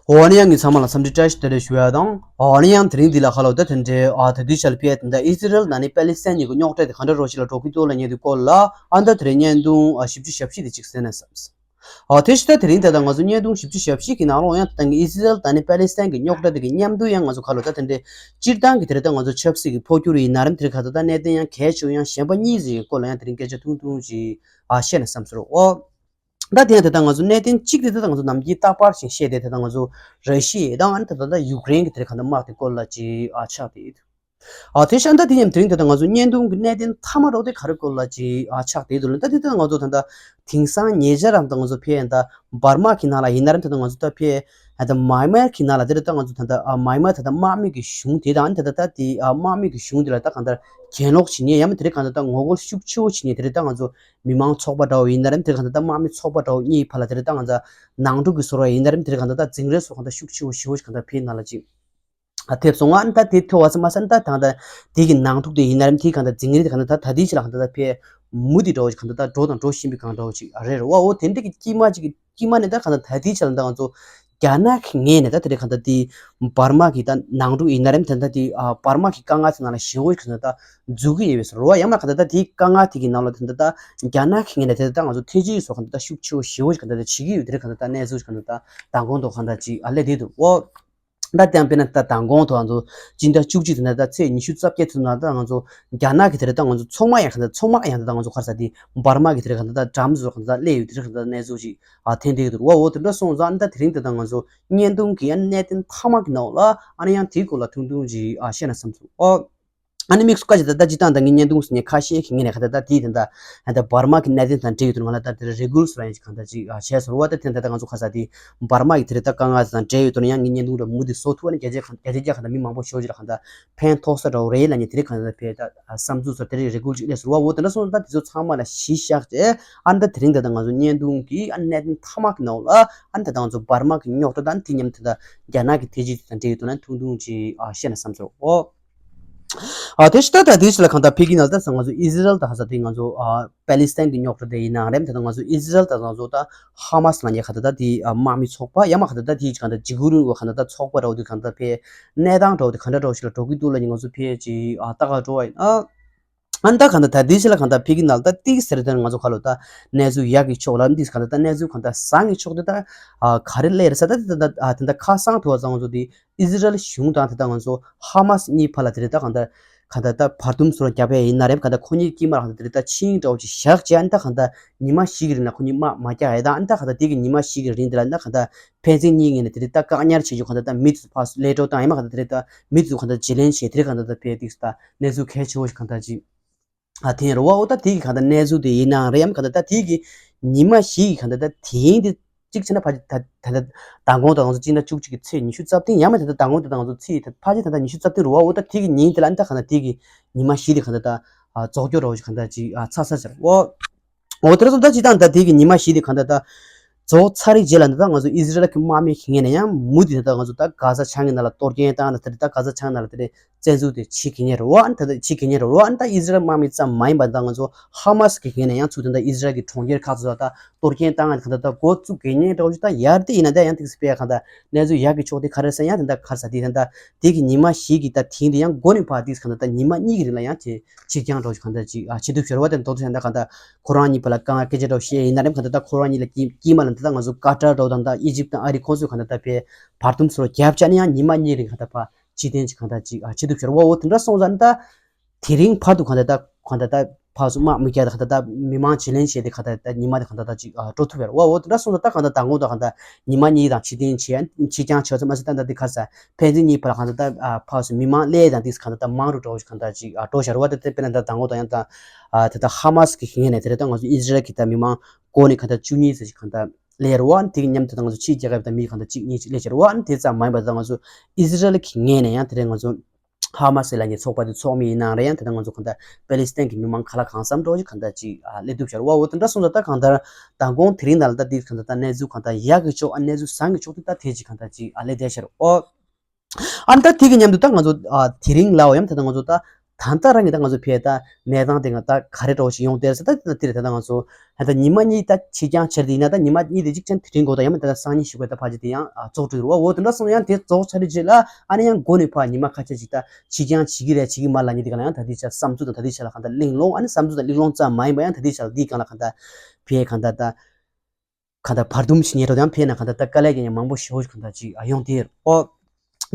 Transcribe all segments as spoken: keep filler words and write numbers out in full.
འོ་ན་ཡང་ངས་ཚང་མ་ལ་འཚམས་འདྲི་བཀྲ་ཤིས་བདེ་ལེགས་ཞུ་ཡ་དང་། འོ་ན་ཡང་དེ་རིང་འདི་ལ་ཁ་ལོ་ད་དེ་འདྲའི་ཨ་ད་དུས་ཆ་ལ་ཕེབས་དེ་འདྲ་ཨི་ཟི་རལ་ནང་ནས་པ་ལི་སི་ཐན་གཉིས་ཀྱི་རྙོག་དྲ་དེ་ག་འདྲ་རོ་ཞིག་ལ་འགྲོ་གི་འདུག་ལ་ཉེ་དུས་སྐོར་ལ་ཨ་ད་དེ་རིང་བརྙན་ཐུང་ཨ་བཞི་བཅུ་ཞེ་བཞི་དེ་ཅིག་གསན་ན་བསམས། ཨ་དེ་ཕྱི་ད་དེ་རིང་དེ་ད་ང་ཚོ་བརྙན་ཐུང་བཞི་བཅུ་ཞེ་བཞི་གི་ནང་ལོགས་ཡང་དེ་ད་ཨི་ཟི་རལ་ནང་ནས་པ་ལི་སི་ཐན་གྱི་རྙོག་དྲ་དེ་གི་མཉམ་དུ་ཡང་ང་ཚོ་ཁ་ལོ་ད་དེ་འདྲའི་སྤྱིར་བཏང་གི་དེ་རིང་ད་ང་ཚོ་ཆབ་སྲིད་ཀྱི་འཕོ་འགྱུར་ཡིན་ན་རམ་དེ་རིང་ག་ད་ད་གནད་དོན་ཡང་གལ་ཆེ་བ་ཡང་གཞན་པ་གཉིས་ཟིག་གི་སྐོར་ལ་ཡང་དེ་རིང་སྐད་ཆ་ཐུང་ཐུང་ཅིག་ཨ་བཤད་ན་བསམས་སོང་། ཨོ། ད་དེ་ཡང་དེ་ལྟ་ང་ཚོ་གནད་དོན་གཅིག་དེ་ད་ང་ཚོ་ནམ་རྒྱུན་རྟག་པར་བཞིན་བཤད་དེ་དེ་ལྟ་ང་ཚོ་ར་ཤི་ཡ་དང་ཨ་ནི་ད་ད་ད་ཡུཀ་རེན་གྱི་དེ་རིང་ག་ད་དམག་དེ་སྐོར་ལ་ཅིག་ཨ་ཆགས་དེ་ཡོད། ཨ་དེ་ཤ་ད་དེ་ཡང་དེ་རིང་དེ་ད་ང་ཚོ་བརྙན་ཐུང་གི་གནད་དོན་མཐའ་མ་རོགས་དེ་ག་རེ་སྐོར་ལ་ཅིག་ཨ་ཆགས་དེ་འདུག་ལ་ད་དེ་ད་ང་ཚོ་ད་ད་དེང་སང་ཉེ་ཆར་རང་ད་ང་ཚོ་ཕེ་ད་འབར་མ་གི་ནང་ལ་ཡིན་ན་ར་ད་ད་ང་ཚོ་ད་ཕེ་ད་མཱི་མར་གི་ནང་ལ་དེ་ར་ད་ང་ཚོ་ད་ད་ཨ་མཱི་མར་ད་ད་དམག་མི་གི་གཞུང་དེ་དང་ད་ད་ད་དེ་ཨ་དམག་མི་གི་གཞུང་དེ་ལ་ད་གང་ལྟར་གྱེན་ལོག་བྱེད་མཁན་ཡང་མ་དེ་རིང་གང་ལྟར་ད་ངོ་རྒོལ་ཤུགས་ཆེ་བོ་བྱེད་མཁན་དེ་རིང་ད་ང་ཚོ་མི་མང་ཚོགས་པ་འདྲ་བོ་ཡིན་ན་རེད། དེ་གང་ལྟར་ད་དམག་མི་ཚོགས་པ་འདྲ་བོ་གཉིས་བར་ལ་དེ་རིང་ད་ང་ཚོ་ནང་འཁྲུག་གི་བཟོ་འདྲ་ཡིན་ན་རེད། དེ་རིང་གང་ལྟར་ད་འཛིང་རེས་སོགས་གང་ལྟར་ཤུགས་ཆེ་བོ་ཞེ་བོ་ཞིག་གང་ལྟར་ཕེ་ནང་ལ་ཅིག་ཨ་ཐེབས་སོང་ང་། ཨ་ནི་ད་དེ་ཐོ་བ་ཚ་མ་ས་ནི་ད་ད་ད་དེ་གི་ནང་འཁྲུག་དེ་ཡིན་ན་རེད། དེ་གང་ལྟར་འཛིང་རེས་དེ་གང་ལྟར་ད་ད་དེའི་ཆེད་ལ་གང་ལྟར་ད་ཕེ་མུ་དེ་འདྲ་བོ་ཞིག་གང་ལྟར་ད་འགྲོ་དང་འགྲོ་བཞིན་པའི་གང་འདྲ་བོ་ཅིག་ཨ་རེད་རེད་བ། འོ་དེ་འདྲ་གི་དཀྱིལ་མ་ཅིག་གི་དཀྱིལ་མ་ནས་ད་གང་ལྟར་ད་ལྟའི་ཆ་ལ་ད་ང་ཚོ་རྒྱ་ནག་གི་ངོས་ནས་ད་དེ་རིང་གང་ལྟར་དེ་འབར་མ་གི་ད་ནང་འཁྲུག་ཡིན་ན་རེད། ད་ལྟ་དེ་ཨ་འབར་མ་གི་དཀའ་ངལ་དེ་ནང་ལ་ཞེ་བོ་གང་ལྟར་ད་འཛུལ་གི་ཡོད་པའི་བཟོ་འདྲ་བ། ཡང་ན་གང་ལྟར་ད་དེའི་དཀའ་ངལ་དེ་གི་ནང་ལ་ད་ལྟ་ད་རྒྱ་ནག་གི་ངོས་ནས་ད་ལྟ་ད་ང་ཚོ་ཐེ་ཇི་ཡི་བཟོ་གང་ལྟར་ད་ཤུགས་ཆེ་བོ་ཞེ་བོ་གང་ལྟར་ད་བྱེད་ཀྱི་ཡོད། དེ་རིང་གང་ལྟར་ད་གནས་ཚུལ་གང་ལྟར་ད་མདང་དགོང་ཐོག་གང་ལྟར་ཅིག་ཨ་སླེབས་བསྡད་འདུག་འོ། ད་དེ་ཡང་དཔེར་ན་ད་མདང་དགོང་ཐོག་ང་ཚོ་སྤྱི་ཟླ་བཅུ་གཅིག་དེ་ནས་ད་ཚེས་ཉི་ཤུ་རྩ་བརྒྱད་ཚུན་ད་ང་ཚོ་རྒྱ་ནག་གི་དེ་རིང་ད་ང་ཚོ་མཚོ་དམག་ཡང་གང་ལྟར་མཚོ་དམག་ཡང་ད་ང་ཚོ་ག་རེ་ཟེར་དེ་འབར་མ་གི་དེ་རིང་གང་ལྟར་ད་འགྲམ་བཟོ་གང་ལྟར་སླེབས་ཡོད། དེ་རིང་གང་ལྟར་གནས་ཚུལ་ཞིག་ཨ་ཐོན་བསྡད་འདུག་བ། འོ་དེ་འདྲ་སོང་ཙང་ད་དེ་རིང་དེ་ད་ང་ཚོ་བརྙན་ཐུང་གི་ཨ་གནད་དོན་མཐའ་མ་གི་ནང་ལ་ཨ་ནི་ཡང་དེའི་སྐོར་ལ་ཐུང་ཐུང་ཅིག་ཨ་བཤད་ན་བསམ་སོང་། ཨོ། ཨ་ནི་དམིགས་སུ་བཀར་བྱས་ད་ལྟ་སྤྱིར་བཏང་ད་ངས་བརྙན་ཐུང་ཟེར་ནས་ཁ་ཤས་ཀྱི་ངོས་ནས་ག་ད་ལྟ་དེའི་ད་ལྟ་ད་ལྟ་འབར་མ་གི་གནད་དོན་དང་འབྲེལ་ཡོད་དུ་ང་ལ་ད་དེ་རེ་གུལ་སུ་ར་ཡང་ཅིག་གང་ལྟར་ཅིག་བྱས་སོང་བ། ད་དེ་ད་ལྟ་ང་ཚོ་ཁ་ས་དེ་འབར་མ་གི་དེ་རེ་ད་དཀའ་ངལ་དང་འབྲེལ་ཡོད་དུ་ཡང་ངས་བརྙན་ཐུང་ར་མུ་དེ་བཟོ་ཐུབ་པ་ནི་བརྒྱ་ཆ་གང་བརྒྱ་ཆ་བརྒྱ་གང་ལྟར་མི་མང་པོ་ཞེ་པོ་ཅིག་ལ་གང་ལྟར་ཕན་ཐོགས་ས་འདྲ་བོ་རེད་ལབ་ནས་དེ་རེ་གང་ལྟར་ཕེ་ད་བསམ་ཚུལ་སོགས་དེ་རེ་རེ་གུལ་ཅིག་སླེབས་སོང་བ། འོ་དེ་འདྲ་སོང་ཙང་ད་དེ་ཚོ་ཚང་མ་ལ་གཞི་བཞག་བྱས་ཨ་ནི་ད་དེ་རིང་ད་ལྟ་ང་ཚོ་བརྙན་ཐུང་གི་ཨ་གནད་དོན་མཐའ་མ་གི་ནང་ལ་ཨ་ནི་ད་ལྟ་ང་ཚོ་འབར་མ་གི་རྙོག་དྲ་དང་དེ་མཉམ་དུ་ད་རྒྱ་ནག་གི་ཐེ་ཇི་དེ་དང་འབྲེལ་ཡོད་དུ་ན་ཐུང་ཐུང་ཅིག་ཨ་བཤད་ན་བསམ་སོང་། ཨོ། ཨ་དེ་ཕྱི་ད་ལྟ་དེ་ཕྱི་ལ་གང་ལྟར་ཕེ་གི་ནང་ལ་ད་ང་ཚོ་ཨི་ཟི་རལ་དང་ཧ་ས་དེ་ང་ཚོ་ཨ་པ་ལི་སི་ཐན་གྱི་རྙོག་དྲ་དེ་ཡིན་ནའང་རེད། ད་ང་ཚོ་ཨི་ཟི་རལ་དང་ང་ཚོ་ད་ཧ་མ་སི་ལ་ཉེ་ག་ད་ད་དེ་ཨ་དམག་མི་ཚོགས་པ་ཡང་མ་ག་ད་ད་དེ་གང་ལྟར་འཇིགས་སྐུལ་རིང་ལུགས་ག་ད་ད་ཚོགས་པ་འདྲ་བོ་དེ་གང་ལྟར་ཕེ་གནས་སྟངས་འདྲ་བོ་དེ་ག་འདྲ་འདྲ་བོ་ཞིག་ལ་འགྲོ་གི་འདུག་ལབ་ནས་ང་ཚོ་ཕེ་ཅིག་ཨ་ལྟ་ག་འགྲོ་བ་ཡིན་ཨ། ཨ་ནི་ད་གང་ལྟར་ད་དེ་ཕྱི་ལ་གང་ལྟར་ཕེ་གི་ནང་ལ་ད་ཏིག་ཟེར་དེ་ང་ཚོ་ཁ་ལོ་ད་གནས་ཚུལ་ཡག་གི་ཕྱོགས་ལ་ཏིག་གང་ལྟར་ད་གནས་ཚུལ་གང་ལྟར་བཟང་གི་ཕྱོགས་དེ་ད་ཨ་ག་རེ་སླེབས་རེད་ཟེར་ད་དེ་ད་ཨ་དེ་ད་ཁ་སང་ཐུག་པ་ཙང་ང་ཚོ་དེ། ཨི་ཟི་རལ་གཞུང་དང་དེ་དག་ང་ཚོ་ཧ་མ་སི་གཉིས་བར་ལ་དེ་རེད་ད་གང་ལྟར་གང་ལྟར་ད་བར་འདུམ་སོགས་རྒྱབ་ཡ་ཡིན་ན་རེད། གང་ལྟར་ཁོ་གཉིས་དཀྱིལ་མ་ལ་གང་ལྟར་དེ་རེད་ད་ཆིངས་འདྲ་བོ་ཅིག་བཞག་བྱས་ཨ་ནི་ད་གང་ལྟར་ཉི་མ་བཞི་གི་རིང་ལ་ཁོ་གཉིས་དམག་མ་རྒྱག་ཡ་ད་ཨ་ནི་ད་གང་ལྟར་དེ་གི་ཉི་མ་བཞི་གི་རིང་དེ་ལ་ཨ་ནི་ད་གང་ལྟར་ཕན་ཚུན་གཉིས་ངོས་ནས་དེ་རེད་ད་བཀག་ཉར་བྱེད་རྒྱུ་གང་ལྟར་ད་མི་ཚོ་ཕར་ཚུར་གློད་གྲོལ་བཏང་ཡ་མ་གང་ལྟར་དེ་རེད་ད་མི་ཚོ་གང་ལྟར་བརྗེ་ལེན་བྱས་དེ་རེད་གང་ལྟར་ད་ཕེ་ཏིག་ད་གནས་ཚུལ་གལ་ཆེ་བོ་ཞིག་གང་ལྟར་ཅིག་ཨ་དེ་ཡིན་རེད་བ། འོ་ད་དེ་གི་གང་ལྟར་གནས་ཚུལ་དེ་ཡིན་ནའང་རེད་ཡམ་གང་ལྟར་ད་དེ་གི་ཉི་མ་བཞི་གི་གང་ལྟར་ད་དེ་ཡིན་དེ་གཅིག་བྱས་ན་ཕལ་ཆེར་ད་ད་ད་མདང་དགོང་དང་ང་ཚོ་གཅིག་ན་བཅུ་གཅིག་གི་ཚེས་ཉི་ཤུ་རྩ་བདུན་ཡང་མ་དེ་ད་མདང་དགོང་དེ་དང་ང་ཚོ་ཚེས་ད་ཕལ་ཆེར་ད་ལྟ་ཉི་ཤུ་རྩ་བདུན་རེད་བ། འོ་ད་དེ་གི་ཉིན་དེ་ལ་ཨ་ནི་ད་གང་ལྟར་དེ་གི་ཉི་མ་བཞི་དེ་གང་ལྟར་ད་ཨ་རྫོགས་སྐྱོར་རོགས་ཞིག་གང་ལྟར་ཅིག་ཨ་ཚར་ཚར་ཟེར་འོ། འོ་དེ་ར་སོང་ད་སྤྱིར་བཏང་ད་དེ་གི་ཉི་མ་བཞི་དེ་གང་ལྟར་ད་རྫོགས་ཚར་རེད་རྗེས་ལ་ད་ད་ང་ཚོ་ཨི་ཟི་རལ་གི་དམག་མི་གི་ངོས་ནས་ཡང་མུ་མཐུད་ད་ང་ཚོ་ད་གྷ་ཟ་བྱང་གི་ནང་ལ་གཏོར་སྐྱོན་བཏང་ན་དེ་རེད་ད་གྷ་ཟ་བྱང་ནང་ལ་དེ་རེད། བཙན་འཛུལ་དེ་བྱེད་ཀྱི་ཉེ་རུ་ཨ་ནི་ད་ལྟ་བྱེད་ཀྱི་ཉེ་རུ་ཨ་ནི་ད་ཨི་ཟི་རལ་དམག་མི་ཙམ་མ་ཡིན་པ་ད་ང་ཚོ་ཧ་མ་སི་གི་ངོས་ནས་ཡང་ཚུར་ད་ལྟ་ཨི་ཟི་རལ་གི་གྲོང་ཁྱེར་ཁག་ཚོ་ད་ལྟ་གཏོར་སྐྱོན་བཏང་ང་གང་ལྟར་ད་འགོ་བཙུགས་ཀྱི་ཉེ་འགྲོ་ཞུ་ད་ཡར་དེ་ཡིན་ན་ད་ཡང་ཏིག་སི་པེ་གང་ལྟར་གནས་ཚུལ་ཡག་གི་ཕྱོགས་དེ་ག་རེ་ཟེར་ཡང་དེ་ད་ག་རེ་ཟེར་དེ་ད་ལྟ་དེ་གི་ཉི་མ་བཞི་གི་ད་དེང་དེ་ཡང་འགོ་ནས་ཕར་ཏིག་སི་གང་ལྟར་ད་ཉི་མ་གཉིས་ཀྱི་རིང་ལ་ཡང་དེ་ཕྱིར་འགྱངས་འགྲོ་ཞུ་གང་ལྟར་ཅིག་ཨ་བྱེད་ཐུབ་ཤོར་བ་དེ་མདོར་བསྡུས་ན་ད་གང་ལྟར་ཁོ་རང་གཉིས་བར་ལ་དཀའ་ངལ་སྐད་ཆ་འགྲོ་བཤད་ཡིན་ན་རེད། གང་ལྟར་ད་ཁོ་རང་གཉིས་ལ་དཀྱིལ་དཀྱིལ་མ་ལ་ད་ལྟ་ང་ཚོ་ཀ་ཏར་འགྲོ་དང་ད་ཨི་ཇིབ་དང་ཨ་རི་ཁོང་ཚོས་གང་ལྟར་ད་ཕར་བར་འདུམ་སོགས་རྒྱབ་བྱས་ནས་ཡང་ཉི་མ་གཉིས་རིང་གང་ལྟར་ཕར་ཕྱིར་འཐེན་ཅིག་གང་ལྟར་ཅིག་ཨ་བྱེད་ཐུབ་ཤོར་བ། འོ་དེ་འདྲ་སོང་ཙང་ད་དེ་རིང་བར་དུ་གང་ལྟར་ད་གང་ལྟར་ད་ཕར་ཚུར་དམག་མི་རྒྱག་ད་གང་ལྟར་ད་མི་མང་བྱེད་ལེན་བྱས་ཏེ་གང་ལྟར་ད་ཉི་མ་དེ་གང་ལྟར་ད་ཅིག་ཨ་འགྲོ་ཐུབ་ཡོད་རེད་བ། འོ་དེ་འདྲ་སོང་ཙང་ད་གང་ལྟར་མདང་དགོང་ད་གང་ལྟར་ཉི་མ་གཉིས་དང་ཕྱིར་འཐེན་བྱས་ཕྱིར་འགྱངས་བྱས་ཚོད་མ་ཟད་ད་ད་འདི་ག་རེ་ཟེར་ཕན་ཚུན་གཉིས་བར་གང་ལྟར་ད་ཨ་ཕར་ཚུར་མི་མང་གློད་དང་འདི་གང་ལྟར་ད་མང་རུ་འགྲོ་བ་ཞིག་གང་ལྟར་ཅིག་ཨ་འགྲོ་བཞག་རེད་བ། ད་དེ་དཔེར་ན་ད་མདང་དགོང་ད་ཡང་ད་ཨ་ད་ད་ཧ་མ་སི་གི་ངོས་ནས་དེ་རེད་ད་ང་ཚོ་ཨི་ཟི་རལ་གི་ད་མི་མང་སྒོ་ནས་གང་ལྟར་བཅུ་གཉིས་ཙམ་ཞིག་གང་ལྟར་སླེབས་རེད་བ། ཨ་ནི་དེ་གི་མཉམ་དུ་ད་ང་ཚོ་ཕྱིའི་རྒྱལ་ཁབ་དང་མི་གང་ལྟར་གཅིག་གཉིས་ཅིག་སླེབས་བྱས་རེད་བ། ཨ་ནི་དེ་ཙམ་མ་ཡིན་པར་ད་ང་ཚོ་ཨི་ཟི་རལ་གི་ངོས་ནས་ཡང་དེ་རིང་ང་ཚོ་ཧ་མ་སི་ལབ་མཁན་ཚོགས་པ་དེ་ཚོགས་མི་ཡིན་ནའང་རེད། ཡང་དེ་ད་ང་ཚོ་གང་ལྟར་པེ་ལི་སི་ཐན་གྱི་མི་མང་ག་ལ་གང་འཚམ་འགྲོ་ཞིག་གང་ལྟར་ཅིག་ཨ་སླེབས་ཐུབ་བྱས་རེད་བ། འོ་དེ་འདྲ་སོང་ཙང་ད་གང་ལྟར་མདང་དགོང་དེ་རིང་ནང་ལ་ད་དེ་གང་ལྟར་ད་གནས་ཚུལ་གང་ལྟར་ཡག་གི་ཕྱོགས་ཨ་གནས་ཚུལ་བཟང་གི་ཕྱོགས་དེ་ད་དེ་ཅིག་གང་ལྟར་ཅིག་ཨ་སླེབས་བསྡད་བྱས་རེད། འོ། ཨ་ནི་ད་དེ་གི་མཉམ་དུ་ད་ང་ཚོ་ཨ་དེ་རིང་ལའོ་ཡང་ད་ད་ང་ཚོ་ད་ ད་ལྟ་རང་གི་ད་ང་ཚོ་ཕེ་ད་གནས་སྟངས་དེ་ང་ད་ག་རེ་འདྲ་བོ་ཞིག་ཡོང་དེ་རེད་ཟེར། ད་དེ་ད་ང་ཚོ་ད་ཉི་མ་གཉིས་ད་ཕྱི་འགྱངས་བྱས་དེ་ཡིན་ན་ད་ཉི་མ་གཉིས་དེ་གཅིག་ཅན་དེ་རིང་གོ་ད་ཡང་མི་ད་ད་སང་ཉིན་ཞུགས་པའི་ད་ཕ་ཇི་དེ་ཡང་རྫོགས་འགྲོ་རུ་བ། འོ་དེ་འདྲ་སོང་ཡང་དེ་རྫོགས་ཚར་རེད་རྗེས་ལ་ཨ་ནི་ཡང་འགོ་ནས་ཕ་ཉི་མ་ཁ་ཆད་ཅིག་ད་ཕྱི་འགྱངས་བྱེད་ཀྱི་རེད་བྱེད་ཀྱི་མ་ལ་ཉིད་དེ་ག་ལ་ཡང་ད་དེ་ཆ་བསམ་ཚུལ་དང་ད་དེ་ཆ་ལ་གང་ད་གླེང་སློང་། ཨ་ནི་བསམ་ཚུལ་དང་གླེང་སློང་ཙམ་མ་ཡིན་པ་ཡང་ད་དེ་ཆ་ལ་དེའི་སྒང་ལ་གང་ད་ཕེ་གང་ད་ད་གང་ལྟར་བར་འདུམ་ཞིག་ཉེ་འགྲོ་དང་ཕན་ན་གང་ལྟར་ད་དཀའ་ལས་ཀྱི་མང་པོ་ཞེ་པོ་ཞིག་གང་ལྟར་ཅིག་ཡོང་དེ་ཨོ།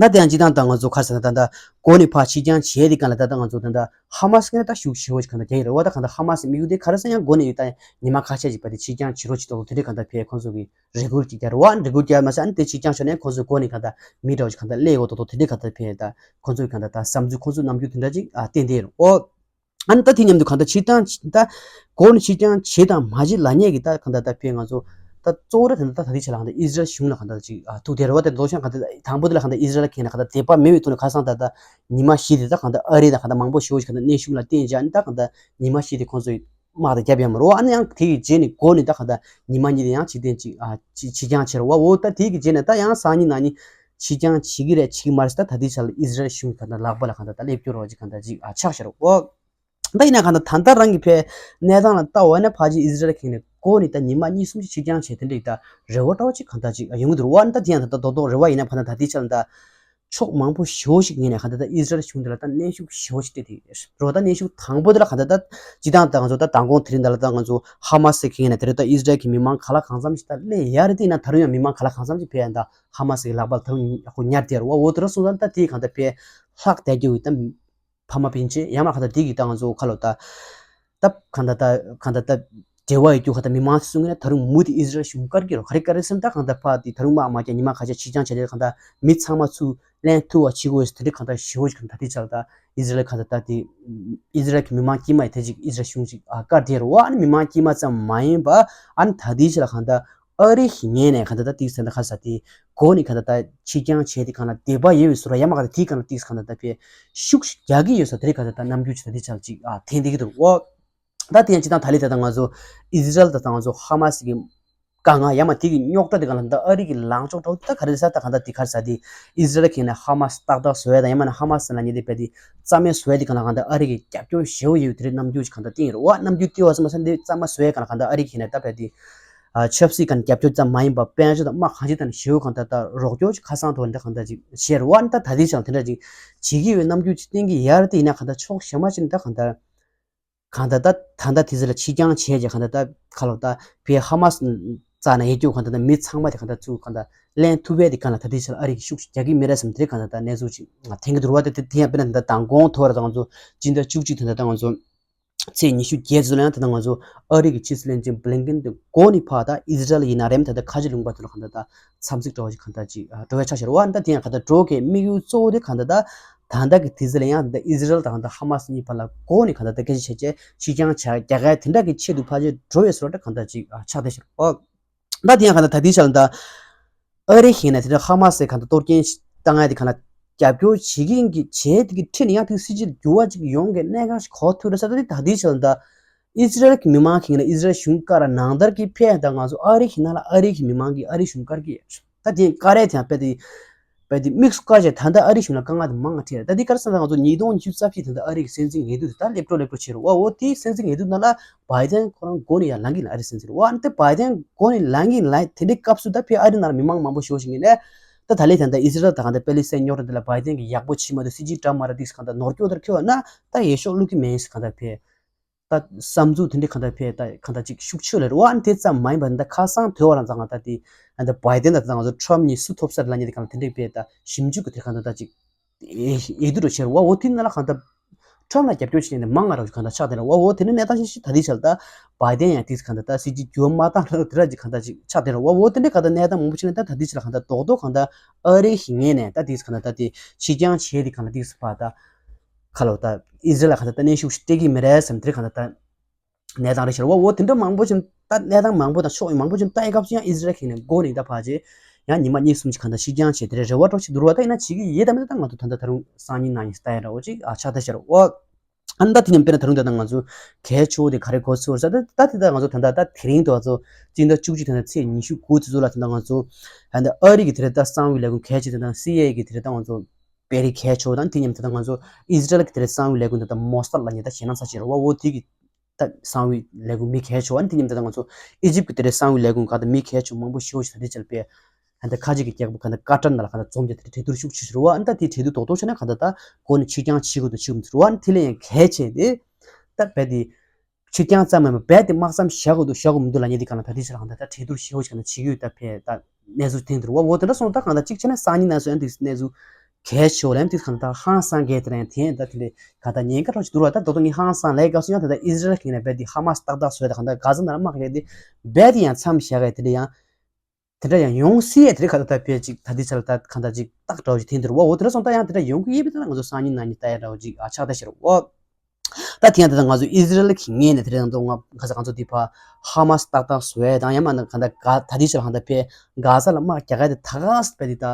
ད་དེ་ཡང་ཅི་དང་ད་ང་ཚོ་ཁ་སང་ད་ད་གོ་ནས་ཕར་ཕྱི་འགྱངས་བྱས་དེ་གང་ལ་ད་ད་ང་ཚོ་ད་ད་ཧ་མ་སི་ཀ་ནས་ད་ཤུགས་ཞེ་པོ་ཞིག་གང་ལྟར་རྒྱག་ཡོད་རེད་བ། ད་གང་ལྟར་ཧ་མ་སི་དམིགས་ཡུལ་དེ་ག་རེ་ཟེར་ཡང་གོ་ནས་ཡོད་ད་ཉི་མ་ཁ་ཤས་ཅིག་བར་དེ་ཕྱི་འགྱངས་བྱེད་རོགས་བྱེད་དོ་དེ་འདྲས་གང་ལྟར་ཕེ་ཁོང་ཚོ་གི་རེ་སྐུལ་ཅིག་རྒྱག་རེད་བ། རེ་སྐུལ་རྒྱག་མ་ཟད་ཨ་ནི་དེ་ཕྱི་འགྱངས་ཤོར་ནས་ཁོང་ཚོ་གོ་ནས་གང་ལྟར་མི་འདྲ་བ་ཞིག་གང་ལྟར་སླེབས་ཡོད་དོ་དོ་དེ་འདྲས་གང་ལྟར་ཕེ་ད་ཁོང་ཚོ་གི་གང་ལྟར་ད་བསམ་ཚུལ་ཁོང་ཚོ་རྣམ་འགྱུར་དེ་འདྲ་ཅིག་བསྟན་དེ་རེད་ཨོ། ཨ་ནི་ད་དེ་མཉམ་དུ་གང་ལྟར་ཕྱི་འགྱངས་ད་གོ་ནས་ཕྱི་འགྱངས་བྱས་དང་མ་བྱས་ལབ་མཁན་གྱི་ད་གང་ལྟར་ད་ཕེ་ང་ཚོ་ད་གཙོ་བོ་ར་དེ་འདྲ་ད་ད་ལྟའི་ཆ་ལ་གང་ལྟར་ཨི་ཟི་རལ་གཞུང་ལ་གང་ལྟར་ཅིག་ཐུག་དེ་རེད་བ། དེ་མདོ་ཤང་གང་ལྟར་དང་པོ་དེ་ལ་གང་ལྟར་ཨི་ཟི་རལ་གྱི་ནས་གང་ལྟར་དད་པ་མེད་པའི་ཐོག་ནས་ཁ་སང་ད་ད་ཉི་མ་བཞི་དེ་ད་གང་ལྟར་ཨ་རི་དང་གང་ལྟར་མང་པོ་ཞེ་པོ་ཞིག་གང་ལྟར་གནོན་ཤུགས་ལ་བརྟེན་བྱས་ཨ་ནི་ད་གང་ལྟར་ཉི་མ་བཞི་དེ་ཁོང་ཚོས་དམག་དང་རྒྱབ་ཡོད་མ་རེད་བ། ཨ་ནི་ཡང་དེ་གི་རྗེས་ནས་གོ་ནས་ད་གང་ལྟར་ཉི་མ་གཉིས་དེ་ཡང་ཕྱིར་འཐེན་ཅིག་ཕྱི་ཕྱི་འགྱངས་བྱས་རེད་བ། འོ་ད་དེ་གི་རྗེས་ནས་ད་ཡང་སང་ཉིན་གནངས་ཉིན་ཕྱི་འགྱངས་བྱེད་ཀྱི་རེད་བྱེད་ཀྱི་མ་རེད་ཟེར་ད་ད་ལྟའི་ཆ་ལ་ཨི་ཟི་རལ་གཞུང་གི་གང་ལྟར་ལག་པ་ལ་གང་ལྟར་ད་སླེབས་རྒྱུ་རེད་བ་ཅིག་གང་ལྟར་ཅིག་ཆགས་བཞག་རེད་བ། ད་ཡིན་ན་གང་ལྟར་ད་ལྟ་རང་གི་ཕའི་གནས་སྟངས་ལ་ལྟ་བ་ཡིན་ན་ཕལ་ཆེར་ཨི་ཟི་རལ་གྱི་ནས་གོ་ནས་ད་ཉི་མ་གཉིས་གསུམ་ཅིག་ཕྱི་འགྱངས་བྱས་དེ་འདྲ་ཡིན་ད་རེ་བ་འདྲ་བོ་ཅིག་གང་ལྟར་ཅིག་ཡོང་གི་འདུག་རེད་བ། ད་དེ་ཡང་ད་ལྟ་རྡོག་རྡོག་རེ་བ་ཡིན་ན་ཕ་ད་ད་ལྟའི་ཆ་ལ་ད་ཕྱོགས་མང་པོ་ཞེ་པོ་ཞིག་ངོས་ནས་གང་ལྟར་ད་ཨི་ཟི་རལ་གཞུང་འདི་ལ་ད་གནོན་ཤུགས་ཞེ་པོ་ཞིག་སྤྲད་དེ་རེད་བ། ད་གནོན་ཤུགས་དང་པོ་དེ་ལ་གང་ལྟར་ད་སྤྱི་བཏང་ད་ང་ཚོ་ད་མདང་དགོང་དེ་རིང་ད་ལ་ད་ང་ཚོ་ཧ་མ་སི་གི་ངོས་ནས་དེ་རིང་ད་ཨི་ཟི་རལ་གྱི་མི་མང་ག་ལ་གང་འཚམ་ཞིག་ད་སླེབས་ཡ་རེད། དེ་ཡིན་ན་ད་རུང་ཡང་མི་མང་ག་ལ་གང་འཚམ་ཞིག་ཕེབས་ཡ་ད་ཧ་མ་སི་གི་ལག་པ་ལ་ད་རུང་ཉར་བསྡད་རེད་བ། འོ་དེ་འདྲ་སོང་ཙང་ད་དེ་གང་ལྟར་ཕེབས་ལྷག་བསྡད་རྒྱུ་ཡོད་ད། ཕ་མ་སྤུན་མཆེད་ཡང་མ་གང་ལྟར་དེ་གི་ད་ང་ཚོ་ཁ་ལོ་ད་ད་གང་ལྟར་ད་གང་ལྟར་ད་འབྲེལ་བ་ཡོད་རྒྱུ་གང་ལྟར་མི་མང་ཚོ་གསུང་གི་ན་ད་རུང་མུ་མཐུད་ཨི་ཟི་རལ་གཞུང་བཀར་གྱི་རོ། ག་རེ་བཀར་རེད་ཟེར་ན་ད་གང་ལྟར་ཕ་དེ་ད་རུང་དམག་མ་རྒྱག་ཉི་མ་ཁ་ཤས་ཕྱི་འགྱངས་བྱས་ཏེ་གང་ལྟར་མི་ཚང་མ་ཚུར་ལེན་ཐུབ་པ་བྱེད་དགོས་ཟེར་དེ་འདྲའི་གང་ལྟར་ཞེ་པོ་ཞིག་གང་ལྟར་དེ་ཆ་ལ་ད་ཨི་ཟི་རལ་གང་ལྟར་ད་དེ་ཨི་ཟི་རལ་གྱི་མི་མང་དཀྱུས་མ་ཡི་དེ་ཅིག་ཨི་ཟི་རལ་གཞུང་ཅིག་ཨ་བཀར་དེ་རོ། ཨ་ནི་མི་མང་དཀྱུས་མ་ཙམ་མ་ཡིན་པ་ཨ་ནི་ད་དེའི་ཆ་ལ་གང་ལྟར་ཨ་རི་གི་ངོས་ནས་གང་ལྟར་ད་དེ་ཟེར་ན་ག་ས་དེ་གོ་ནས་གང་ལྟར་ད་ཕྱི་འགྱངས་བྱས་ཏེ་གང་ལ་དད་པ་ཡོད་པའི་བཟོ་འདྲ་ཡང་མ་གང་ལྟར་དེ་གང་ལ་དེ་གང་ལྟར་ད་ཕེ་ཤུགས་རྒྱག་གི་ཡོད་ས་དེ་རེད། གང་ལྟར་ད་རྣམ་འགྱུར་ཅིག་ད་དེ་ཆ་ལ་ཅིག་ཨ་འཐེན་བསྡད་ཀྱི་འདུག་ཨོ། ད་དེ་ཡང་སྤྱི་བཏང་ད་ལི་ད་ད་ང་ཚོ་ཨི་ཟི་རལ་ད་ད་ང་ཚོ་ཧ་མ་སི་གི་དཀའ་ངལ་ཡང་མ་དེ་གི་རྙོག་དྲ་དེ་གང་ལ་ད་ཨ་རི་གི་ལངས་ཕྱོགས་འདྲ་བོ་ད་ག་རེ་ཟེར་ད་གང་ལྟར་དེ་ག་རེ་ཟེར་དེ་ཨི་ཟི་རལ་གྱི་ནས་ཧ་མ་སི་ཏག་ཏག་བཟོ་ཡ་ད་ཡང་མ་ན་ཧ་མ་སི་ལ་ཉེ་དེ་བས་དེ་རྩ་མེད་བཟོ་ཡ་དེ་གང་ལ་གང་ལྟར་ཨ་རི་གི་རྒྱབ་སྐྱོར་ཞེ་པོ་ཡོད་དེ་རེད། རྣམ་འགྱུར་ཅིག་གང་ལྟར་བསྟན་ཡོད་རེད་བ། རྣམ་འགྱུར་དེ་བ་སི་མ་ས་འདི་རྩ་མ་བཟོ་ཡ་གང་ལ་གང་ལྟར་ཨ་རི་གི་ནས་ད་བས་དེ་ཆབ་སྲིད་གང་རྒྱབ་སྐྱོར་ཙམ་མ་ཡིན་པ་དཔལ་འབྱོར་དང་དམག་གང་ཅི་དང་ཞེ་པོ་གང་ལྟར་ད་རོགས་སྐྱོར་ཅིག་ཁ་སང་ཐོག་ནས་ད་གང་ལྟར་ཅིག་བྱས་རེད་བ། ད་ད་དེ་ཆ་ལ་དེ་འདྲ་ཅིག་བྱེད་ཀྱི་ཡོད་རྣམ་འགྱུར་ཅིག་བསྟན་གྱི་ཡ་རེད། དེ་ཡིན་ན་གང་ལྟར་ཕྱོགས་གཞན་མ་ཅིག་ནས་ད་གང་ལྟར། གང་ལྟར་ད་ད་ལྟ་དེ་ཚོ་ལ་ཕྱི་འགྱངས་བྱས་རྗེས་གང་ལྟར་ད་ཁ་ལོ་ད་བའི་ཧ་མ་སི་རྩ་ནས་ཡོད་རྒྱུ་གང་ལྟར་ད་མི་ཚང་མ་དེ་གང་ལྟར་ཚུར་གང་ལྟར་ལེན་ཐུབ་པའི་དེ་གང་ལ་ད་དེ་ཚོ་ལ་ཨ་རི་གི་ཤུགས་རྒྱག་གི་མི་རེད་བསམ་དེ་གང་ལྟར་ད་གནས་ཚུལ་ཅིག་འཐེན་གྱི་འདུག་བ། དེ་དེ་ཡང་དཔེར་ན་ད་མདང་དགོང་ཐོག་ར་ད་ང་ཚོ་སྤྱི་ཟླ་བཅུ་གཅིག་དེ་ད་ད་ང་ཚོ་ཚེས་ཉི་ཤུ་བརྒྱད་ཚོ་ལ་ཡང་ད་ད་ང་ཚོ་ཨ་རི་གི་ཕྱི་སྲིད་བློན་ཆེན་བྷི་ལིན་ཀེན་དེ་འགོ་ནས་ཕར་ད་ཨི་ཟི་རལ་ཡིན་ན་རེད་ད་ད་ཁ་ཆེ་ལུང་པ་དེ་ལ་གང་ལྟར་ད། འཚམས་གཟིགས་འདྲ་བོ་ཞིག་གང་ལྟར་ཅིག་འགྲོ་བའི་ཆ་ཤར་བ་འདྲ་དེ་ཡང་གང་ལྟར་འགྲོ་གི་དམིགས་ཡུལ་གཙོ་བོ་དེ་གང་ལྟར་ད་ད་ལྟ་གི་དུས་ཚོད་ལ་ཡང་ད་ཨི་ཟི་རལ་དང་ད་ཧ་མ་སི་གཉིས་བར་ལ་སྒོ་ནས་གང་ལྟར་ད་སྐད་ཆ་བྱས་རྗེས་ཕྱི་འགྱངས་བྱ་རྒྱག་ག་དེ་འདྲ་གི་ཆེད་དུ་ཕལ་ཆེར་འགྲོ་བའི་བཟོ་འདྲ་གང་ལྟར་ཅིག་ཆགས་བསྡད་ཤག་ཨོ། ད་དེ་ཡང་གང་ལྟར་ད་ལྟའི་ཆ་ལ་ད་ཨ་རི་ཡིན་ན་དེ་འདྲ་ཧ་མ་སི་གང་ལྟར་གཏོར་སྐྱོན་བཏང་ཡ་དེ་གང་ལ་རྒྱབ་སྐྱོར་བྱེད་ཀྱི་ཡིན་གྱི་བྱས་དེ་གི་ཁྲིད་ནས་ཡང་དེ་སྲིད་ཇུས་འགྱུར་བ་ཅིག་ཡོང་གི་གནད་འགག་ཞིག་གོ་ཐུབ་རེད་ས། ད་དེ་ད་ལྟའི་ཆ་ལ་ད། ཨི་ཟི་རལ་གྱི་མི་མང་གིས་ན་ཨི་ཟི་རལ་གཞུང་བཀར་ནང་ལྟར་གྱི་ཕེ་ཡང་ད་ང་ཚོ་ཨ་རི་གི་ནང་ལ་ཨ་རི་གི་མི་མང་གིས་ཨ་རི་གཞུང་བཀར་གྱི་ཡོད། ད་དེ་བཀར་རེས་དེ་ཡང་དཔེ་དེ་དཔེ་དེ་དམིགས་སུ་བཀར་བྱས་ད་ལྟ་ཨ་རི་གཞུང་ལ་དཀའ་ངལ་དེ་མང་བ་འཕྲད་ད་དེ་ག་རེ་ཟེར་ན་ང་ཚོ་ཉིས་སྟོང་ཉི་ཤུ་རྩ་བཞི་ད་ལྟ་ཨ་རི་གི་སྲིད་འཛིན་འོས་བསྡུ་དེ་ད་སླེབས་འགྲོ་སླེབས་འགྲོ་བྱེད་རོགས་བ། འོ་དེའི་སྲིད་འཛིན་འོས་བསྡུ་ནང་ལ་བྷའི་ཏན་ཁོ་རང་མགོ་ནས་ཡར་ལངས་ཀྱི་ཡིན་ཨ་རི་སྲིད་འཛིན་བ། འདི་བྷའི་ཏན་མགོ་ནས་ལངས་ཀྱི་ཡིན་ལ་དེ་འདྲའི་སྐབས་སུ་ད་ཕེ་ཨ་རི་ནང་ལ་མི་མང་མང་པོ་ཞེ་པོ་ཞིག་ཡིན་ནས་ད་ད་ལས་ད་ལྟ་ཨི་ཟི་རལ་ད་ག་ད་པེ་ལི་སི་ཐན་རྙོག་དྲ་འདི་ལ་བྷའི་ཏན་གྱི་ཡག་པོ་བྱེད་མ་ཐུབ་སྲིད་ཇུས་འདྲ་མ་རེད་འདུག་ག་ད་ནོར་སྐྱོ་དར་ཁེལ་བ་ན་ད་འོས་ཤོག་བླུག་གི་མེད་ཟེར་ག་ད་ཕེ། ད་བསམ་ཚུལ་དེ་འདྲའི་གང་ལྟར་ཕེ་ད་གང་ལྟར་ཅིག་ཤུགས་ཆེ་ལ་རེད་བ། ཨ་ནི་དེ་ཙམ་མ་ཡིན་པར་ད་ཁ་སང་དོལ་བ་རང་ཚང་ང་ད་དེ་ཨ་ད་བྷའི་ཏན་ད་ད་ང་ཚོ་ཁྲམ་གཉིས་སུ་ཐོབ་ས་རེད་ལ་ཉེ་དེ་གང་ལ་དེ་འདྲའི་ཕེ་ད་ཞིབ་འཇུག་གི་དེ་གང་ལྟར་ད་ཅིག་ཨེ་ཨེ་དུ་རུ་ཆེ་རེད་བ། འོ་དེ་ནང་ལ་གང་ལྟར་ཁྲམ་ལ་རྒྱབ་སྐྱོར་བྱེད་ནས་མང་ང་ར་གང་ལྟར་ཆགས་དེ་རེད་བ། འོ་དེ་ནི་གནས་སྟངས་ཤིག་ཤིག་ད་དེ་ཆ་ལ་ད་བྷའི་ཏན་ཡང་དེ་གང་ལྟར་ད་སྲིད་ཇུས་འགྱུར་མ་བཏང་ར་དེ་ར་ཅིག་གང་ལྟར་ཅིག་ཆགས་དེ་རེད་བ། འོ་དེ་འདྲའི་གང་ལྟར་གནས་སྟངས་མང་པོ་ཞིག་ནས་ད་ད་དེ་ཆ་ལ་གང་ལྟར་རྡོག་རྡོག་གང་ལྟར་ཨ་རི་ཞིག་ངེས་ནས་ད་དེ་གང་ལྟར་ད་དེ་ཕྱི་འགྱངས་བྱས་དེ་གང་ལྟར་དེ་ཕར་ད། ཁ་ལོ་ད་ཨི་ཟི་རལ་ལ་ག་ད་ད་གནོན་ཤུགས་ཤིག་སྤྲད་ཀྱི་མི་རེད་བསམ་དེ་ག་ད་ད་གནས་སྟངས་རེ་ཤར་བ། འོ་དེ་འདྲ་མང་པོ་ཅིག་ད་གནས་སྟངས་མང་པོ་དང་ཕྱོགས་མང་པོ་ཅིག་ལྟ་ཡི་སྐབས་སུ་ཡང་ཨི་ཟི་རལ་གྱི་ནས་འགོ་ནས་ད་ཕར་རྗེས་ཡང་ཉི་མ་གཉིས་གསུམ་ཅིག་ག་ད་ཕྱི་འགྱངས་བྱས་དེ་རེ་རེ་བ་འདྲ་ཅིག་འདུག་བ། ད་ཡིན་ན་བྱེད་ཀྱི་ཡོད་དམ་ད་ང་ཚོ་ད་ད་ད་རུང་སང་ཉིན་གནངས་ཉིན་ལྟ་ཡ་འདྲ་བོ་ཅིག་ཨ་ཆགས་ད་ཤར་བ། ཨ་ནི་ད་དེ་ནས་དཔེར་ན་ད་རུང་ད་ད་ང་ཚོ་གལ་ཆེ་བོ་དེ་ག་རེ་གོ་ཚོར་ས་ད་ད་དེ་ད་ང་ཚོ་ད་ད་ད་དེ་རིང་དུ་ང་ཚོ་སྤྱི་ཟླ་བཅུ་གཅིག་ད་ད་ཚེས་ཉི་ཤུ་དགུ་དེ་ཚོ་ལ་ད་ད་ང་ཚོ་ད་ད་ཨ་རི་གི་དེ་རེ་ད་གསང་བའི་ལས་ཁུངས་གལ་ཆེ་དེ་ད་སི་ཨའི་ཨེ་གི་དེ་རེ་ད་ང་ཚོ། པེ་རི་གལ་ཆེ་བ་དང་དེ་མཉམ་དུ་ད་ང་ཚོ་ཨི་ཟི་རལ་གྱི་དེ་རེད་གསང་བའི་ལས་ཁུངས་དེ་ད་མོ་སཱད་ལབ་མཁན་ད་ཞེད་སྣང་ཚ་ཆེ་རེད་བ། འོ་དེ་གི་ད་གསང་བའི་ལས་ཁུངས་མི་གལ་ཆེ་བ་ནི་དེ་མཉམ་དུ་ད་ང་ཚོ་ཨི་ཇིབ་ཀྱི་དེ་རེད་གསང་བའི་ལས་ཁུངས་ག་ད་མི་གལ་ཆེ་མང་པོ་ཤོད་ཤི་ད་དེ་ཆེད་པས་ད་ཁ་ཅིག་གི་རྒྱལ་ཁབ་ག་ད་ཀ་ཏར་ནང་ལ་ག་ད་འཛོམས་ཀྱི་དེ་གྲོས་བསྡུར་ཤུགས་ཆེ་ཞུ་རེད་བ། ཨ་ནི་ད་དེ་གྲོས་བསྡུར་རྡོག་རྡོག་བྱས་ན་ག་ད་ད་གོ་ནས་ཕྱིར་འགྱངས་བྱེད་དགོས་དང་བྱེད་དགོས་མི་ཚོར་བ། ཨ་ནི་དེ་ལས་ཡང་གལ་ཆེ་དེ་ད་རྦད་དེ། ཕྱིར་འགྱངས་ཙམ་མིན་པར་རྦད་དེ་དམག་མཚམས་བཞག་དགོས་འདུག་བཞག་དགོས་མི་འདུག་ལབ་མཁན་དེ་ག་ལ་ད་དེ་ཕྱིར་ཧང་ད་ད་གྲོས་བསྡུར་ཞེ་པོ་ཞིག་ག་ན་བྱེད་ཀྱི་ཡོད་ད་ཕེ་ད་གནས་ཚུལ་ཐོན་འདུག་བ། འོ་དེ་འདྲ་སོང་ད་གང་ལྟར་གཅིག་བྱས་ན་སང་ཉིན་གནངས་ཚེ་ཨ་འདི་གནས་ཚུལ་གལ་ཆེ་བ་ལ་ཡང་དེ་གང་ལྟར་ཧང་སང་གས་དེ་རང་དེ་ད་དེ་ལས་ག་ད་ཉེན་ཁ་རོགས་ཞིག་འདུག་བ། ད་དོ་དོ་ངས་ཧང་སང་ལས་སྐབས་སུ་ཡང་ད་ད་ཨི་ཟི་རལ་གྱིས་ནས་རྦད་དེ་ཧ་མ་སི་ཏག་ཏག་བཟོས་ད་གང་ལྟར་ག་ཟ་ན་ལ་དམག་གས་དེ་རྦད་དེ་ཡང་མཚམས་བཞག་གས་དེ་ལས་ཡང་དེ་འདྲ་ཡང་ཡོང་སྲིད་ཡས་དེ་རིགས་ག་ད་ད་ཕེ་ཅིག་ད་དེ་ཆ་ལ་ད་གང་ལྟར་ཅིག་ཏག་འདྲ་བོ་ཞིག་ཐོན་འདུག་བ། འོ་དེ་འདྲ་སོང་ད་ཡང་དེ་འདྲ་ཡོང་གི་ཡོད་པས་ད་ང་ཚོ་སང་ཉིན་གནངས་ཉིན་ལྟ་ཡ་འདྲ་བོ་ཅིག་ཨ་ཆགས་ད་ཤེར་བ། ད་དེ་ཡང་ད་ལྟ་ང་ཚོ་ཨི་ཟི་རལ་གྱི་ངོས་ནས་དེ་རིང་ང་ཚོ་ང་ཁ་ས་ང་ཚོ་འདི་ཕ་ཧ་མ་སི་ཏག་ཏག་བཟོ་ཡས་དང་ཡང་མིན་ན་གང་ལྟར་ག་ད་དེ་ཕྱིར་གང་ལྟར་ཕེ་ག་ས་ལ་དམག་རྒྱག་ཡས་དེ་ད་ག་ས་ཕེ་དེ་ད་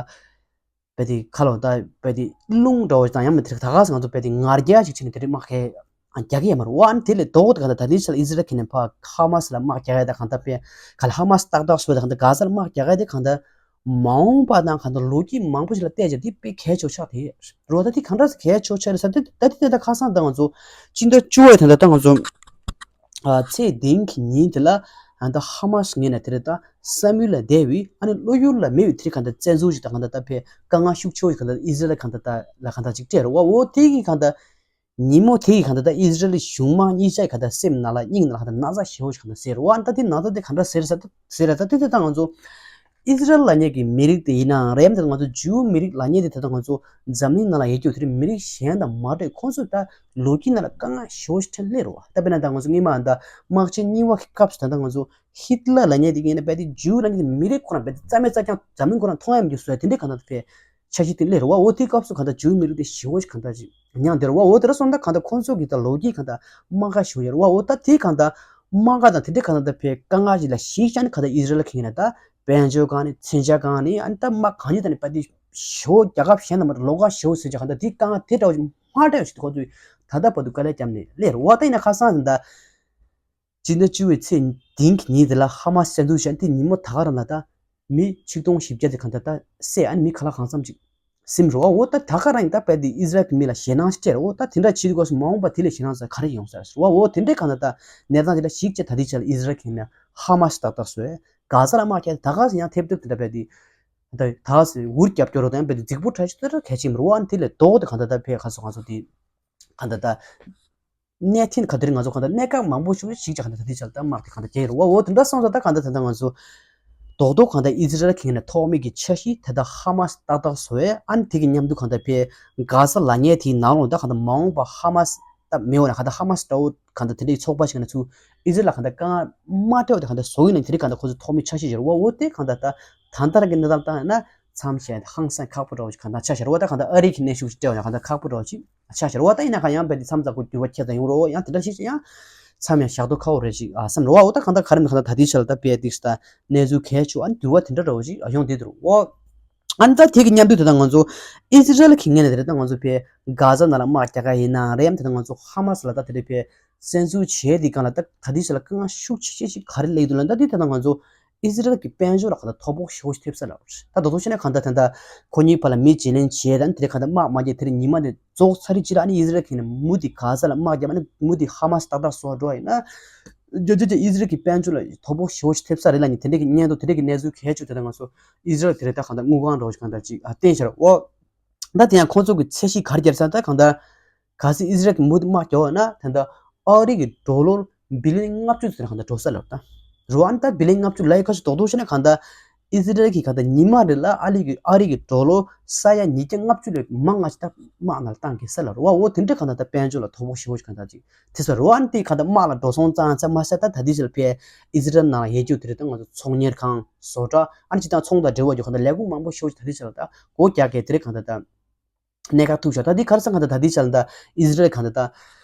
ཕེ་དེ་ཁ་ལོ་ད་ཕེ་དེ་རླུང་འདྲ་བོ་དང་ཡང་མིན་དེ་ད་ག་ས་ང་ཚོ་ཕེ་དེ་ངར་རྒྱག་ཅིག་བྱས་ནས་དེ་རིང་དམག་གས་རྒྱག་གི་ཡོད་མ་རེད་བ། ཨ་ནི་དེ་ལས་ལྡོག་སྟེ་གང་ལྟར་ད་དེ་ཕྱིར་ཨི་ཟི་རལ་གྱི་ནས་ཕ་ཧ་མ་སི་ལ་དམག་རྒྱག་ཡས་ད་གང་ལྟར་ཕེ་ག་ལ་ཧ་མ་སི་ཏག་ཏག་བཟོས་ད་གང་ལྟར་ག་ས་ལ་དམག་རྒྱག་ཡས་དེ་གང་ལྟར། མ་འོངས་པ་དང་གང་ལྟར་ལོ་རྒྱུས་མང་པོ་ཞིག་ལ་བལྟས་ཀྱང་དེ་དཔེ་གལ་ཆེ་བ་ཆགས་ཏེ་རོ། ད་དེ་གང་འདྲ་གལ་ཆེ་བ་ཆགས་རེད་ཟེར་ན་ད་དེ་ད་ཁ་སང་ད་ང་ཚོ་སྤྱི་ཟླ་བཅུ་པའི་ད་ལྟ་ད་ང་ཚོ་ཚེས་བདུན་གྱི་ཉིན་དེ་ལ་ད་ཧ་མ་སི་ངོས་ནས་དེ་རེད་ད་བསམ་ཡུལ་ལ་བསྡད་པའི་ཨ་ནི་བློ་ཡུལ་ལ་མེད་པའི་དེ་རིགས་གང་ལྟར་བཙན་འཛུལ་ཞིག་དང་གང་ལྟར་ད་ཕེ་དཀའ་ངལ་ཤུགས་ཆེ་བོ་ཞིག་གང་ལྟར་ཨི་ཟི་རལ་གང་ལྟར་ད་ལ་གང་ལྟར་ཅིག་སྤྲད་རོ་བ། འོ་དེ་གི་གང་ལྟར། ཉིན་མོ་དེ་ཡི་གང་ལྟར་ད་ཨི་ཟི་རལ་གཞུང་མང་གཉིས་ཆ་ཡི་གང་ལྟར་སེམས་ནང་ལ་སྙིང་ནང་ལ་གང་ལྟར་ན་ཚ་ཞེ་པོ་ཞིག་གང་ལྟར་ཟེར་བ། ད་དེ་ན་ཚ་དེ་གང་འདྲ་ཟེར་ས་ད་ཟེར་ར་ད་དེ་དེ་ད་ང་ཚོ་ཨི་ཟི་རལ་ལབ་མཁན་གྱི་མི་རིགས་དེ་ཡིན་ནའང་རེད་ཡམ་དེ་ང་ཚོ་ཇུའུ་མི་རིགས་ལབ་མཁན་དེ་ད་ད་ང་ཚོ་འཛམ་གླིང་ནང་ལ་ཡོད་རྒྱུ་དེ་རིང་མི་རིགས་གཞན་དང་མ་འདྲ་ཁོང་ཚོ་ད་ལོ་རྒྱུས་ནང་ལ་དཀའ་ངལ་ཞེ་པོ་ཞིག་འཕྲད་སླེབས་རེད་བ། ད་དཔེར་ན་ད་ང་ཚོ་སྔོན་མ་ད་དམག་ཆེན་གཉིས་པ་གི་སྐབས་སུ་ད་ད་ང་ཚོ་ཧི་ཏི་ལར་ལབ་མཁན་དེ་ཡིན་ན་རྦད་དེ་ཇུའུ་ལབ་མཁན་དེ་མི་རིགས་ཁོ་རང་རྦད་དེ་རྩ་མེད་རྩ་རྐྱང་འཛམ་གླིང་ཁོ་རང་མཐོང་ཡ་མི་འདུག་ཟེར་དེ་འདྲའི་གང་ལྟར་དཔེ་འཆར་གཞི་དེ་སླེབས་རེད་བ། འོ་དེའི་སྐབས་སུ་གང་ལྟར་ཇུའུ་མི་རིགས་དེ་ཞེ་པོ་ཞིག་གང་ལྟར་ཅིག་མྱངས་བསྡད་རེད་བ། འོ་དེ་འདྲ་སོང་ད་གང་ལྟར་ཁོང་ཚོ་གི་ད་ལོ་རྒྱུས་གང་ལྟར་རྨ་ཁ་ཞེ་པོ་ཡོད་རེད་བ། འོ་ད་དེ་གང་ལྟར་རྨ་ཁ་དང་དེ་འདྲའི་གང་ལྟར་ད་དཔེ་དཀའ་ངལ་ཅིག་ལ་གཞིགས་བྱས་ནས་གང་ལྟར་ཨི་ཟི་རལ་གྱིས་ཡིན་ན་ད་དཔལ་འབྱོར་སྒང་ནས་མཚོན་ཆ་སྒང་ནས་ཨ་ནི་ད་དམག་གང་ཅི་ད་ནས་དཔེ་དེ་ཞེ་པོ་རྒྱལ་ཁབ་གཞན་དང་མ་འདྲ་ལོགས་ཀ་ཞེ་པོ་ཟེར་ཅིག་གང་ལྟར་དེ་དཀའ་ངལ་དེ་འདྲ་བ་ཅིག་མ་འདྲ་བ་ཞིག་ཁོང་ཚོས་ད་ལྟ་བར་དུ་དཀའ་ལས་བརྒྱབ་ནས་སླེབས་རེད་བ། ད་ཡིན་ན་ཁ་སང་ད་ད། སྤྱི་ཟླ་བཅུ་པའི་ཚེས་བདུན་གྱི་ཉིན་དེ་ལ་ཧ་མ་སི་བཙན་འཛུལ་བྱས་དེ་ཉིན་མོ་ད་ག་རང་ལ་ད་མི་ཆིག་སྟོང་བཞི་བརྒྱ་དེ་གང་ལྟར་ད་བསད། ཨ་ནི་མི་ག་ལ་གང་འཚམ་ཅིག་ཟིན་རེད་བ། འོ་ད་ད་ག་རང་ཡིན་ད་རྦད་དེ་ཨི་ཟི་རལ་གྱི་མི་ལ་ཞེད་སྣང་ཞིག་སྤྲད་རེད། འོ་ད་དེ་འདྲ་བྱེད་དུས་སྐབས་སུ་མ་འོངས་པ་དེ་ལས་ཞེད་སྣང་ཟེར་ག་རེ་ཡོང་ས་རེད་བ། འོ་དེ་འདྲའི་གང་ལྟར་ད་གནས་སྟངས་དེ་འདྲ་ཞིག་བྱས་ད་དེ་ཆ་ལ་ཨི་ཟི་རལ་གྱིས་ནས་ཧ་མ་སི་ཏག་ཏག་བཟོས། ག་ས་ལ་དམག་རྒྱག་ད་ག་ས་ཡང་ཐེབས་ཐེབས་དེ་འདྲ་རྦད་དེ་ད་ད་ག་ས་འུར་རྒྱབ་སྐྱོར་རོགས་དང་རྦད་དེ་རྫིག་པོ་འདྲ་ཞིག་ད་གལ་ཆེན་མི་རེད་བ། ཨ་ནི་དེ་ལས་ལྡོག་སྟེ་གང་ལྟར་ད་ཕེ་ག་ས་ང་ཚོ་དེ་གང་ལྟར་ད། གནས་ཐིན་ག་དེར་ང་ཚོ་གང་ལྟར་གནད་འགག་མང་པོ་ཞིག་ཞིག་ཅིག་གང་ལྟར་ད་ལྟའི་ཆར་ད་དམག་དེ་གང་ལྟར་རྒྱག་གི་རེད་བ། འོ་དེ་འདྲ་སོང་ཙང་ད་གང་ལྟར་ད་ལྟ་ང་ཚོ་རྡོག་རྡོག་གང་ལྟར་ཨི་ཟི་རལ་གྱི་ནས་ཐོག་མེད་ཀྱི་འཆར་གཞི་དེ་ད་ཧ་མ་སི་ཏག་ཏག་བཟོ་བས། ཨ་ནི་དེ་གི་མཉམ་དུ་གང་ལྟར་ཕེ་ག་ས་ལབ་མཁན་དེའི་ནང་ལོགས་ད་གང་ལྟར་མ་འོངས་པ་ཧ་མ་སི་ད་མེད་འོ་ན་གང་ལྟར་ཧ་མ་སི་འདྲ་བོ་གང་ལྟར་དེ་འདྲའི་ཚོགས་པ་ཞིག་ནས་ཚུར་ཨི་ཟི་རལ་ལ་གང་ལྟར་དཀའ་ངལ་མ་སྤྲད་བ་དེ་གང་ལྟར་བཟོ་གི་ཡིན་ན་དེ་འདྲའི་གང་ལྟར་ཁོ་ཚོ་ཐོག་མེད་འཆར་གཞི་ཅིག་རེད་བ། འོ་དེ་གང་ལྟར་ད་ད་ལྟ་གི་གནས་སྟངས་ལྟར་ན་མཚམས་བཞག་ཧང་སང་ཁག་པོ་འདྲ་བོ་ཞིག་གང་ལྟར་ཆགས་ཤག་རེད་བ། ད་གང་ལྟར་ཨ་རི་གི་གནོན་ཤུགས་ཤིག་སྤྲད་བ་ཡང་གང་ལྟར་ཁག་པོ་འདྲ་བོ་ཞིག་ཆགས་ཤག་རེད་བ། ད་ཡིན་ན་གང་ཡང་རྦད་དེ་མཚམས་ཚ་ཁུ་འགྱུར་བ་ཁྱེད་ཚ་ཡོང་རོགས། ཡང་དེ་འདྲ་ཞིག་ཡང་མཚམས་ཡང་བཞག་དོ་ཁག་པོ་རེད་ཞིག་ཨ་བསམ་རེད་བ། འོ་ད་གང་ལྟར་ག་རེ་མིན་གང་ལྟར་ད་ལྟའི་ཆ་ལ་ད་དཔེ་དེ་ད་གནས་ཚུལ་གལ་ཆེ་བ་ཨ་ནི་འགྱུར་བ་དེ་འདྲ་འདྲ་བོ་ཞིག་ཡོང་བསྡད་འདུག་རེད་བ། ཨ་ནི་ད་དེ་གི་མཉམ་དུ་ད་ལྟ་ང་ཚོ་ཨི་ཟི་རལ་གྱི་ངོས་ནས་དེ་རེད། ད་ང་ཚོ་དཔེ་ག་ཟ་ནང་ལ་དམག་རྒྱག་ག་ཡིན་ན་རེད། ཡང་དེ་ད་ང་ཚོ་ཧ་མ་སི་ལ་ད་དེ་རེད་དཔེ་བཙན་འཛུལ་བྱས་དེ་སྒང་ལ་ད་ད་ལྟའི་ཆ་ལ་དཀའ་ངལ་ཤུགས་ཆེ་ཤོས་ཤིག་ག་རེ་སླེབས་འདུག་ལབ་ན། ད་དེ་ད་ལྟ་ང་ཚོ་ཨི་ཟི་རལ་གྱི་དཔལ་འབྱོར་ལ་གང་ལྟར་དོ་ཕོག་ཞེ་པོ་ཞིག་ཐེབས་ས་རེད། ད་རྡོག་རྡོག་བྱས་ན་གང་ལྟར་ད་ལྟ་ཁོ་གཉིས་བར་ལ་མི་བརྗེ་ལེན་བྱས་ད་ནི་དེ་རིང་གང་ལྟར་དམག་མ་རྒྱག་དེ་རིང་ཉི་མ་འདི་རྫོགས་ཚར་རེད་ཅི་ལ། ཨ་ནི་ཨི་ཟི་རལ་གྱིས་ནི་མུ་མཐུད་ག་ས་ལ་དམག་རྒྱབ། ཨ་ནི་མུ་མཐུད་ཧ་མ་སི་ཏག་ཏག་སོང་འགྲོ་བ་ཡིན་ན། རྒྱ་རྒྱ་རྒྱ་ཨི་ཟི་རལ་གྱི་དཔལ་འབྱོར་ལ་དོ་ཕོག་ཞེ་པོ་ཞིག་ཐེབས་ས་རེད་ལབ་ནི་དེ་འདྲ་གི་སྙན་ཐོ་དེ་འདྲ་གི་གནས་ཚུལ་གལ་ཆེ་དེ་ལ་ང་ཚོ་ཨི་ཟི་རལ་དེ་རིང་ད་གང་ལྟར་དངུལ་ཁང་འདྲ་བོ་ཞིག་གང་ལྟར་ཅིག་ཨ་བསྟན་ཤར་འོ། ད་དེ་ཡང་ཁོང་ཚོ་གི་ཚད་གཞི་ག་རེ་བརྒྱབ་ས་ད་གང་ལྟར། གལ་སྲིད་ཨི་ཟི་རལ་གྱིས་མུ་མཐུད་དམག་རྒྱག་པ་ན་ད་ལྟ་ཨ་རི་གི་ཌོ་ལར་བི་ལི་ཡན་ལྔ་བཅུ་ཙམ་གང་ལྟར་འགྲོ་ས་ལབ་ད། རེད་བ། ཨ་ནི་ད་བི་ལི་ཡན་ལྔ་བཅུ་ལབ་ཡ་ཁ་ཤས་རྡོག་རྡོག་བྱས་ན་གང་ལྟར་ཨི་ཟི་རལ་གྱིས་གང་ལྟར་ཉི་མ་རེ་ལ་ཨ་རི་གི་ཨ་རི་གི་ཌོ་ལར་ས་ཡ་ཉིས་བརྒྱ་ལྔ་བཅུ་ལས་མང་ང་ཞིག་ད་དམག་ནང་ལ་བཏང་གི་ས་ལབ་རེད་བ། འོ་དེ་འདྲ་གང་ལྟར་ད་དཔལ་འབྱོར་ལ་དོ་ཕོག་ཞེ་པོ་ཞིག་གང་ལྟར་ཅིག་ཐེབས་ས་རེད་བ། ཨ་ནི་དེ་གང་ལྟར་དམག་ལ་འགྲོ་སོང་ཙང་ཙང་མ་ཟད་ད་ད་ལྟའི་ཆར་ཕེ་ཨི་ཟི་རལ་ནང་ལ་ཡོད་རྒྱུ་དེ་རེད། ད་ང་ཚོ་ཚོང་གཉེར་ཁང་བཟོ་གྲྭ་ཨ་ནི་སྤྱིར་བཏང་ཚོང་དང་འབྲེལ་བ་རྒྱུ་གང་ལྟར་ལས་ཁུངས་མང་པོ་ཞེ་པོ་ཞིག་ད་ལྟའི་ཆར་ད་སྒོ་རྒྱག་གི་དེ་རིང་གང་ལྟར་ད། གནད་འགག་ཐུག་ཤག་ད་འདི་ག་རེ་ཟེར་གང་ལྟར་ད་འདི་ཆ་ལ་ད་ཨི་ཟི་རལ་གང་ལྟར་ད་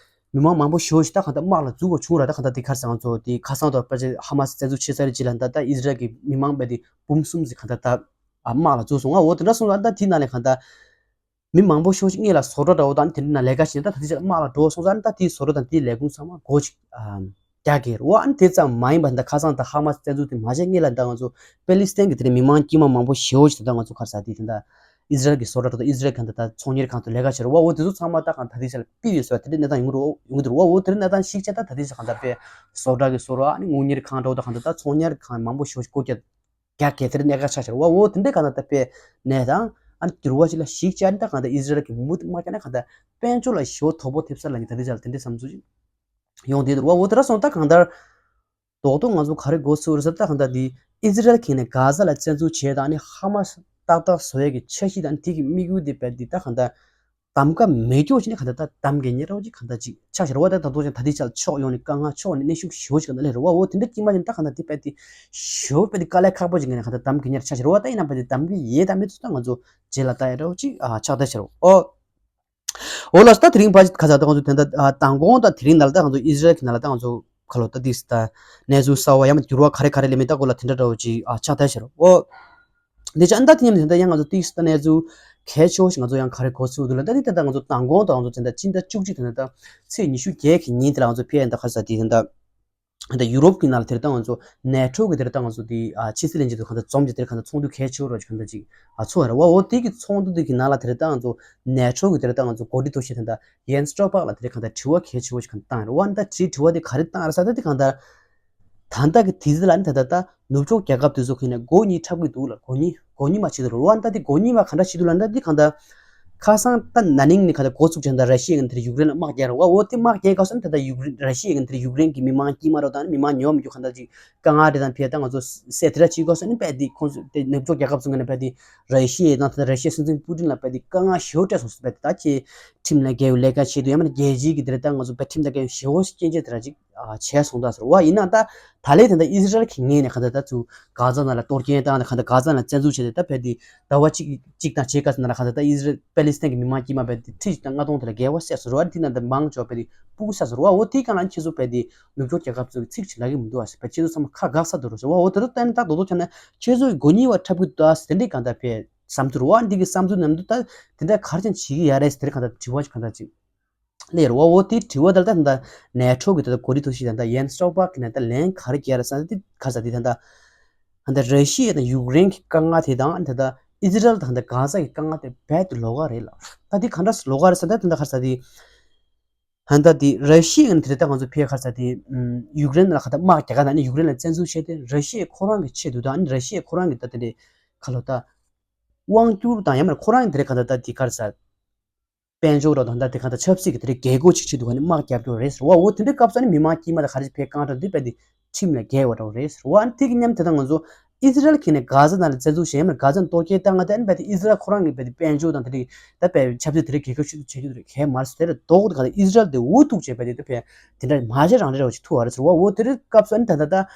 མི་མང་མང་པོ་ཞེ་པོ་ཞིག་ད་གང་ལྟར་དམག་ལ་འཛུལ་དགོས་བྱུང་ར། ད་གང་ལྟར་འདི་ག་རེ་ཟེར་ང་ཚོ་འདི་ཁ་སང་དང་ཕལ་ཆེར་ཧ་མ་སི་བཙན་འཛུལ་བྱས་ཚར་རེད་ཅི་ལ་ད་ད་ཨི་ཟི་རལ་གྱི་མི་མང་རྦད་དེ་འབུམ་གསུམ་ཟིག་གང་ལྟར་ད་དམག་ལ་འཛུལ་སོང་ང་། འོ་དེ་འདྲ་སོང་ཙང་ད་དེའི་ནང་ནས་གང་ལྟར་མི་མང་པོ་ཞེ་པོ་ཞིག་སྔོན་ལ་བཟོ་གྲྭ་འདྲ་བོ་དང་དེ་འདྲ་ནང་ལས་ཀ་བྱས་ད་ད་དེ་ཆ་དམག་ལ་འགྲོ་སོང་ཙང་ད་དེའི་བཟོ་གྲྭ་དང་དེའི་ལས་ཁུངས་ཚང་མ་སྒོ་ཅིག་རྒྱག་གི་རེད་བ། ཨ་ནི་དེ་ཙམ་མ་ཡིན་པ་ད་ཁ་སང་ད་ཧ་མ་སི་བཙན་འཛུལ་དེ་མ་བྱས་སྔོན་ལ་ད་ང་ཚོ་པེ་ལི་སི་ཐན་གྱི་དེ་རིང་མི་མང་དཀྱུས་མ་མང་པོ་ཞེ་པོ་ཞིག་ད་ང་ཚོ་ག་རེ་ཟེར་དེ་ད་ ཨི་ཟི་རལ་གྱི་བཟོ་གྲྭ་དང་ཨི་ཟི་རལ་གང་ལྟར་ད་ཚོང་གཉེར་ཁང་དུ་ལས་ཀ་བྱེད་རོགས་བ། འོ་དེ་ཚོ་ཚང་མ་ད་གང་ད་ལྟའི་ཆ་ལ་ཕུད་ཡོད་ཟེར་བ་དེ་འདྲའི་གནས་སྟངས་ཡོང་གི་རེད། ཡོང་གི་འདུག་རོགས་བ། འོ་དེ་འདྲའི་གནས་སྟངས་ཤིག་བྱས་ད་ད་ལྟའི་ཆ་གང་ལྟར་པའི་བཟོ་གྲྭ་གི་བཟོ་གྲྭ་ཨ་ནི་དངུལ་གཉེར་ཁང་འདྲ་བོ་ད་གང་ལྟར་ད་ཚོང་གཉེར་ཁང་མང་པོ་ཞེ་པོ་ཅིག་སྒོ་རྒྱག་རྒྱག་གལ་དེར་གནད་འགག་ཆགས་ཤར་བ། འོ་དེ་འདྲའི་གང་ལྟར་ད་པའི་གནས་དང་ཨ་ནི་འགྱུར་བ་ཞིག་ལ་གཞིགས་བྱས་ཨ་ནི་ད་གང་ལྟར་ཨི་ཟི་རལ་གྱི་མུ་མཐུད་མ་བརྒྱབ་ན་གང་ལྟར་དཔལ་འབྱོར་ལ་ཞེ་པོ་དོ་ཕོག་ཐེབས་ས་ལ་ཉིན་ད་ལྟའི་ཆ་ལ་དེ་འདྲའི་བསམ་ཚུལ་ཅིག་ཡོང་བསྡད་འདུག་རོགས་བ། འོ་དེ་འདྲ་སོང་ད་གང་ལྟར། རྡོག་རྡོག་ང་ཚོ་ག་རེ་གོ་ཚུལ་རེད་ཟེར་ད་གང་ལྟར་འདི་ཨི་ཟི་རལ་གྱིས་ནས་གྷ་ཛ་ལ་བཙན་འཛུལ་བྱས་དང་ནི་ཧ་མ་སི་ཏག་ཏག་བཟོ་ཡས་ཀྱི་འཆར་གཞི་དང་དེ་གི་དམིགས་ཡུལ་དེ་རྦད་དེ་ད་གང་ལྟར་གདམ་ག་མེད་སྐྱོ་ཅིག་ནི་གང་ལྟར་ད་གདམ་ག་ཉེ་རོགས་ཅིག་གང་ལྟར་ཅིག་ཆགས་ཤར་བ། ད་ད་དུང་ཀྱང་ད་ལྟའི་ཆར་ཕྱོགས་ཡོངས་ནས་དཀའ་ངལ་ཕྱོགས་ནས་གནོན་ཤུགས་ཞེ་པོ་ཅིག་གང་ལྟར་སླེབས་རེད་བ། འོ་དེ་འདྲ་དཀྱིལ་མ་ཅིག་ད་གང་ལྟར་དེ་རྦད་དེ་ཞེ་པོ་རྦད་དེ་དཀའ་ལས་ཁག་པོ་ཅིག་ནས་གང་ལྟར་གདམ་ག་ཉེ་ར་ཆགས་ཤར་བ། ད་ཡིན་ན་རྦད་དེ་གདམ་ག་ཡས་དང་མེད་ཚོ་ད་ང་ཚོ་རྗེས་ལ་ལྟ་ཡ་འདྲ་བོ་ཅིག་ཆགས་བསྡད་ཤར་བ། འོ། འོ་ལགས་སོ། ད་དེ་རིང་ཕལ་ཆེར་ཁ་ཚ་ད་ང་ཚོ་དེ་འདྲ་ཨ་མདང་དགོང་དང་དེ་རིང་ནང་ལ་ད་ང་ཚོ་ཨི་ཟི་རལ་གྱི་ནང་ལ་ད་ང་ཚོ་ཁ་ལོ་ད་ཏིས་ད་གནས་ཚུལ་གསར་བ་ཡང་མ་འགྱུར་བ་ག་རེ་ག་རེ་ལས་མེད་ད་གོ་ལ་དེ་འདྲ་འདྲ་བོ་ཅིག་ཨ་ཆགས་བསྡད་ཤར་འོ། དེ་ཆ་ཨ་ད་དེ་མཉམ་དུ་དེ་འདྲ་ཡང་ང་ཚོ་ཏིས་ད་གནས་ཚུལ་གལ་ཆེ་བོ་ཞིག་ང་ཚོ་ཡང་ག་རེ་གོ་ཚུལ་འདུག་ལ་ད་དེ་ད་ད་ང་ཚོ་མདང་དགོང་དང་ང་ཚོ་དེ་འདྲ་སྤྱི་ཟླ་བཅུ་གཅིག་དེ་འདྲ་ད་ཚེས་ཉི་ཤུ་བརྒྱད་ཀྱི་ཉིན་དེ་ལ་ང་ཚོ་ཕེ་ཡན་ད་ཁ་ས་དེ་འདྲ། ད་ཡུ་རོབ་ཀྱི་ནང་ལ་དེར་ད་ང་ཚོ་ནེ་ཊོ་གི་དེར་ད་ང་ཚོ་དེ་ཨ་ཕྱི་སྲིད་བློན་ཆེན་ཚོ་གང་ལྟར་འཛོམས་ཀྱི་དེར་གང་ལྟར་ཚོགས་འདུ་གལ་ཆེ་བོ་རོ་ཅིག་གང་ལྟར་ཅིག་ཨ་ཚོགས་ཡོད་རེད་བ། འོ་དེ་གི་ཚོགས་འདུ་དེ་གི་ནང་ལ་དེར་ད་ང་ཚོ་ནེ་ཊོ་གི་དེར་ད་ང་ཚོ་འགོ་ཁྲིད་ཐོག་ཤེས་དེ་ད་ཡེན་སི་སྟོལ་པག་ལ་དེར་གང་ལྟར་དྲི་བ་གལ་ཆེ་བོ་ཞིག་གང་བཏང་ཡོད་རེད་བ། ད་དྲི་དྲི་བ་དེ་ག་རེ་བཏང་རེད་ཟེར་ད་དེ་གང་ལྟར་ད་ལྟ་གི་དུས་ཚོད་ལ་ནི་ད་ལྟ་ད་ནུབ་ཕྱོགས་རྒྱལ་ཁབ་དེ་ཚོ་གི་ནས་མགོ་གཉིས་འཁྲབ་གི་འདུག་ལ་མགོ་གཉིས་མགོ་གཉིས་མ་བྱེད་དུ་རུ་བ། ད་དེ་མགོ་གཉིས་མ་ག་འདྲ་བྱེད་དུ་ལ་ད་དེ་གང་ལྟར། ཁ་སང་ད་ན་ནིང་ནས་ག་ད་འགོ་ཚུགས་བྱས་ད་ར་ཤི་ཡའི་ངན་དེར་ཡུཀ་རེན་ལ་དམག་རྒྱག་རོགས་བ། འོ་དེ་དམག་རྒྱག་སྐབས་སུ་ད་ད་ཡུཀ་རེན་ར་ཤི་ཡའི་ངན་དེར་ཡུཀ་རེན་གྱི་མི་མང་དཀྱུས་མ་རོ་དང་མི་མང་ཉོ་མི་རྒྱུ་ག་ད་ཅིག་དཀའ་ངལ་རེ་དང་ཕེ་ད་ང་ཚོ་སེ་དེ་ར་ཅིག་སྐབས་སུ་ནི་རྦད་དེ་ཁོང་ཚོ་དེ་ནུབ་ཕྱོགས་རྒྱལ་ཁབ་ཚོ་ངན་ན་རྦད་དེ་ར་ཤི་ཡའི་དང་ད་ད་ར་ཤི་ཡའི་སྲིད་འཛིན་པུ་ཏིན་ལ་རྦད་དེ་དཀའ་ངལ་ཞེ་པོ་སྤྲད་སོང་ཟེར། རྦད་དེ་ད་ཁྱེད་ཁྲིམས་ལ་འགལ་བའི་ལས་ཀ་བྱེད་དུས་ཡང་མིན་རྒྱལ་སྤྱིའི་གི་དེ་ར་ད་ང་ཚོ་རྦད་ཁྲིམས་དང་འགལ་བའི་ཞེ་པོ་སྐྱོན་བརྗོད་དེ་ར་ཅིག་བྱས་སོང་ད་ཟེར་བ། ཡིན་ན་ད་ད་ལས་དེ་འདྲ་ཨི་ཟི་རལ་གྱི་ངོས་ནས་ག་ད་ད་ཚུ་གྷ་ཛ་ནང་ལ་གཏོར་སྐྱོན་བཏང་ནས་ག་ད་གྷ་ཛ་ནང་བཙན་འཛུལ་བྱས་ཏེ་ད་རྦད་དེ་ཟླ་བ་གཅིག་གཅིག་དང་ཕྱེད་ཀ་ཙམ་ནང་ལ་ག་ད་ད་ཨི་ཟི་རལ་པེ་ལི་སི་ཐན་གྱི་མི་མང་དཀྱུས་མ་རྦད་དེ་ཁྲི་གཅིག་དང་ལྔ་སྟོང་དེ་ལ་བརྒལ་བ་བསད་སོང་རེད་བ། དེ་ནང་དུ་མང་ཆེ་བ་རྦད་དེ་སྤུ་གུ་བསད་སོང་རེད་བ། འོ་དེའི་སྒང་ལ་ཁྱེད་ཚོ་རྦད་དེ་ནུབ་ཕྱོགས་རྒྱལ་ཁབ་ཚོས་ཚིག་ཅིག་ལབ་ཀྱི་མི་འདུག་བ་ཟེར། རྦད་ཁྱེད་ཚོ་ཚང་མ་ཁ་འགག་ས་འདུག་རེད་ཟེར་བ། འོ་དེ་ཚོ་བལྟས་ན་ད་རྡོག་རྡོག་ཆ་ན་ཁྱེད་ཚོ་མགོ་གཉིས་པ་འཁྲབ་ཀྱི་འདུག་ཟེར་དེ་འདྲའི་ག་ད་ཕེ་བསམ་ཚུལ་རེད་བ། འདི་གི་བསམ་ཚུལ་ནང་དུ་ད་དེ་འདྲ་ག་རེ་བྱེད་ཀྱི་ཡ་རེད་ཟེར་དེ་ག་ད་དྲི་བ་ཞིག་ག་ད་ཅིག་སླེབས་རེད་བ། འོ་དེའི་དྲི་བ་དེ་ལ་ད་ད་ནེ་ཊོ་གི་ད་ད་གོ་སྒྲིག་ཐོག་ཤེས་ད་ད་ཡེན་སི་སྟོལ་པག་གི་ནས་ད་ལན་ག་རེ་རྒྱག་རེད་ཟེར་ན་དེ་ག་ཟེར་དེ་ད་ད་ད་ད་ར་ཤི་ཡ་དང་ཡུཀ་རེན་གྱི་དཀའ་ངལ་དེ་དང་ད་ད་ཨི་ཟི་རལ་དང་ད་གྷ་ཛ་གི་དཀའ་ངལ་དེ་རྦད་དེ་ལོགས་ཀ་རེད་ལ། ད་དེ་ག་འདྲ་ལོགས་ཀ་རེད་ཟེར་ན་ད་ད་ག་ཟེར་དེ་ད་ད་དེ་ར་ཤི་ཡ་གི་དེ་ད་ང་ཚོ་ཕེ་ག་ཟེར་དེ་ཡུཀ་རེན་ལ་ག་ད་དམག་རྒྱག་ག་ད་ནི་ཡུཀ་རེན་ལ་བཙན་འཛུལ་བྱས་ཏེ་ར་ཤི་ཡ་ཁོ་རང་གི་ཆེད་དུ་དང་ནི་ར་ཤི་ཡ་ཁོ་རང་གི་ད་དེ་འདྲའི་ག་ལོ་ད་དབང་སྒྱུར་དང་ཡང་མིན་ཁོ་རང་གི་དེ་རེད་ག་ད་ད་དེ་ག་རེ་ཟེར། དཔལ་འབྱོར་རོགས་དང་ད་དེ་གང་ལྟར་ཆབ་སྲིད་ཀྱི་དེ་རིང་རྒྱལ་སྒོ་ཅིག་ཆེད་དུ་ག་ནས་དམག་རྒྱབ་རྒྱུ་རེད་ཟེར་བ། འོ་དེ་འདྲའི་སྐབས་སུ་ནི་མི་མང་དཀྱུས་མ་ལ་ག་རེ་ཕེ་གང་དྲག་འདི་རྦད་དེ་ཁྲིམས་ལ་འགལ་བ་འདྲ་བོ་རེད་ཟེར་བ། ཨ་ནི་དེ་གི་མཉམ་དེ་དང་ང་ཚོ་ཨི་ཟི་རལ་གྱིས་ནས་གྷ་ཛ་ནང་ལ་བཙན་འཛུལ་བྱས་ཡང་མིན་གྷ་ཛ་ནང་གཏོར་སྐྱོན་བཏང་ང་དེ་ཨ་ནི་རྦད་དེ་ཨི་ཟི་རལ་ཁོ་རང་གི་རྦད་དེ་དཔལ་འབྱོར་དང་དེ་རིང་ད་རྦད་ཆབ་སྲིད་དེ་རིང་རྒྱལ་ཁ་ཤུགས་ཆེ་རྒྱུ་དེ་རེད་གལ་མ་རེད་ཟེར་དེ་ལ་ལྡོག་དེ་ག་ལ་ཨི་ཟི་རལ་དེ་འུ་ཐུག་བྱས་རྦད་དེ་ད་ཕེ་དེ་འདྲ་མ་བྱས་རང་རེད་འདྲ་བོ་ཅིག་ཐུག་བ་རེད་ཟེར་བ། འོ་དེ་རིང་སྐབས་སུ་ཨ་ནི་ད་ད་ད།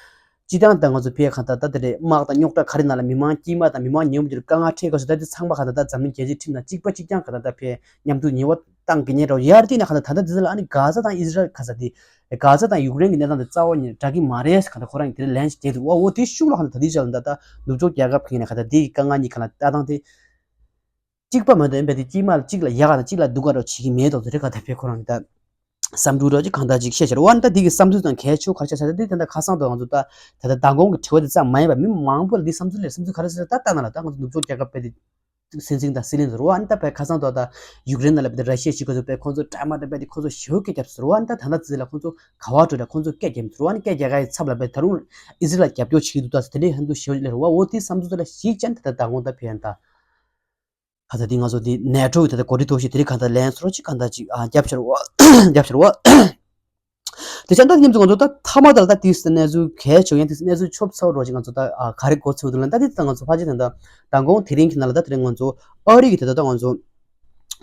སྤྱི་བཏང་ད་ང་ཚོ་ཕེ་གང་ལྟར་ད་དེ་རེད་དམག་དང་རྙོག་དྲ་ག་རེ་ནང་ལ་མི་མང་དཀྱུས་མ་དང་མི་མང་ཉེ་བོ་འདིར་དཀའ་ངལ་འཕྲད་སྐབས་སུ་ད་དེ་ཚང་མ་གང་ལྟར་ད་འཛམ་གླིང་རྒྱལ་སྤྱིའི་ཁྲིམས་དང་གཅིག་པ་གཅིག་རྐྱང་གང་ལྟར་ད་ཕེ་མཉམ་དུ་ཉེ་བོ་བཏང་གི་ཉེ་རོགས་ཡར་བལྟས་ན་གང་ལྟར་ད་ལྟ་དེ་ཚོ་ལ་ཨ་ནི་གྷ་ཛ་དང་ཨི་ཟི་རལ་ག་ས་དེ་གྷ་ཛ་དང་ཡུཀ་རེན་གྱི་གནས་སྟངས་དེ་རྩ་བ་ཉིད་འདྲ་གི་མ་རེད་གང་ལྟར་ཁོ་རང་གིས་དེ་ལན་ཞིག་བརྒྱབ་འདུག་བ། འོ་དེ་ཤུགས་ལ་གང་ལྟར་ད་དེ་ཆ་ལ་ད་ལྟ་ནུབ་ཕྱོགས་རྒྱལ་ཁབ་ཁག་ནས་གང་ལྟར་དེ་གི་དཀའ་ངལ་གཉིས་གང་ལ་ལྟ་སྟངས་དེ། གཅིག་པ་མ་གཏོགས་ཡིན་པས་དེ་གཅིག་མ་ལ་གཅིག་ལ་ཡག་དང་གཅིག་ལ་སྡུག་ག་རོགས་བྱེད་ཀྱི་མེད་དོ་དེ་རེད་ག་ད་ཕེ་ཁོ་རང་གི་ད་བསམ་ཚུལ་རོགས་ཅིག་གང་ལྟར་ཅིག་བཤད་ཤར་བ་ནི་ད་དེ་གི་བསམ་ཚུལ་དང་གལ་ཆེ་ག་རེ་ཆགས་ས་ད་དེ་ད་ལྟ་ཁ་སང་དུ་ང་ཚོ་ད་ད་ལྟ་མདང་དགོང་གི་དྲི་བ་དེ་ཙམ་མ་ཡིན་པ་མི་མང་པོ་ལ་དེ་བསམ་ཚུལ་ལས་བསམ་ཚུལ་ག་རེ་ཟེར་ད་ལྟ་ན་ལ་ད་ང་ཚོ་ནུབ་ཕྱོགས་རྒྱལ་ཁབ་པའི་དེ་སྲིད་འཛིན་དང་སྲིད་བློན་ཚོ་རོགས་ཨ་ནི་ད་ཕེ་ཁ་སང་དུ་ད་ཡུཀ་རེན་ནང་ལ་ཕེ་དེ་ར་ཤི་ཡ་ཞིག་ག་ཚོ་ཕེ་ཁོང་ཚོ་དྲག་མ་དྲག་པའི་དེ་ཁོང་ཚོ་ཞེ་པོ་སྐད་རྒྱབ་ཟེར་བ་ཨ་ནི་ད་ད་ལྟ་ཙི་ལ་ཁོང་ཚོ་ག་བ་འགྲོ་ད་ཁོང་ཚོ་སྐད་རྒྱབ་ཟེར་བ་ཨ་ནི་སྐད་རྒྱག་ག་ཡི་ཚབ་ལ་ཕེ་ད་རུང་ཨི་ཟི་རལ་ལ་རྒྱབ་སྐྱོར་བྱེད་ཀྱི་འདུག་ད་ཟེར་དེ་འདྲའི་ཧན་དུ་ཞེ་པོ་ལས་རོགས་འོ་དེ་བསམ་ཚུལ་དེ་ལ་གཞིགས་ཅན་ད་ད་མདང་དགོང་ད་ཕེ་ཡ་ད། ག་ད་དེ་ང་ཚོ་དེ་ནེ་ཊོ་གི་ད་ལྟ་འགོ་ཁྲིད་ཐོག་ཞིག་དེ་རིང་ག་ད་ལན་སོར་ཅིག་ག་ད་ཅིག་ཨ་རྒྱབ་ཤར་བ་རྒྱབ་ཤར་བ། དེ་ཆ་ད་མཉམ་དུ་ང་ཚོ་ད་མཐའ་མ་ད་ལ་ད་དེ་གནས་ཚུལ་གལ་ཆེ་ཡང་དེ་གནས་ཚུལ་ཆོབ་ཚ་བོ་རོ་ཅིག་ང་ཚོ་ད་ཨ་ག་རེ་གོ་ཚུལ་འདུག་ལ་ད་དེ་ད་ང་ཚོ་ཕལ་ཆེར་ད་ད་མདང་དགོང་དེ་རིང་གི་ནང་ལ་ད་དེ་རིང་ང་ཚོ་ཨ་རི་གི་ད་ད་ད་ང་ཚོ་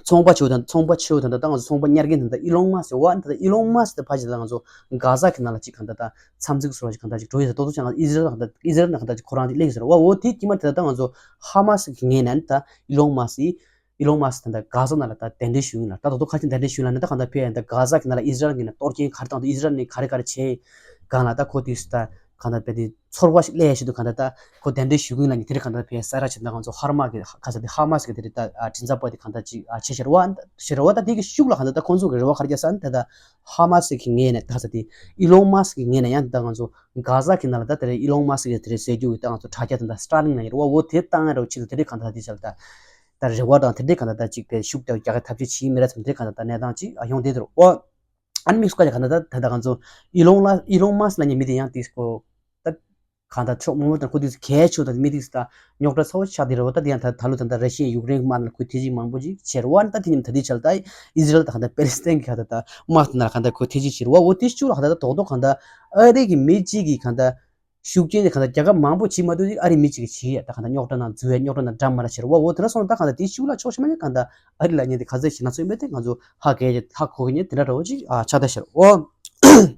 ཚོང་པ་ཆེ་བོ་ད་ཚོང་པ་ཆེ་བོ་ད་ད་ད་ང་ཚོ་ཚོང་པ་ཉར་མཁན་ད་ད་ཨི་ལོན་མཱ་སི་ཡོད་བ་ད་ད་ཨི་ལོན་མཱ་སི་ད་ཕལ་ཆེར་ད་ང་ཚོ་གྷ་ཟ་གི་ནང་ལ་ཅིག་ག་ད་ད་འཚམས་གཟིགས་སོ་ཅིག་ག་ད་ཅིག་འགྲོ་ཡོད་ད་ཏོག་ཏོག་ཅང་ཨི་ཟི་རལ་ག་ད་ཨི་ཟི་རལ་ན་ག་ད་ཅིག་ཁོ་རང་ཅིག་སླེབས་ཟེར་བ། འོ་དེ་དཀྱིལ་མ་དེ་ད་ད་ང་ཚོ་ཧ་མ་སི་གི་ངོས་ནས་ད་ཨི་ལོན་མཱ་སི་ཨི་ལོན་མཱ་སི་ད་ད་གྷ་ཟ་ནང་ལ་ད་གདན་འདྲེན་ཞུ་ཡིན་ལ་ད་ད་ཏོག་ཁ་ཅིག་གདན་འདྲེན་ཞུ་ཡིན་ལ་ནི་ད་ག་ད་ཕེ་ཡ་ད་གྷ་ཟ་གི་ནང་ལ་ཨི་ཟི་རལ་གི་ནས་གཏོར་སྐྱོན་ག་རེ་བཏང་འདུག་ཨི་ཟི་རལ་ནས་ག་རེ་ག་རེ་བྱས་གང་ལ་ད་ཁོ་དེ་ད་གང་ལ་བས་དེ་ཚོར་བ་ཞིག་སླེབས་ཞིག་འདུག་གང་ལྟར་ད་ཁོ་གདན་འདྲེན་ཞུ་གི་ཡིན་ལ་ནི་དེ་རིང་གང་ལྟར་བས་ས་ར་ཆེ་ད་ང་ཚོ་ཧར་མ་གི་ཁ་ས་དེ་ཧ་མ་སི་གི་དེ་རིང་ད་མགྲིན་ཚབ་པ་དེ་གང་ལྟར་ཅིག་བྱེད་ཤར་བ་ཤར་བ་ད་དེ་གི་ཤུགས་ལ་གང་ལྟར་ད་ཁོང་ཚོ་གི་རེ་བ་ག་རེ་རྒྱག་ས་ནི་ད་ད་ཧ་མ་སི་གི་ངོས་ནས་ད་ས་དེ་ཨི་ལོན་མཱ་སི་གི་ངོས་ནས་ཡང་ད་ང་ཚོ་གྷ་ཟ་གི་ནང་ལ་ད་དེ་རིང་ཨི་ལོན་མཱ་སི་གི་དེ་རིང་ཟེར་རྒྱུ་གི་ད་ང་ཚོ་དྲ་རྒྱ་དེ་ད་སི་ཊར་ལིང་ན་ཡོད་རེད་བ། འོ་དེ་བཏང་ཡ་རོ་ཆེད་དུ་དེ་རིང་གང་ལྟར་དེ་ཆ་ལ་ད། རེ་བ་དང་དེ་འདྲའི་གང་ལྟར་ད་ཅིག་དེ་ཤུགས་དེ་རྒྱག་གི་ཐབས་ཤེས་བྱེད་མི་ར་ཚོ་དེ་གང་ལྟར་ད་གནས་སྟངས་ཅིག་ཡོང་བསྡད་འདུག་ཨོ། ཨ་ནི་དམིགས་སུ་བཀར་ཡ་གང་ལྟར་ད་ད་ལྟ་ང་ཚོ་ཨི་ལོང་ལ་ཨི་ལོང་མཱ་སི་ལབ་མཁན་མི་དེ་ཡང་དེ་ཀོ་ད་གང་ལྟར་ཕྱོགས་མང་པོ་དང་ཁོ་དེ་གལ་ཆེ་བ་དང་མི་དེ་ད་རྙོག་དྲ་ཚ་བོ་ཆགས་བསྡད་རེད་བ། ད་དེ་ཡང་ད་ད་ལོ་ད་ལྟ་ར་ཤི་ཡ་ཡུཀ་རེན་གྱི་དམག་ནང་ཁོས་ཐེ་ཇུས་མང་པོ་ཅིག་བྱས་རེད་བ། ཨ་ནི་ད་དེ་མཉམ་ད་དེ་ཆར་ད་ཨི་ཟི་རལ་དང་གང་ལྟར་པེ་ལི་སི་ཐན་གྱི་གང་ལྟར་ད་དམག་དེ་ནང་གང་ལྟར་ཁོས་ཐེ་ཇུས་བྱས་རེད་བ། འོ་དེ་ཤུགས་ལ་གང་ལྟར་ད་རྡོག་རྡོག་གང་ལྟར་ཨ་རི་གི་མི་གཅིག་གིས་གང་ལྟར་ཤུགས་རྐྱེན་དེ་གང་ལྟར་རྒྱལ་ཁབ་མང་པོ་བྱེད་མ་ཐུབ་ཅིག་ཨ་རི་མི་གཅིག་གིས་བྱེད་ཡ། ད་གང་ལྟར་རྙོག་དྲ་ནང་འཛུལ་ཡ་རྙོག་དྲ་ནང་འགྲམ་མ་ར་བྱེད་རེད་བ། འོ་དེ་འདྲ་སོང་ད་གང་ལྟར་དེ་ཤུགས་ལ་ཕྱོགས་ཞེ་མ་ཉན་གང་ལྟར་ཨ་རི་ལབ་མཁན་དེ་ག་ཚོད་ཞེ་ན་ཚོད་མེད་དེ་ང་ཚོ་ཧ་གོ་ཡ་ཧ་གོ་གི་ཉན་དེ་འདྲ་འདྲ་བོ་ཅིག་ཨ་ཆགས་བསྡད་ཤག་རེད་བ།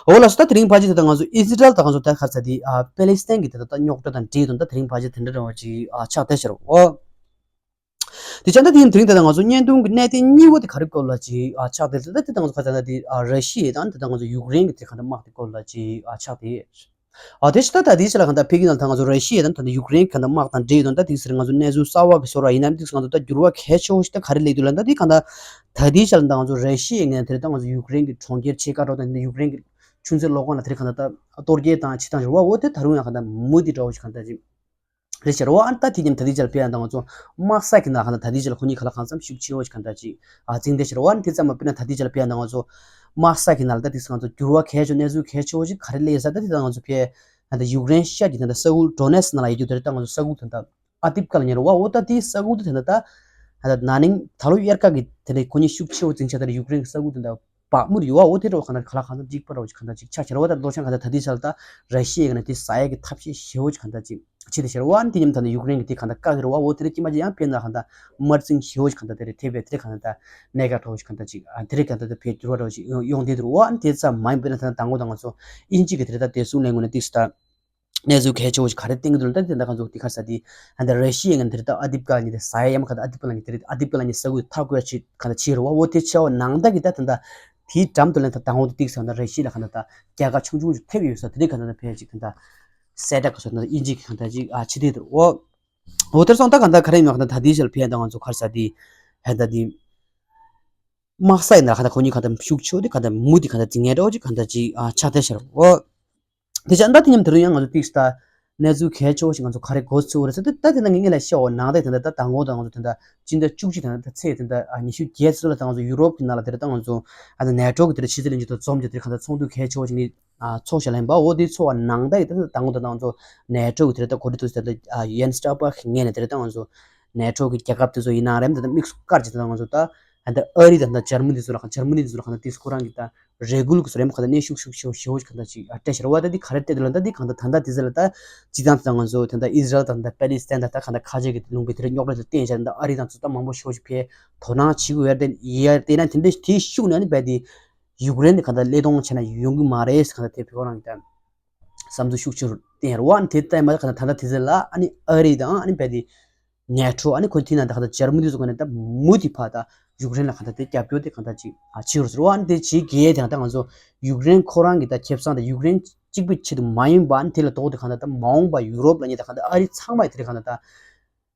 འོ་ལགས་སོ། ད་དེ་རིང་ཕལ་ཆེར་ད་ང་ཚོ་ཨི་ཟི་རལ་དང་ང་ཚོ་ད་ག་རེ་ཟེར་དེ་ཨ་པེ་ལི་སི་ཐན་གྱི་ད་ད་རྙོག་དྲ་དང་འབྲེལ་དོན་ད་དེ་རིང་ཕལ་ཆེར་དེ་འདྲ་འདྲ་བོ་ཅིག་ཨ་ཆགས་བསྡད་ཤག་རེད་བ། འོ། དེ་ཆ་ད་དེ་ཡིན་དེ་རིང་ད་ལྟ་ང་ཚོ་བརྙན་ཐུང་གི་གནད་དོན་གཉིས་པོ་དེ་ག་རེ་སྐོར་ལ་ཅིག་ཨ་ཆགས་བསྡད་ཟེར། ད་དེ་ད་ང་ཚོ་ཁ་ཚ་ད་དེ་ཨ་ར་ཤི་ཡ་དང་ད་ལྟ་ང་ཚོ་ཡུཀ་རེན་གྱི་དེ་ག་འདྲ་དམག་དེ་སྐོར་ལ་ཅིག་ཨ་ཆགས་བསྡད། ཨ་དེ་ཕྱི་ད་ད་དེ་ཕྱི་ལ་གང་ལྟར་ཕ་གི་ནང་ད་ང་ཚོ་ར་ཤི་ཡ་དང་ད་ལྟ་ཡུཀ་རེན་གང་ལྟར་དམག་དང་འབྲེལ་ཡོད་དོན་དག་དེ་ཕྱིར་ང་ཚོ་གནས་ཚུལ་གསར་བ་གི་བཟོ་འདྲ་ཡིན་ན་དེ་ང་ཚོ་ད་འགྱུར་བ་གལ་ཆེ་བོ་ཞིག་ད་ག་རེ་སླེབས་འདུག་ལབ་ན། ད་དེ་གང་ལྟར་ད་དེ་ཕྱི་ལ་ད་ང་ཚོ་ར་ཤི་ཡའི་ངོས་ནས་དེ་རིང་ད་ང་ཚོ་ཡུཀ་རེན་གྱི་གྲོང་ཁྱེར་ཆེ་ཁག་འགྲོ་དང་ཡུཀ་རེན་གྱི་ཆུ་མཛོད་གློག་ཁང་ལ་དེ་རིང་གང་ལྟར་ད་གཏོར་རྒོལ་དང་བྱེད་སྟངས་ཞིག་རེད་བ། འོ་དེ་ད་རུང་ཡང་གང་ལྟར་མུ་མཐུད་འདྲ་བོ་ཞིག་གང་ལྟར་ཅིག་རེད་ཤག་རེད་བ། ཨ་ནི་ད་དེ་མཉམ་ད་ལྟའི་ཆར་ཕེབས་ཡ་ད་ང་ཚོ་དམག་ས་གི་ནང་གང་ལྟར་ད་ལྟའི་ཆར་ཁོ་གཉིས་ག་ལ་གང་འཚམ་ཤུགས་ཆེ་བོ་ཞིག་གང་ལྟར་ཅིག་ཨ་འཛིང་བསྡད་ཤག་རེད་བ། ཨ་ནི་དེ་ཙམ་མ་དཔེར་ན་ད་ལྟའི་ཆར་ཕེབས་ཡ་ད་ང་ཚོ་དམག་ས་གི་ནང་ལ་ད་དེ་ང་ཚོ་འགྱུར་བ་གལ་ཆེ་གནས་ཚུལ་གལ་ཆེ་བོ་ཞིག་ག་རེ་སླེབས་ཡོད་ཟེར་ན། ད་དེ་ད་ང་ཚོ་ཕེབས་ད་ལྟ་ཡུཀ་རེན་ཤར་གྱི་ད་ལྟ་ས་ཁུལ་ཌོ་ནེ་སི་ནང་ལ་ཡོད་རྒྱུ་དེ་རེད། ད་ང་ཚོ་ས་ཁུལ་ད་ལྟ་ཨ་དིབ་ཀ་ལབ་མཁན་རེད་བ། འོ་ད་དེ་ས་ཁུལ་དེ་ད་ལྟ་ད་ད་ན་ནིང་ད་ལོ་དབྱར་ཁ་གི་དེ་འདྲའི་ཁོ་གཉིས་ཤུགས་ཆེ་བོ་འཛིང་ཆ་དེ་འདྲ་ཡུཀ་རེན་གྱི་ས་ཁུལ་དེ་འདྲ་བག་མུར་ཡོད་བ། འོ་དེ་འདྲ་བ་གང་ལྟར་ག་ལ་གང་འཚམ་གཅིག་པ་འདྲ་བོ་ཞིག་གང་ལྟར་ཅིག་ཆགས་ཤག་རེད་བ། ད་ལོ་ཤང་གང་ལྟར་ད་ལྟའི་ཆར་ད་ར་ཤི་ཡའི་ངོས་ནས་དེ་ཟ་ཡ་གི་ཐབས་ཤེས་ཞེ་བོ་ཞིག་གང་ལྟར་ཅིག་བྱེད་དེ་ཤག་རེད་བ། ཨ་ནི་དེ་མཉམ་ད་ནི་ཡུཀ་རེན་གྱི་དེ་གང་ལྟར་བཀག་གི་རེད་བ། འོ་དེ་རིང་དཀྱིལ་མ་ཅིག་ཡང་ཕེབས་ན་གང་ལྟར་དམར་འཛིང་ཞེ་བོ་ཞིག་གང་ལྟར་དེ་རེད། དེ་བས་དེ་རིང་གང་ལྟར་ད་གནད་འགག་འདྲ་བོ་ཞིག་གང་ལྟར་ཅིག་ཨ་དེ་རིང་གང་ལྟར་ད་ཕེབས་འགྱུར་བ་འདྲ་བོ་ཞིག་ཡོང་ཡོང་བསྡད་འདུག་རེད་བ། ཨ་ནི་དེ་ཙམ་མ་ཡིན་པ་ཡིན་ན་ད་ལྟ་དང་པོ་ད་ང་ཚོ་དབྱིན་ཇི་གི་དེ་རིང་ད་བདེ་སྲུང་ལས་ཁུངས་ནས་ཏིག་ཙམ་ད། གནས་ཚུལ་གལ་ཆེ་བོ་ཞིག་ག་རེ་བསྟན་གྱི་འདུག་ལབ་ན། ད་དེ་ད་ང་ཚོ་དེ་ག་རེ་ཟེར་དེ་ད་ལྟ་ར་ཤི་ཡའི་ངོས་ནས་དེ་ད་ཨ་དིབ་ཀ་ནས་དེ་ཟ་ཡ་ཡ་མ་ག་ད་ཨ་དིབ་ཀ་ནས་དེ་ཨ་དིབ་ཀ་ནས་ས་ཁུལ་ཐག་གཅོད་བྱེད་ག་ད་བྱེད་རེད་བ། འོ་དེ་བྱས་པ་ནང་ད་གི་ད་ད་ད་དེའི་འགྲམ་དུ་ལ་ད་དང་པོ་དེ་ཏིག་ཙམ་ད་ར་ཤི་ཡ་ལ་ག་ད་ད་རྒྱལ་ཁ་ཆུང་ཆུང་ཞིག་ཐེབས་ཡོད་ས་དེ་རིང་ག་ད་ད་ཕལ་ཆེར་ད་ད་གསལ་བསྒྲགས་ག་ཚོད་ད་དབྱིན་ཇི་གི་ག་ད་ཅིག་ཨ་བྱེད་བསྡད་འདུག་འོ། འོ་དེར་སོང་ད་ག་ད་ག་རེ་ཡིན་མ་ག་ད་ད་དེའི་ཞལ་ཕེབས་ད་ང་ཚོ་ག་རེ་ཟེར་དེ་ཧ་ད་དེ་དམག་ས་ཡིན་ན་ག་ད་ཁོ་གཉིས་ག་ད་ཤུགས་ཆེ་བོ་དེ་ག་ད་མུ་དེ་ག་ད་འཛིང་ཡ་འདྲ་བོ་ཅིག་ག་ད་ཅིག་ཨ་ཆགས་བསྡད་ཤག་རེད་བ། འོ། དེ་ཆ་ད་དེ་མཉམ་དེ་རིང་ཡང་ང་ཚོ་ཏིག་ཙམ་ད་གནས་ཚུལ་གལ་ཆེ་བོ་ཞིག་ང་ཚོ་ག་རེ་གོ་ཚུལ་རེད་ཟེར་ད་ད་དེ་ན་ངས་ངས་ལ་བཤད་འོ་ནང་ད་དེ་ད་ད་དང་པོ་ད་ང་ཚོ་དེ་ད་སྤྱི་ཟླ་བཅུ་གཅིག་དེ་ད་ད་ཚེས་དེ་ད་ཨ་ཉི་ཤུ་བརྒྱད་ཚོད་ལ་ད་ང་ཚོ་ཡུ་རོབ་ཀྱི་ནང་ལ་དེ་ད་ད་ང་ཚོ་ཨ་ད་ནེ་ཊོ་གི་དེ་ད་ཕྱི་སྲིད་བློན་ཆེན་དང་འཛོམས་ཀྱི་དེ་ག་ད་ཚོགས་འདུ་གལ་ཆེ་བོ་ཞིག་ངས་ཨ་ཚོགས་ཤག་ལབ་ཡིན་པ། འོ་དེ་ཚོགས་པ་ནང་ད་དེ་ད་དང་པོ་ད་ད་ང་ཚོ་ནེ་ཊོ་གི་དེ་ད་ད་གོ་སྒྲིག་ཚོགས་ཟེར་ད་ཨ་ཡན་སི་སི་ཊོལ་ཊེན་བྷག་གི་ངོས་ནས་དེ་ད་ད་ང་ཚོ་ནེ་ཊོ་གི་རྒྱལ་ཁབ་དེ་ཚོ་ཡིན་ནའང་རེད། ད་ད་དམིགས་སུ་བཀར་ཅིག་ད་ད་ང་ཚོ་ད་ཨ་ད་ཨ་རི་དང་ད་འཇར་མ་ནི་དེ་ཚོ་ལ་འཇར་མ་ནི་དེ་ཚོ་ལ་གང་ལྟར་ཏིག་ཙམ་ཁོ་རང་གི་ད་རེ་སྐུལ་གྱི་བཟོ་འདྲ་ཡ་མ་ག་ད་གནོན་ཤུགས་ཤུགས་ཆེ་བོ་ཞེ་བོ་ཞིག་གང་ལྟར་ཅིག་ཨ་སྤྲད་ཤག་རེད་བ། ད་འདི་ག་རེ་སྤྲད་འདུག་ལབ་ན་ད་འདི་གང་ལྟར་ད་ལྟ་དེ་ཚོ་ལ་ད་སྤྱིར་བཏང་ད་ང་ཚོ་ད་ལྟ་ཨི་ཟི་རལ་དང་ད་པེ་ལི་སི་ཐན་དང་ད་གང་ལྟར་ཁ་ཤས་ཀྱི་ལུང་པའི་དེ་རིང་རྙོག་དྲ་དེ་བསྟན་བྱས་ད་ཨ་རི་དང་ཚོ་ད་མང་པོ་ཞེ་བོ་ཞིག་ཕར་དོ་སྣང་བྱེད་དགོས་ཡ་དེ་ཡ་དེ་ན་དེ་འདྲ་དེའི་ཤུགས་ནས་ཨ་ནི་རྦད་དེ་ཡུཀ་རེན་དེ་གང་ལྟར་སླད་གཏོང་བྱས་ན་ཡོང་གི་མ་རེད་ཟེར་གང་ལྟར་དེ་ཁོ་རང་གི་ད་བསམ་ཚུལ་ཤུགས་ཆེ་རུ་བསྟན་ཡ་རེད་བ། ཨ་ནི་དེ་ལྟ་ཡ་མ་ག་ད་ད་ལྟ་དེ་ཚོ་ལ་ཨ་ནི་ཨ་རི་དང་ཨ་ནི་རྦད་དེ་ནེ་ཊོ་ཨ་ནི་ཁོ་དེ་ན་ད་ག་ད་འཇར་མ་ནི་ཚོ་ག་ནས་ད་མུ་མཐུད་ཕར་ད་ཡུཀ་རེན་ལ་ག་ད་དེ་རྒྱབ་སྐྱོར་དེ་གང་ལྟར་ཅིག་ཨ་བྱེད་དགོས་རེད་བ། ཨ་ནི་དེ་བྱེད་དགོས་དེ་ཡང་ད་ང་ཚོ་ཡུཀ་རེན་ཁོ་རང་གི་ད་ཁེ་བཟང་དང་ཡུཀ་རེན་གཅིག་པུའི་ཆེད་དུ་མ་ཡིན་པ། ཨ་ནི་དེ་ལས་ལྡོག་སྟེ་གང་ལྟར་ད་མ་འོངས་པ་ཡུ་རོབ་ལབ་མཁན་ད་གང་ལྟར་ཨ་རི་ཚང་མ་ཡི་དེ་རིང་གང་ལྟར་ད་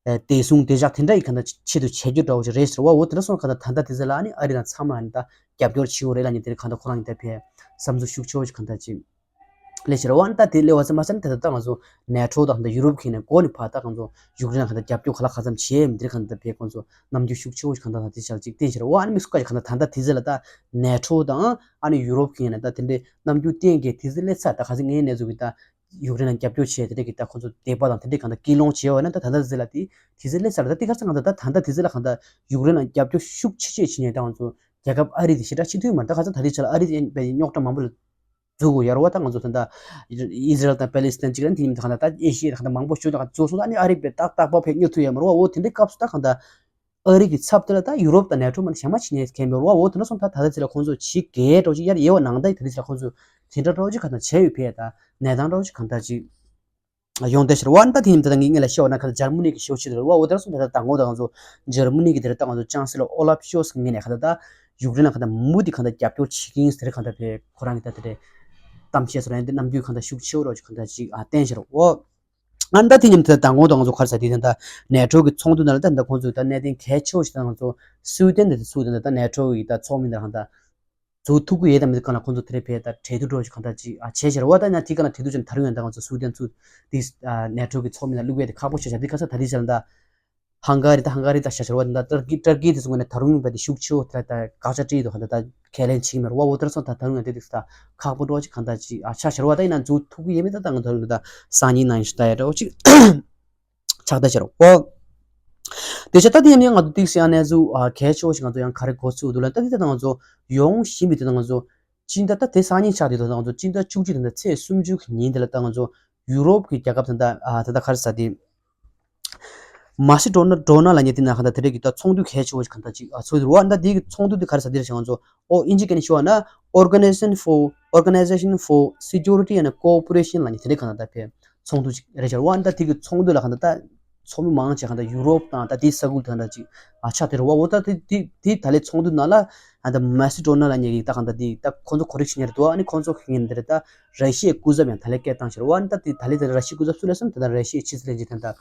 ཨ་བདེ་སྲུང་བདེ་འཇགས་དེ་འདྲ་ཡི་གང་ལྟར་ཆེད་དུ་བྱེད་རྒྱུ་འདྲ་བོ་ཞིག་རེད་ཟེར་བ། འོ་དེ་འདྲ་སོང་གང་ལྟར་ད་ལྟ་དེ་ཚོ་ལ་ཨ་ནི་ཨ་རི་དང་ཚང་མ་ཨ་ནི་ད་རྒྱབ་སྐྱོར་བྱེད་དགོས་རེད་ལབ་མཁན་དེ་རིང་གང་ལྟར་ཁོ་རང་གི་ད་ཕར་བསམ་ཚུལ་ཤུགས་ཆེ་བོ་ཞིག་གང་ལྟར་ཅིག་སླེབས་ཤག་རེད་བ། ཨ་ནི་ད་དེ་སླེབས་པ་ཙམ་མ་ཟད་ཨ་ནི་ད་ལྟ་ད་ང་ཚོ་ནེ་ཊོ་དང་ད་ཡུ་རོབ་ཁྱོན་ནས་འགོ་ནས་ཕར་ད་ང་ཚོ་ཡུཀ་རེན་ལ་གང་ལྟར་རྒྱབ་སྐྱོར་ག་ལ་གང་འཚམ་བྱེད་མི་དེ་རིང་གང་ལྟར་ཕར་ཁོང་ཚོ་རྣམ་འགྱུར་ཤུགས་ཆེ་བོ་ཞིག་གང་ལྟར་ད་དེ་ཆར་ཅིག་བསྟན་ཤག་རེད་བ། ཨ་ནི་དམིགས་སུ་བཀར་ཡ་གང་ལྟར་ད་ལྟ་དེ་ཚོ་ལ་ད་ནེ་ཊོ་དང་ཨ་ནི་ཡུ་རོབ་ཁྱོན་ནས་ད་དེ་འདྲའི་རྣམ་འགྱུར་བསྟན་གྱི་དེ་ཚོ་སླེབས་ཚར། ད་ག་ཚོད་ངའི་གནས་ཚུལ་གྱི་ད་ཡུཀ་རེན་ལ་རྒྱབ་སྐྱོར་བྱས་དེ་འདྲ་གི་ད་ཁོ་ཚོ་དད་པ་དང་དེ་འདྲ་གང་ལྟར་སྐྱིད་སློང་བྱས་པ་ན་ད་ད་ལྟ་ཟེར་ལ་དེ་དེ་ཚོ་སླེབས་ཚར་ལ་ད་དེ་ག་ཚོད་གང་ལྟར་ད་ད་ལྟ་དེ་ཚོ་ལ་གང་ལྟར་ཡུཀ་རེན་ལ་རྒྱབ་སྐྱོར་ཤུགས་ཆེ་ཆེ་བྱེད་མཁན་ད་ང་ཚོ་རྒྱལ་ཁབ་ཨ་རི་དེ་ཞེ་དྲག་ཆེ་མཐོང་མ་རེད། ད་ག་ཚོད་ད་དེ་ཆ་ལ་ཨ་རི་དེ་རྙོག་དྲ་མང་པོ་ལ་འཛུལ་དགོས་ཡ་རེད་བ། ད་ང་ཚོ་ད་ལྟ་ཨི་ཟི་རལ་དང་པེ་ལི་སི་ཐན་གཅིག་རེད། དེ་ཉིན་ད་གང་ལྟར་ད་ཨེ་ཤི་ཡ་ད་གང་ལྟར་མང་པོ་ཞིག་ད་གང་འཛུལ་སོང་། ད་ཨ་ནི་ཨ་རི་དཔེ་ཏག་ཏག་པ་ཕེབས་སྙོབ་ཐུབ་ཡ་མ་རེད་བ། འོ་དེ་འདྲའི་སྐབས་སུ་ད་གང་ལྟར། ཨ་རི་གི་ཚབ་དེ་ལ་ད་ཡུ་རོབ་དང་ནེ་ཊོ་མ་ནི་ཞེ་མ་ཕྱིན་ནས་མཁན་མེད་རེད་བ། འོ་དེ་འདྲ་སོང་ད་ད་ལྟ་ཚེ་ལ་ཁོང་ཚོ་བྱེད་དགོས་འདྲ་བོ་ཅིག་ཡར་ཡལ་བ་ནང་ད་ད་ལྟ་ཚེ་ལ་ཁོང་ཚོ་དེ་འདྲ་འདྲ་བོ་ཅིག་གང་ལྟར་བྱས་ཡོད་ཕེ་ད་གནས་སྟངས་འདྲ་བོ་ཅིག་གང་ལྟར་ཅིག་ཡོང་བསྡད་ཤག་རེད་བ། ད་དེ་ཡིན་ད་ལྟ་ངས་ངས་ལ་བཤད་བ་ན་གང་ལྟར་འཇར་མ་ནི་གི་ཤོག་ཆེ་རེད་བ། འོ་དེ་འདྲ་སོང་ད་ད་དང་པོ་ད་ང་ཚོ་འཇར་མ་ནི་གི་དེ་རེད། ད་ང་ཚོ་ཅང་སི་ལོ་ཨོ་ལབ་ཤོལ་ཚི་གི་ངོས་ནས་གང་ལྟར་ད་ཡུཀ་རེན་ལ་གང་ལྟར་མུ་མཐུད་གང་ལྟར་རྒྱབ་སྐྱོར་བྱེད་ཀྱི་ཡིན་ཟེར་གང་ལྟར་ཕེ་ཁོ་རང་གི་ད་དེ་འདྲའི་གཏམ་བཤད་སོགས་རང་དེ་རྣམ་འགྱུར་གང་ལྟར་ཤུགས་ཆེ་བོ་འདྲ་བོ་ཅིག་གང་ལྟར་ཅིག་ཨ་བསྟན་ཤག་རེད་བ། ཨ་ནི་ད་དེ་མཉམ་དུ་ད་དང་པོ་ད་ང་ཚོ་ག་རེ་ཟེར་དེ་ད་ནེ་ཊོ་གི་ཚོགས་འདུ་ནང་ལ་ད་ད་ཁོང་ཚོས་ད་གནད་དོན་གལ་ཆེ་བོ་ཞིག་ད་ང་ཚོ་སུའི་ཏན་དེ་སུའི་ཏན་ད་ནེ་ཊོ་གི་ད་ཚོགས་མི་ད་གང་ད་ཚུར་ཐུག་གི་ཡོད་དམ་མེད་གང་ལ་ཁོང་ཚོ་དེ་རེད་ཕེ་ད་གྲོས་བསྡུར་འདྲ་བོ་ཞིག་གང་ལྟར་ཅིག་ཨ་བྱས་ཤག་རེད་བ། ད་ཡང་དེ་ག་ན་གྲོས་བསྡུར་བྱས་ན་ད་རུང་ཡང་ད་ང་ཚོ་སུའི་ཏན་ཚུར་དེ་ནེ་ཊོ་གི་ཚོགས་མི་ད་བླུག་ཡ་དེ་ཁག་པོ་ཆགས་ཤག་དེ་ག་ས་ད་དེ་ཆ་ལ་ད་ ཧང་ག་རི་དང་ཧང་ག་རི་དང་ཤ་ཤར་བ་དང་ཏར་ཀི་ཏར་ཀི་དེ་ཚོ་ངོས་ནས་ད་རུང་བས་དེ་ཤུགས་ཆེ་བོ་དེ་ལ་ད་དགག་བྱ་སྤྲད་ཡོད་དོ། གང་ལྟར་ད་ཁས་ལེན་བྱེད་ཀྱི་མེད་རེད་བ། འོ་དེར་སོང་ད་ད་རུང་ཡང་དེ་དུས་ད་ཁག་པོ་འགྲོ་ཅིག་གང་ལྟར་ཅིག་ཨ་ཆ་ཤར་བ་ད་ཡིན་ན་འཛུགས་ཐུབ་ཀྱི་ཡོད་མེད་ད་ད་ང་ད་རུང་ད་སང་ཉིན་ནང་ཡིན་ཤི་ད་ཡ་འདྲ་བོ་ཅིག་ཆགས་ད་ཤར་བ། དེ་ཆ་ད་དེ་ཡིན་ན་ང་ཚོ་ཏིག་སེ་ཡང་གནས་ཚུལ་ཨ་གལ་ཆེ་བོ་ཞིག་ང་ཚོ་ཡང་ག་རེ་གོ་ཚུལ་འདུག་ལ། ད་དེ་ད་ང་ཚོ་ཡོང་བཞིན་པའི་དེ་ད་ང་ཚོ་སྤྱི་ཟླ་ད་དེ་སང་ཉིན་ཆགས་དེ་ད་ང་ཚོ་སྤྱི་ཟླ་བཅུ་གཅིག་དེ་ད་ཚེས་སུམ་ཅུ་གི་ཉིན་དེ་ལ་ད་ང་ཚོ་ཡུ་རོབ་ཀྱི་རྒྱལ་ཁབ་དེ་ད་ཨ་ད་ད་ག་རེ་ཟ་དེ། མ་སི་ཌོ་ན་ཌོ་ན་ལབ་མཁན་དེ་ན་གང་ལྟར་དེ་འདྲ་གི་ད་ཚོགས་འདུ་གལ་ཆེ་བོ་ཞིག་གང་ལྟར་ཅིག་ཨ་ཚོགས་འདུ་རེད་བ། ད་དེ་གི་ཚོགས་འདུ་དེ་ག་རེ་ཟེར་དེ་རེད་ཞེ་ང་ཚོ་ཨོ་དབྱིན་ཇི་སྐད་ནས་ཞུ་བ་ན་Organization for Organization for Security and Cooperation ལབ་མཁན་དེ་འདྲ་གང་ལྟར་ད་ཕེ་ཚོགས་འདུ་ཅིག་རེད་ཤག་བ། ད་དེ་གི་ཚོགས་འདུ་ལ་གང་ལྟར་ད་ཚོགས་མི་མང་ཆེ་གང་ལྟར་ཡུ་རོབ་དང་ད་དེའི་ས་ཁུལ་དེ་གང་ལྟར་ཅིག་ཨ་ཆགས་དེ་རེད་བ། འོ་ད་དེ་དེ་དེ་ད་ལོའི་ཚོགས་འདུ་ནང་ལ་ཨ་ད་མ་སི་ཌོ་ན་ལབ་མཁན་གི་ད་གང་ལྟར་དེ་ད་ཁོང་ཚོ་གོ་སྒྲིག་བྱེད་མཁན་རེད་འདུག་ཨ་ནི་ཁོང་ཚོ་གི་ངན་དེ་རེད་ད། ར་ཤི་ཡའི་སྐུ་ཚབ་ཡང་ད་ལན་སྐད་བཏང་ཤར་བ། ཨ་ནི་ད་དེ་ད་ལན་དེ་ར་ཤི་ཡའི་སྐུ་ཚབ་སུ་ལས་སོང་ད་ད་ར་ཤི་ཡའི་ཕྱི་སྲིད་བློན་ཆེན་ད་ད་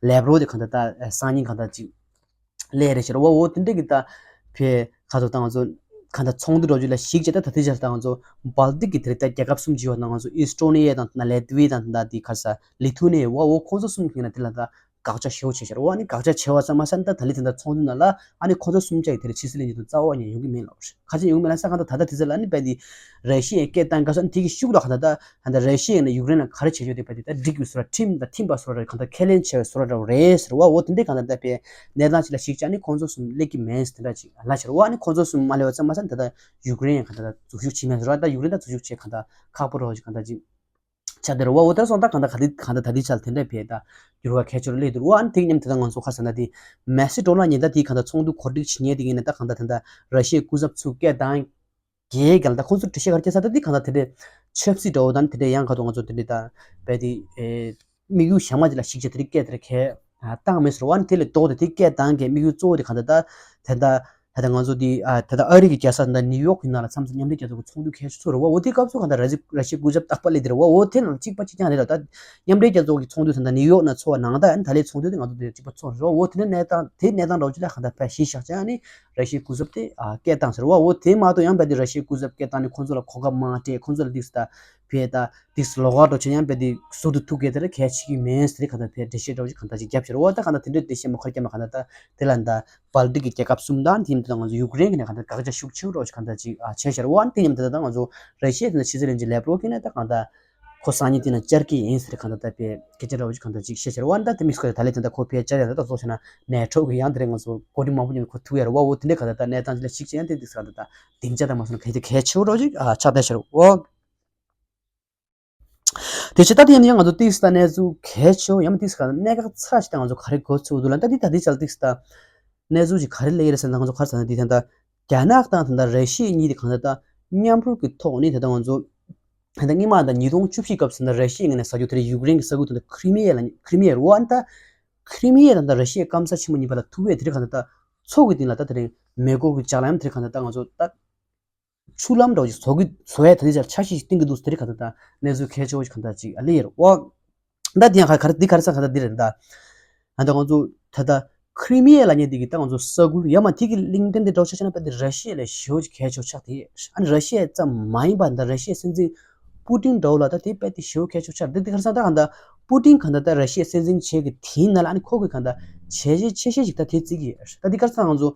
ལེབ་རོ་དེ་གང་ད་ད་སང་ཉིན་གང་ད་ཅིག་ལས་རེད་ཤར་བ། འོ་དེ་འདྲ་གི་ད་ཕེ་ཁ་ཐོག་ད་ང་ཚོ་གང་ད་ཚོགས་འདུ་འགྲོ་རྒྱུ་ལ་གཞིགས་བྱས་ད་ད་དེ་ཆར་ད་ང་ཚོ་སྦལ་ཏིག་གི་དེ་རིགས་ད་རྒྱལ་ཁབ་གསུམ་བྱས་པ་ན་ང་ཚོ་ཨི་སི་ཊོ་ནི་ཡ་དང་ད་ལེ་ཏི་ཝི་ཡ་དང་ད་དེ་ག་ས་ལི་ཐུ་ནི་ཡ་བ། འོ་ཁོང་ཚོ་གསུམ་གི་ན་དེ་ལ་ད་དགག་བྱ་ཞེ་པོ་བྱས་ཤར་བ། ཨ་ནི་དགག་བྱ་བྱས་པ་ཙམ་མ་ཟད་ད་ད་ལི་དེ་འདྲ་ཚོགས་འདུ་ནང་ལ་ཨ་ནི་ཁོ་ཚོ་གསུམ་ཆ་ཡི་དེར་ཕྱི་སྲིད་བློན་ཆེན་དུ་རྩ་བ་ཉིད་ཡོང་གི་མིན་ལབ། ཁ་ཆེ་ཡོང་གི་མིན་ལ་ས་གང་ད་ད་ད་དེ་ཚོ་ལ་ཨ་ནི་བས་དེ་ར་ཤི་ཡའི་སྐད་བཏང་ག་ས་ཨ་ནི་དེ་གི་ཤུགས་ལ་གང་ད་ད་ད་ར་ཤི་ཡ་ནས་ཡུཀ་རེན་ལ་ག་རེ་བྱེད་ཆོག་དེ་བས་དེ་ད་འགྲིག་དགོས་བཟོ་འདྲ་ཁྲིམས་དང་མཐུན་པ་བཟོ་འདྲ་གང་ད་ཁས་ལེན་བྱས་པའི་བཟོ་འདྲ་འདྲ་བོ་རེད་ཟེར་བ། འོ་དེ་འདྲ་གང་ད་ད་བས་གནས་སྟངས་ཅིག་ལ་གཞིགས་བྱས་ཨ་ནི་ཁོང་ཚོ་གསུམ་སླེབས་ཀྱི་མིན་ཟེར་དེ་འདྲ་ཅིག་ལབ་ཤར་བ། ཨ་ནི་ཁོང་ཚོ་གསུམ་མ་སླེབས་པ་ཙམ་མ་ཟད་ད་ད་ཡུཀ་རེན་ཡང་གང་ད་ད་འཛུལ་ཞུགས་བྱེད་མིན་ཟེར་བ། ད་ཡུཀ་རེན་ད་འཛུལ་ཞུགས་བྱེད་གང་ད་ཁག་པོ་རེད་བ་ཅིག་གང་ད་ཅིག་ཆགས་བསྡད་རེད་བ། འོ་ད་སོང་ད་གང་ལྟར་ག་དེ་གང་ལྟར་ད་ལྟའི་ཆར་དེ་འདྲ་བས་ད་འགྱུར་བ་ཁྱད་ཆོས་སླེབས་འདུག་བ། ཨ་ནི་དེ་མཉམ་དེ་ད་ང་ཚོ་ཁ་སང་ད་དེ་མེ་སི་ཌོ་ན་ཉིན་ད་དེ་གང་ལྟར་ཚོགས་འདུ་གོ་སྒྲིག་བྱེད་མཁན་དེ་ཡིན་ན་ད་གང་ལྟར་དེ་འདྲ་ར་ཤི་ཡའི་སྐུ་ཚབ་ཚོ་སྐད་བཏང་རྒྱའི་གང་ལྟར་ཁོང་ཚོ་འགྲེལ་བཤད་ག་རེ་བྱས་ས་ད་དེ་གང་ལྟར་དེ་འདྲའི་ཆབ་སྲིད་འདྲ་བོ་དང་དེ་འདྲའི་ཡང་ག་དུ་ང་ཚོ་དེ་འདྲའི་ད་བས་དེ་དམིགས་ཡུལ་གཞན་མ་ཅིག་ལ་གཞིགས་བྱས་དེ་འདྲའི་སྐད་དེ་འདྲ་གས་བཏང་མེད་ཟེར་བ། ཨ་ནི་དེ་ལས་ལྡོག་སྟེ་དེ་སྐད་བཏང་མཁན་དམིགས་ཡུལ་གཙོ་བོ་དེ་གང་ལྟར་ད་དེ་འདྲ། ད་ལྟ་ང་ཚོ་འདི་ཨ་ད་ལྟ་ཨ་རི་གི་རྒྱལ་ས་ད་ལྟ་ནིའུ་ཡོག་གི་ནང་ལ་མཚམས་མཚམས་མཉམ་འབྲེལ་རྒྱལ་ཚོགས་ཀྱི་ཚོགས་འདུ་གལ་ཆེ་ཚོགས་རེད་བ། འོ་དེ་སྐབས་སུ་གང་ལྟར་ར་ཤི་ར་ཤི་སྐུ་ཚབ་རྟག་པར་སླེབས་དེ་རེད་བ། འོ་དེ་ནང་གཅིག་པ་གཅིག་རྐྱང་རེད་ལ། ད་མཉམ་འབྲེལ་རྒྱལ་ཚོགས་ཀྱི་ཚོགས་འདུ་ད་ལྟ་ནིའུ་ཡོག་ནང་ཚོགས་པ་ནང་ད་ཨ་ནི་ད་ལྟའི་ཚོགས་འདུ་དེ་ང་ཚོ་དེ་གཅིག་པ་ཚོགས་རེད་བ། འོ་དེ་ནས་གནས་སྟངས་དེ་གནས་སྟངས་འདྲ་བོ་ཅིག་ལ་གང་ལྟར་ཕར་གཞི་བཞག་བྱས་ཨ་ནི་ར་ཤི་སྐུ་ཚབ་དེ་ཨ་སྐད་བཏང་ཟེར་བ། འོ་དེ་མ་གཏོགས་ཡང་བས་དེ་ར་ཤི་སྐུ་ཚབ་སྐད་བཏང་ནས་ཁོང་ཚོ་ལ་གོ་སྐབས་མང་སྤྲད། ཁོང་ཚོ་ལ་འདི་ཟེར་ད་བས་ད་འདི་ཟེར་ལོགས་ཀ་འགྲོ་ཆེན་ཡང་བས་དེ་ཟུར་དུ་ཐུག་གེ་དེ་ལ་གལ་ཆེ་གི་མིན་ཟེར་གང་ལྟར་བས་འགྲེལ་བཤད་འདྲ་བོ་ཅིག་གང་ལྟར་ཅིག་བརྒྱབ་ཤར་བ། ད་གང་ལྟར་དེ་འདྲའི་འགྲེལ་བཤད་མ་ཁར་བརྒྱབ་མ་གང་ལྟར་ད། དེ་ལ་ད་སྦལ་ཏིག་གི་རྒྱལ་ཁབ་གསུམ་དང་དེ་ཡིན་དུས་ང་ཚོ་ཡུཀ་རེན་གྱི་ནས་གང་ལྟར་དགག་བྱ་ཤུགས་ཆེ་རུ་འགྲོ་ཞིག་གང་ལྟར་ཅིག་ཨ་བྱས་ཤར་བ། དེ་ཡིན་དུས་ད་ང་ཚོ་ར་ཤི་ཡའི་དེ་ཕྱི་སྲིད་བློན་ཆེན་ལེབ་རོ་གི་ནས་ད་གང་ལྟར་ཁོ་སང་ཉིན་དེ་ན་བཅར་གྱི་ཡིན་ཟེར་གང་ལྟར་ད་པའི་སྐད་ཆ་འདྲ་བོ་ཞིག་གང་ལྟར་ཅིག་བཤད་ཤར་བ། ད་དེ་མིག་སྐོར་ད་ལས་དེ་ད་ཁོ་ཕའི་བཅར་ཡ་ད་ད་གཙོ་བྱས་ན་ནེ་ཊོ་གི་ཡང་དེ་རིང་ང་ཚོ་གོ་སྒྲིག་མང་པོ་ཉིད་ཁོ་ཐུག་ཡ་རེད་བ། འོ་དེ་འདྲའི་གང་ལྟར་ད་གནས་སྟངས་ཅིག་ལ་ཞིག་བྱས་ཡང་དེ་དེ་གང་ལྟར་ད་སྡིངས་ཆ་དང་མ་སོང་ན་གལ་ཏེ་གལ་ཆེ་བོ་འགྲོ་ཞིག་ཨ་ཆགས་བསྡད་ཤར་བ། དེ་ཕྱིར་ད་དེ་ཡིན་ན་ཡང་ང་ཚོ་ཏིག་ཙམ་གནས་ཚུལ་གལ་ཆེ་བོ་ཡང་མིན་ཏིག་ཙམ་གནད་འགག་ཚ་ཞིག་ད་ང་ཚོ་ག་རེ་གོ་ཚུལ་འདུག་ལ། ད་འདི་ད་འདི་ཆ་ལ་ཏིག་ཙམ་ད་གནས་ཚུལ་ཞིག་ག་རེ་སླེབས་ཡོད་རེད་ཟེར་ན། ང་ཚོ་ག་རེ་ཟེར་ན་འདི་ད་ལྟ་རྒྱ་ནག་དང་ད་ལྟ་ར་ཤི་ཡ་གཉིས་དེ་གང་ལྟར་ད་མཉམ་རུབ་ཀྱི་ཐོག་ནས་ད་ལྟ་ང་ཚོ་ད་ལྟ་སྔོན་མ་ད་ཉིས་སྟོང་བཅུ་བཞི་སྐབས་སུ་ད་ལྟ་ར་ཤི་ཡ་ངོས་ནས་ཟ་རྒྱུ་དེ་རིང་ཡུཀ་རེན་གྱི་ས་ཁུལ་ད་ལྟ་ཁི་རི་མི་ཡ་ལ་ཁི་རི་མི་ཡ་རུ་ཨ་ནི་ད་ཁི་རི་མི་ཡ་ད་ལྟ་ར་ཤི་ཡའི་སྐམ་ས་ཆེན་མོ་གཉིས་བར་ལ་ཐུག་པའི་དེ་རིང་གང་ལྟར་ད་མཚོ་གི་སྟེང་ལ་ད་དེ་རིང་མེ་འཁོར་གྱི་ལྕགས་ལམ་དེ་རིང་གང་ལྟར་ད་ང་ཚོ་ད། ཆུ་ལམ་འདྲ་བོ་ཞིག་བཟོ་གི་བཟོ་ཡ་ད་ལྟའི་ཆར་འཆར་གཞི་ཞིག་བཏིང་གི་འདུག་དེ་རིང་གང་ལྟར་ད་གནས་ཚུལ་གལ་ཆེ་བོ་ཞིག་གང་ལྟར་ཅིག་ཨ་ལེ་ཡོད་རེད་བ། ད་དེ་ཡང་ག་རེ་འདི་ག་རེ་ཟེར་གང་ལྟར་འདི་རེད་ད། ཨ་ད་ང་ཚོ་ད་ལྟ་ཁི་རི་མི་ཡ་ལབ་མཁན་འདི་གི་ད་ང་ཚོ་ས་ཁུལ་ཡ་མ་དེ་གི་གླིང་ཕྲན་དེ་འདྲ་བོ་ཆ་བཞག་ན་དཔེ་དེ་ར་ཤི་ཡ་ལས་ཞེ་བོ་ཅིག་གལ་ཆེ་བོ་ཆགས་དེ། ཨ་ནི་ར་ཤི་ཡ་ཙམ་མ་ཡིན་པ་ད་ར་ཤི་ཡའི་སྲིད་འཛིན་པུ་ཏིན་འདྲ་བོ་ལ་ད་དེ་དཔེ་དེ་ཞེ་བོ་གལ་ཆེ་བོ་ཆགས་དེ། འདི་ག་རེ་ཟེར་ད་གང་ལྟར་པུ་ཏིན་གང་ལྟར་ད་ར་ཤི་ཡའི་སྲིད་འཛིན་བྱེད་ཀྱི་དེའི་ནང་ལ་ཨ་ནི་ཁོ་གི་གང་ལྟར་བྱས་རྗེས་ཆེ་ཤོས་ཅིག་ད་དེ་བརྩི་གི་ཡོད། ད་འདི་ག་རེ་ཟེར་ན་ང་ཚོ།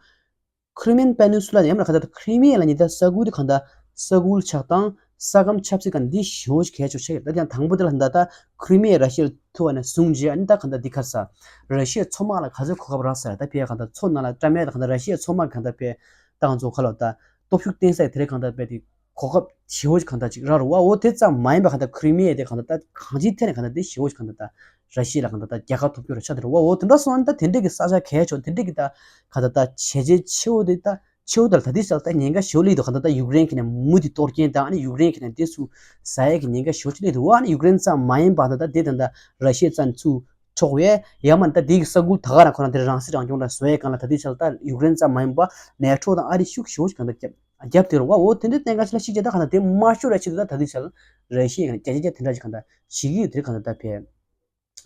Crimean Peninsula ཡང་ན་ག་ད་ཁི་རི་མི་ཡ་ལབ་མཁན་ད་ས་ཁུལ་དེ་གང་ལྟར་ས་ཁུལ་ཆགས་སྟངས་ས་ཁམས་ཆབ་སྲིད་གང་འདི་ཞེ་བོ་ཞིག་གལ་ཆེ་བོ་ཆགས་ཡོད། ད་ཡང་དང་པོ་དེ་ལ་ད་ད་ཁི་རི་མི་ཡ་ར་ཤི་ཡར་ཐུག་པ་ནས་བཟུང་རྗེས་ཨ་ནི་ད་གང་ལྟར་འདི་ག་རེ་ཟེར་ར་ཤི་ཡའི་མཚོ་དམག་ལ་ག་ཚོད་གོ་སྐབས་རག་ས་ད་ཕེ་གང་ལྟར་མཚོ་ནང་ལ་བཀྲམ་ཡ་ད་གང་ལྟར་ར་ཤི་ཡའི་མཚོ་དམག་གང་ལྟར་ཕེ་ད་ང་ཚོ་ཁ་ལོ་ད་སྟོབས་ཤུགས་བསྟན་ས་ཡ་དེ་རེད་གང་ལྟར་ཕེ་དེ་གོ་སྐབས་ཞེ་བོ་ཞིག་གང་ལྟར་ཅིག་རག་རུ་བ། འོ་དེ་ཙམ་མ་ཡིན་པ་གང་ལྟར་ཁི་རི་མི་ཡ་དེ་གང་ལྟར་ད་གང་ཅིའི་ཐད་ནས་གང་ལྟར་དེ་ཞེ་བོ་ཞིག་གང་ལྟར་ད། ར་ཤི་ཡ་ལ་གང་ལྟར་ད་རྒྱལ་ཁ་ཐོབ་རྒྱུ་རེད་ཆགས་དེ་རེད་བ། འོ་དེ་འདྲ་སོང་ཨ་ནི་ད་དེ་འདྲས་ཀྱི་ས་ཆ་གལ་ཆེ་བ་དེ་འདྲས་ཀྱི་ད་གང་ལྟར་ད་བྱས་རྗེས་ཆེ་བོ་དེ་ད་ཆེ་བོ་དེ་ལ་ད་དེ་ས་ད་ཉེན་ཁ་ཞེ་བོ་སླེབས་འདུག་གང་ལྟར་ད་ཡུཀ་རེན་གྱི་ནས་མུ་མཐུད་གཏོར་སྐྱོན་དང་ཨ་ནི་ཡུཀ་རེན་གྱི་ནས་དེ་ཚོ་ཟ་ཡས་ཀྱི་ཉེན་ཁ་ཞེ་བོ་ཅིག་སླེབས་འདུག་བ། ཨ་ནི་ཡུཀ་རེན་ཙམ་མ་ཡིན་པ་ད་ད་དེ་ད་ད་ར་ཤི་ཡ་ཙམ་ཚུར་འཕྲོག་ཡས་ཡང་མ་ད་དེ་གི་ས་ཁུལ་ད་ག་རང་ཁོ་རང་དེ་རང་སྲིད་རང་སྐྱོང་ལ་བཟོ་ཡས་གང་ལ་ད་དེ་ཆ་ལ་ད་ཡུཀ་རེན་ཙམ་མ་ཡིན་པ་ནེ་ཊོ་དང་ཨ་རི་ཤུགས་ཞེ་བོ་ཅིག་གང་ལྟར་རྒྱབ་རྒྱབ་དེ་རུ་བ། འོ་དེ་འདྲའི་གནད་འགག་ཅིག་ལ་གཞིགས་བྱས་ད་གང་ལྟར་དེ་མ་ཤོར་བའི་ཆེད་དུ་ད་ད་དེ་ཆ་ལ་ར་ཤི་ཡ་གི་རྒྱ་ཆེ་རྒྱ་དེ་འདྲ་ཅིག་གང་ལྟར་བྱེད་ཀྱི་ཡོད་དེ་གང་ལྟར་ད་ཕེ།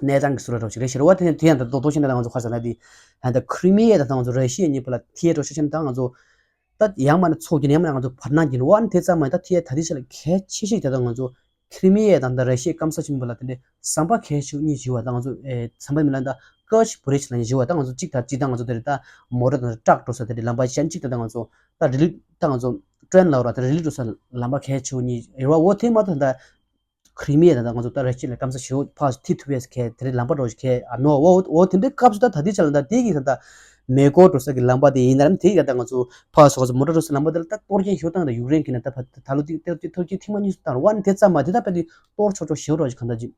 གནས་སྟངས་ཀྱི་བཟོ་འདྲ་འདྲ་ཅིག་རེད་ཤེས་རེད་བ། དེ་དེ་ཡང་ད་རྡོག་རྡོག་ཤེས་ན་ད་ང་ཚོ་ཁ་སང་ན་དེ་ད་ད་ཁི་རི་མི་ཡ་ད་ད་ང་ཚོ་ར་ཤི་ཡ་གཉིས་བར་ལ་ཐེ་འགྲོ་ཤེས་ཤེས་ན་ད་ང་ཚོ་ད་ཡང་མ་ན་ཚོགས་ཀྱི་ཡང་མ་ན་ང་ཚོ་བར་སྣང་གི་རུ་བ་ནི་དེ་ཙམ་མ་ཡིན། ད་ཐེ་ད་དེ་ཆ་ལ་གལ་ཆེ་ཤོས་ད་ད་ང་ཚོ་ཁི་རི་མི་ཡ་དང་ད་ར་ཤི་ཡའི་སྐམ་ས་ཆེན་པོ་ལ་དེ་འདྲའི་ཟམ་པ་གལ་ཆེ་གཉིས་བྱས་པ་ད་ང་ཚོ་ཨེ་ཟམ་པ་མི་ལ་ད་ ཏོར་ཆི་བྷི་རིཇ་ལབ་མཁན་ཞིག་ཡོད་པ། ད་ང་ཚོ་གཅིག་དང་གཅིག་ད་ང་ཚོ་དེ་རེད། ད་མོ་ཊ་དང་ཊྲག་འགྲོ་ས་དེ་རེད། ལམ་པ་གཞན་གཅིག་ད་ད་ང་ཚོ་ད་རི་ལི་ད་ང་ཚོ་ཊེན་ལབ་ར་ད་རི་ལི་འགྲོ་ས་ལམ་པ་གལ་ཆེ་བོ་གཉིས་ཡོད་པ། འོ་དེ་མ་གཏོགས་ད་ཁི་རི་མི་ཡ་ད་ད་ང་ཚོ་ད་ར་ཤི་ཡ་ལ་སྐམ་ས་ཞེ་བོ་ཕར་ཚུར་ཐུག་པའི་གལ་དེ་རེད། ལམ་པ་འགྲོ་གལ་ཨ་མེད་པ། འོ་འོ་དེ་འདྲའི་སྐབས་སུ་ད་ད་ལྟའི་ཆ་ལ་ད་དེ་གི་ད་ད་མེ་འཁོར་འགྲོ་ས་གི་ལམ་པ་དེ་ཡིན་ན་རམ་དེ་གི་ད་ང་ཚོ་ཕར་སོ་ཁ་ཚོ་མོ་ཊ་འགྲོ་ས་ལམ་པ་དེ་ལ་ད་གཏོར་སྐྱོན་ཞེ་བོ་བཏང་ད་ཡུཀ་རེན་གི་ནས་ད་ཕ་ད་ལོ་དེ་ཐོབ་སྐྱོན་ཐེངས་མ་གཉིས་སུ་བཏང་ར་བ་ནི་དེ་ཙམ་མ་དེ་ད་ཕ་དེ་གཏོར་ཆོག་ཆོག་ཞེ་བོ་འགྲོ་གི་གང་ད་ཅི།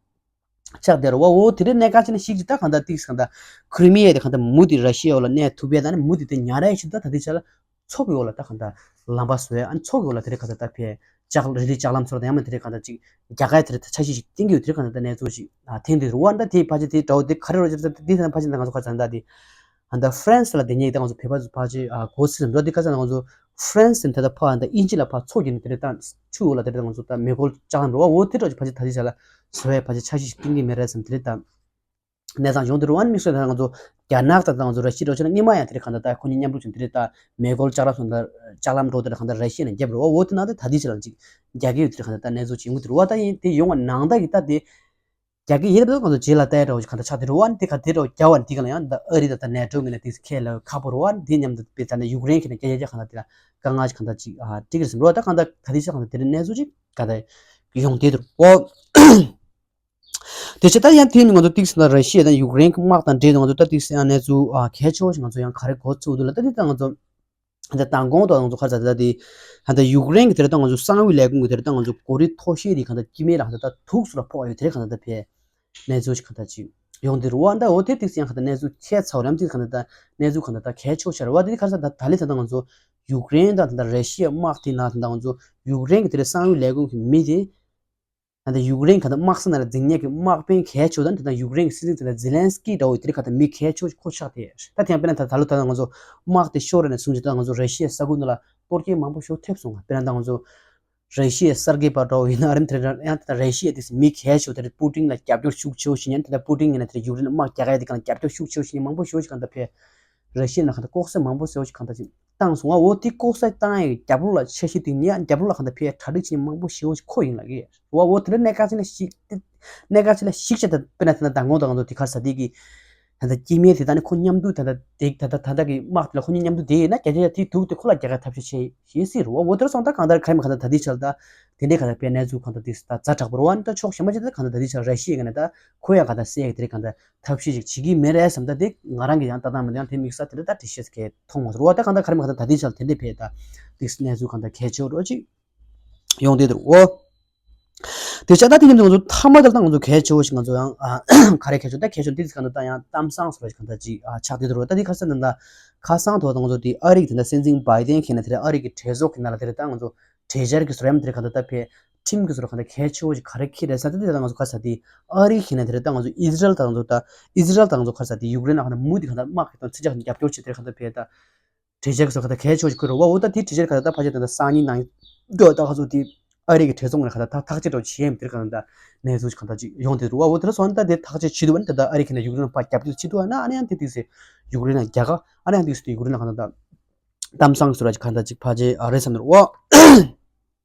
ཆགས་བསྡད་རེད་བ། འོ་དེ་རིང་གནད་འགག་ཆེ་ན་ཞིག་ཅིག་ད་གང་ལྟར་ཏིག་གང་ལྟར་ཁི་རི་མི་ཡ་དེ་གང་ལྟར་མུ་མཐུད་ར་ཤི་ཡའི་འོག་ལ་གནས་ཐུབ་པས། ད་ནི་མུ་མཐུད་དེ་ཉར་ཡ་ཞིག་ད་ད་ལྟའི་ཆ་ལ་མཚོ་གི་འོག་ལ་ད་གང་ལྟར་ལམ་པ་བཟོ་ཡ། ཨ་ནི་མཚོ་གི་འོག་ལ་དེ་རིང་གང་ལྟར་ད་ཕེ་ལྕགས་རི་ལི་ལྕགས་ལམ་བཟོ་ད་ཡང་མིན་དེ་རིང་གང་ལྟར་ཅིག་རྒྱ་གར་དེ་རིང་ད་འཆར་གཞི་ཞིག་བཏིང་གི་ཡོད། དེ་རིང་གང་ལྟར་ད་གནས་ཚུལ་ཞིག་ཨ་ཐེངས་འདི་རུ་བ་ད་དེ་ཕལ་ཆེར་དེ་འདྲ་བོ་དེ་ག་རེ་རོ་ཅིག་ད་དེ་ད་ཕལ་ཆེར་ད་ང་ཚོ་ག་ཚང་ད་དེ་ད་ལྟ་ཧྥ་རན་སི་ལ་དེ་ཉིད་ད་ང་ཚོ་བོད་པ་ཚོ་ཕལ་ཆེར་ཨ་གོ་སྲིད་འགྲོ་དེ་ག་ཚང་ང་ཚོ་ཧྥ་རན་སི་ད་ལྟ་ཕ་ད་དབྱིན་ཇི་ལ་ཕ་མཚོ་བརྒྱུད་ནས་དེ་རིང་ད་ཆུ་འོག་ལ་དེ་རིང་ང་ཚོ་ད་མེ་འཁོར་ལྕགས་ལམ་འགྲོ་བ་འོ་དེ་འདྲ་ཅིག་ཕལ་ཆེར་ད་དེ་ཆ་ལ་བཟོ་བའི་ཕལ་ཆེར་འཆར་གཞི་ཞིག་བཏིང་གི་མེད་རེད་བསམ། དེ་རིང་ད་གནས་སྟངས་ཡོང་དེ་རུ་བ་ནི་དམིགས་བསལ་ད་ང་ཚོ་རྒྱ་ནག་དང་ད་ང་ཚོ་ར་ཤི་ཡ་འགྲོ་ཆ་ན་སྔོན་མ་ཡང་དེ་རིང་གང་ལྟར་ད་ཁོ་གཉིས་མཉམ་རུབ་བྱུང་། དེ་རིང་ད་མེ་འཁོར་ལྕགས་ལམ་སོང་ད་ལྕགས་ལམ་འགྲོ་དེ་རིང་གང་ལྟར་ར་ཤི་ཡ་ནས་བརྒྱབ་རེད་བ། འོ་དེ་ནང་དེ་ད་དེ་ཆ་ལ་ཅིག་རྒྱ་སྐད་ཡོད་དེ་རིང་གང་ལྟར་ད་གནས་ཚུལ་ཅིག་ཡོང་གི་འདུག་རུ་བ། ད་ཡིན་དེ་ཡོང་བ་ནང་ལྟར་གྱི་ད་དེ་རྒྱ་སྐད་ཡིན་ད་ང་ཚོ་རྗེས་ལ་ལྟ་ཡ་འདྲ་བོ་ཞིག་གང་ལྟར་ཆགས་དེ་རུ་བ། དེ་ག་དེ་འདྲ་བོ་རྒྱ་བ་འདི་ག་ལ་ཡང་ད་ཨ་རི་དང་ད་ནེ་ཊོ་ངོས་ནས་དེ་ཁས་ལེན་ཁག་པོ་རུ་བ། དེ་མཉམ་དུ་དཔེ་ད་ནས་ཡུཀ་རེན་གྱི་ནས་རྒྱ་རྒྱ་གང་ལྟར་དེ་ལ་དཀའ་ངལ་ཞིག་གང་ལྟར་ཅིག་ཨ་འགྲིག་གི་རེད་བསམ་རུ་བ། ད་གང་ལྟར་ད་དེ་ཆ་གང་ལྟར་དེ་རིང་གནས་ཚུལ་ཅིག་ག་ད་ཡོང་དེ་འདུག་འོ། དེ་ཆ་ད་ཡང་དེ་ནི་ང་ཚོ་ཏིག་སི་ད་ར་ཤི་ཡ་དང་ཡུཀ་རེན་གྱི་དམག་དང་འབྲེལ་ཏེ་ང་ཚོ་ད་ཏིག་སི་ཡང་གནས་ཚུལ་ཨ་གལ་ཆེ་བོ་ཞིག་ང་ཚོ་ཡང་ག་རེ་གོ་ཚུགས་འདུག་ལ། ད་དེ་ད་ང་ཚོ་ད་མདང་དགོང་དུ་ང་ཚོ་ག་རེ་ཟེར་ད་དེ་ད་ཡུཀ་རེན་གྱི་དེ་རེད། ད་ང་ཚོ་གསང་བའི་ལས་ཁུངས་ཀྱི་དེ་རེད། ད་ང་ཚོ་གོ་རི་མཐོ་ཤོས་དེ་གང་ལྟར་སྐྱེ་དམན་ལ་གང་ལྟར་ད་དུག་སུ་ལ་ཕོག་ཡོད་དེ་རེད། གང་ལྟར་ད་ཕེ་གནས་ཚུལ་ཞིག་གང་ལྟར་ཅིག་ཡོང་དེ་རུ་བ། ད་འོ་དེ་ཏིག་སི་ཡང་གང་ལྟར་གནས་ཚུལ་ཁྱད་མཚར་རམ་དེ་གང་ལྟར་ད་གནས་ཚུལ་གང་ལྟར་ད་གལ་ཆེ་བོ་ཆགས་རེད་བ། དེ་ག་རེ་ཟེར་ད་ད་ལི་ད་ད་ང་ཚོ་ཡུཀ་རེན་དང་ད་ད་ར་ཤི་ཡ་དམག་དེ་ན་ད་ད་ང་ཚོ་ཡུཀ་རེན་གྱི་དེ་རེད་གསང་བའི་ལས་ཁུངས་ཀྱི་མི་དེ། ད་ལྟ་ཡུཀ་རེན་གང་ལྟར་དམག་ས་ནང་ལ་འཛིང་མཁན་གྱི་དམག་དཔོན་གལ་ཆེ་བོ་དང་། ད་ལྟ་ཡུཀ་རེན་གྱི་སྲིད་འཛིན་ད་ལྟ་ཛེ་ལན་སི་ཀི་འདྲ་བོ་དེ་རིང་གང་ལྟར་མི་གལ་ཆེ་བོ་ཁོ་ཆགས་ཏེ། ད་དེ་ཡང་དཔེར་ན་ད་ད་ལོ་ད་ལྟ་ང་ཚོ་དམག་དེ་ཤོར་རེ་ནས་བཟུང་ཅིག་ད་ལྟ་ང་ཚོ་ར་ཤི་ཡའི་ས་ཁུལ་ནང་ལ་གཏོར་སྐྱོན་མང་པོ་ཞིག་ཐེབས་སོང་བ། དཔེར་ན་ད་ང་ཚོ་ར་ཤི་ཡའི་གསར་འགོད་པ་འདྲ་བོ་ཡིན་ན་རེད། དེ་རིང་ཡང་ད་ལྟ་ར་ཤི་ཡ་དེ་མི་གལ་ཆེ་བོ་དེ་རིང་པུ་ཏིན་ལ་རྒྱབ་སྐྱོར་ཤུགས་ཆེ་བོ་ཞིག་ཡིན། ད་ལྟ་པུ་ཏིན་ཡིན་ན་དེ་རིང་ཡུཀ་རེན་ལ་དམག་རྒྱག་ཡ་དེ་གང་ལ་རྒྱབ་སྐྱོར་ཤུགས་ཆེ་བོ་ཞིག་ཡིན། མང་པོ་ཞིག་གང་ལྟར་ཕེ་ར་ཤི་ཡ་ནང་གང་ལྟར་ལྐོག་ཟ་མང་པོ་ཞིག་གང་ལྟར་ཅིག་བཏང་སོང་བ། འོ་དེ་ལྐོག་ཟ་བཏང་ཡའི་རྒྱབ་ལོགས་ལ་འཆར་གཞི་དེ་ཉེ་རྒྱབ་ལོགས་ལ་གང་ལྟར་ཕེ་གྲ་སྒྲིག་བྱེད་མཁན་མང་པོ་ཞེ་པོ་ཞིག་ཁོ་ཡིན་ལབ་ཀྱི་རེད་བ། འོ་དེ་འདྲ་གནད་འགག་ཅིག་ལ་ཞིག་གནད་འགག་ཅིག་ལ་ཞིག་བྱས། ད་དཔེར་ན་དེ་ན་མདང་དགོང་དང་ང་ཚོ་དེ་ག་རེ་ཟེར་དེ་གི་ད་ལྟ་སྐྱེ་དམན་དེ་ད་ནི་ཁོ་མཉམ་དུ་ད་ལྟ་དེ་ད་ལྟ་ད་ལྟ་གི་དམག་དེ་ལ་ཁོ་གཉིས་མཉམ་དུ་བསྡད་ཡོད་ན་རྒྱ་ཆེ་ཡ་དེ་དུག་དེ་ཁོ་ལ་རྒྱག་ག་ཐབས་ཤེས་བྱེད་ཤེས་སྲིད་རེད་བ། འོ་དེ་འདྲ་སོང་ད་གང་ལྟར་ག་རེ་མ་གང་ལྟར་ད་དེ་ཆ་ལ་ད་དེ་འདྲའི་ག་ལ་དཔེ་གནས་ཚུལ་གང་ལྟར་དེ་ད་ཛ་དྲག་པོ་རེད་བ། ད་ཕྱོགས་གཞན་པ་ཅིག་ད་གང་ལྟར་ད་དེ་ཆ་ལ་ར་ཤི་ཡའི་ག་ནས་ད་ཁོ་ཡ་ག་ད་སེ་ཡ་གི་དེ་རེད་གང་ལྟར། ཐབས་ཤེས་ཤིག་བྱེད་ཀྱི་མེད་རེད་བསམ། ད་དེ་ང་རང་གི་ཡང་ལྟ་སྟངས་མི་འདུག་ཡང་དེ་དམིགས་བསལ་དེ་འདྲ་ད་འགྲེལ་བཤད་གང་མཐོང་མ་སོང་བ། ད་གང་ལྟར་ག་རེ་མ་གང་ལྟར་ད་ལྟའི་ཆར་དེ་འདྲ་བས་ད་དེ་གནས་ཚུལ་གང་ལྟར་གལ་ཆེ་བོ་འདྲ་ཅིག་ཡོང་བསྡད་འདུག་འོ། དེ་ཆ་ད་དེ་ནི་ང་ཚོ་མཐའ་མ་ད་ལྟ་ང་ཚོ་གལ་ཆེ་བོ་ཞིག་ང་ཚོ་ཡང་ག་རེ་གལ་ཆེ་ད་གལ་ཆེ་དེ་གང་ལྟར་ད་ཡང་གཏམ་བཟང་སོགས་ལ་གང་ལྟར་ཅིག་ཆགས་བསྡད་འདུག་ད་དེ་ཁ་སང་ད་ལྟ་ཁ་སང་ཐོག་ད་ང་ཚོ་དེ་ཨ་རི་གི་དེ་འདྲ་སྲིད་འཛིན་བྷའི་ཏན་ཁྱེད་ན་དེ་རེད། ཨ་རི་གི་གྲོས་ཚོགས་ཀྱི་ནང་ལ་དེ་རེད། ད་ང་ཚོ་གྲོས་འཆར་གྱི་བཟོ་ཡ་མ་དེ་རེད་གང་ལྟར་ད་ཕེ་ཁྲིམས་ཀྱི་བཟོ་གང་ལྟར་གལ་ཆེ་བོ་ཞིག་ག་རེ་འཁྱེར་རེད་ཟེར་ན། ད་དེ་ད་ང་ཚོ་ག་རེ་ཟེར་དེ་ཨ་རི་ཁྱེད་ན་དེ་རེད། ད་ང་ཚོ་ཨི་ཟི་རལ་ད་ང་ཚོ་ད་ཨི་ཟི་རལ་ད་ང་ཚོ་ག་རེ་ཟེར་དེ་ཡུཀ་རེན་ལ་གང་ལྟར་མུ་མཐུད་གང་ལྟར་དམག་གི་དང་ཚིག་ཇག་རྒྱབ་སྐྱོར་བྱེད་དེ་རེད། གང་ལྟར་ཕེ་ད་གྲོས་འཆར་གྱི་བཟོ་གང་ལྟར་གལ་ཆེ་བོ་ཞིག་བཀོད་རེད་བ། འོ་ད་དེ་གྲོས་འཆར་གང་ལྟར་ད་ཕལ་ཆེར་ད་ལྟ་སང་ཉིན་གནངས་ཉིན་ད་ང་ཚོ་དེ་ཨ་རི་གི་གྲོས་ཚོགས་ནང་གང་ལྟར་ད་ཐག་གཅོད་འདྲ་བོ་བྱེད་ཡ་མ་དེ་རེད་གང་ལྟར་ད་གནས་ཚུལ་ཞིག་གང་ལྟར་ཅིག་ཡོང་བསྡད་འདུག་བ། འོ་དེ་འདྲ་སོང་ད་དེ་ཐག་གཅོད་བྱེད་འདུག་བ། ད་ད་ཨ་རི་ཁྱེད་ན་ཡུཀ་རེན་ལ་ཕར་རྒྱབ་སྐྱོར་བྱེད་འདུག་བ། ན་ཨ་ནི་ཡང་དེ་དུས་སེ་ཡུཀ་རེན་ལ་རྒྱག་ག་ཨ་ནི་ཡང་དེ་དུས་སེ་ཡུཀ་རེན་ལ་གང་ལྟར་ད་གཏམ་བཟང་ཟེར་བ་ཅིག་གང་ལྟར་ཅིག་ཕལ་ཆེར་ཨ་རེད་བསམ་འདུག་བ།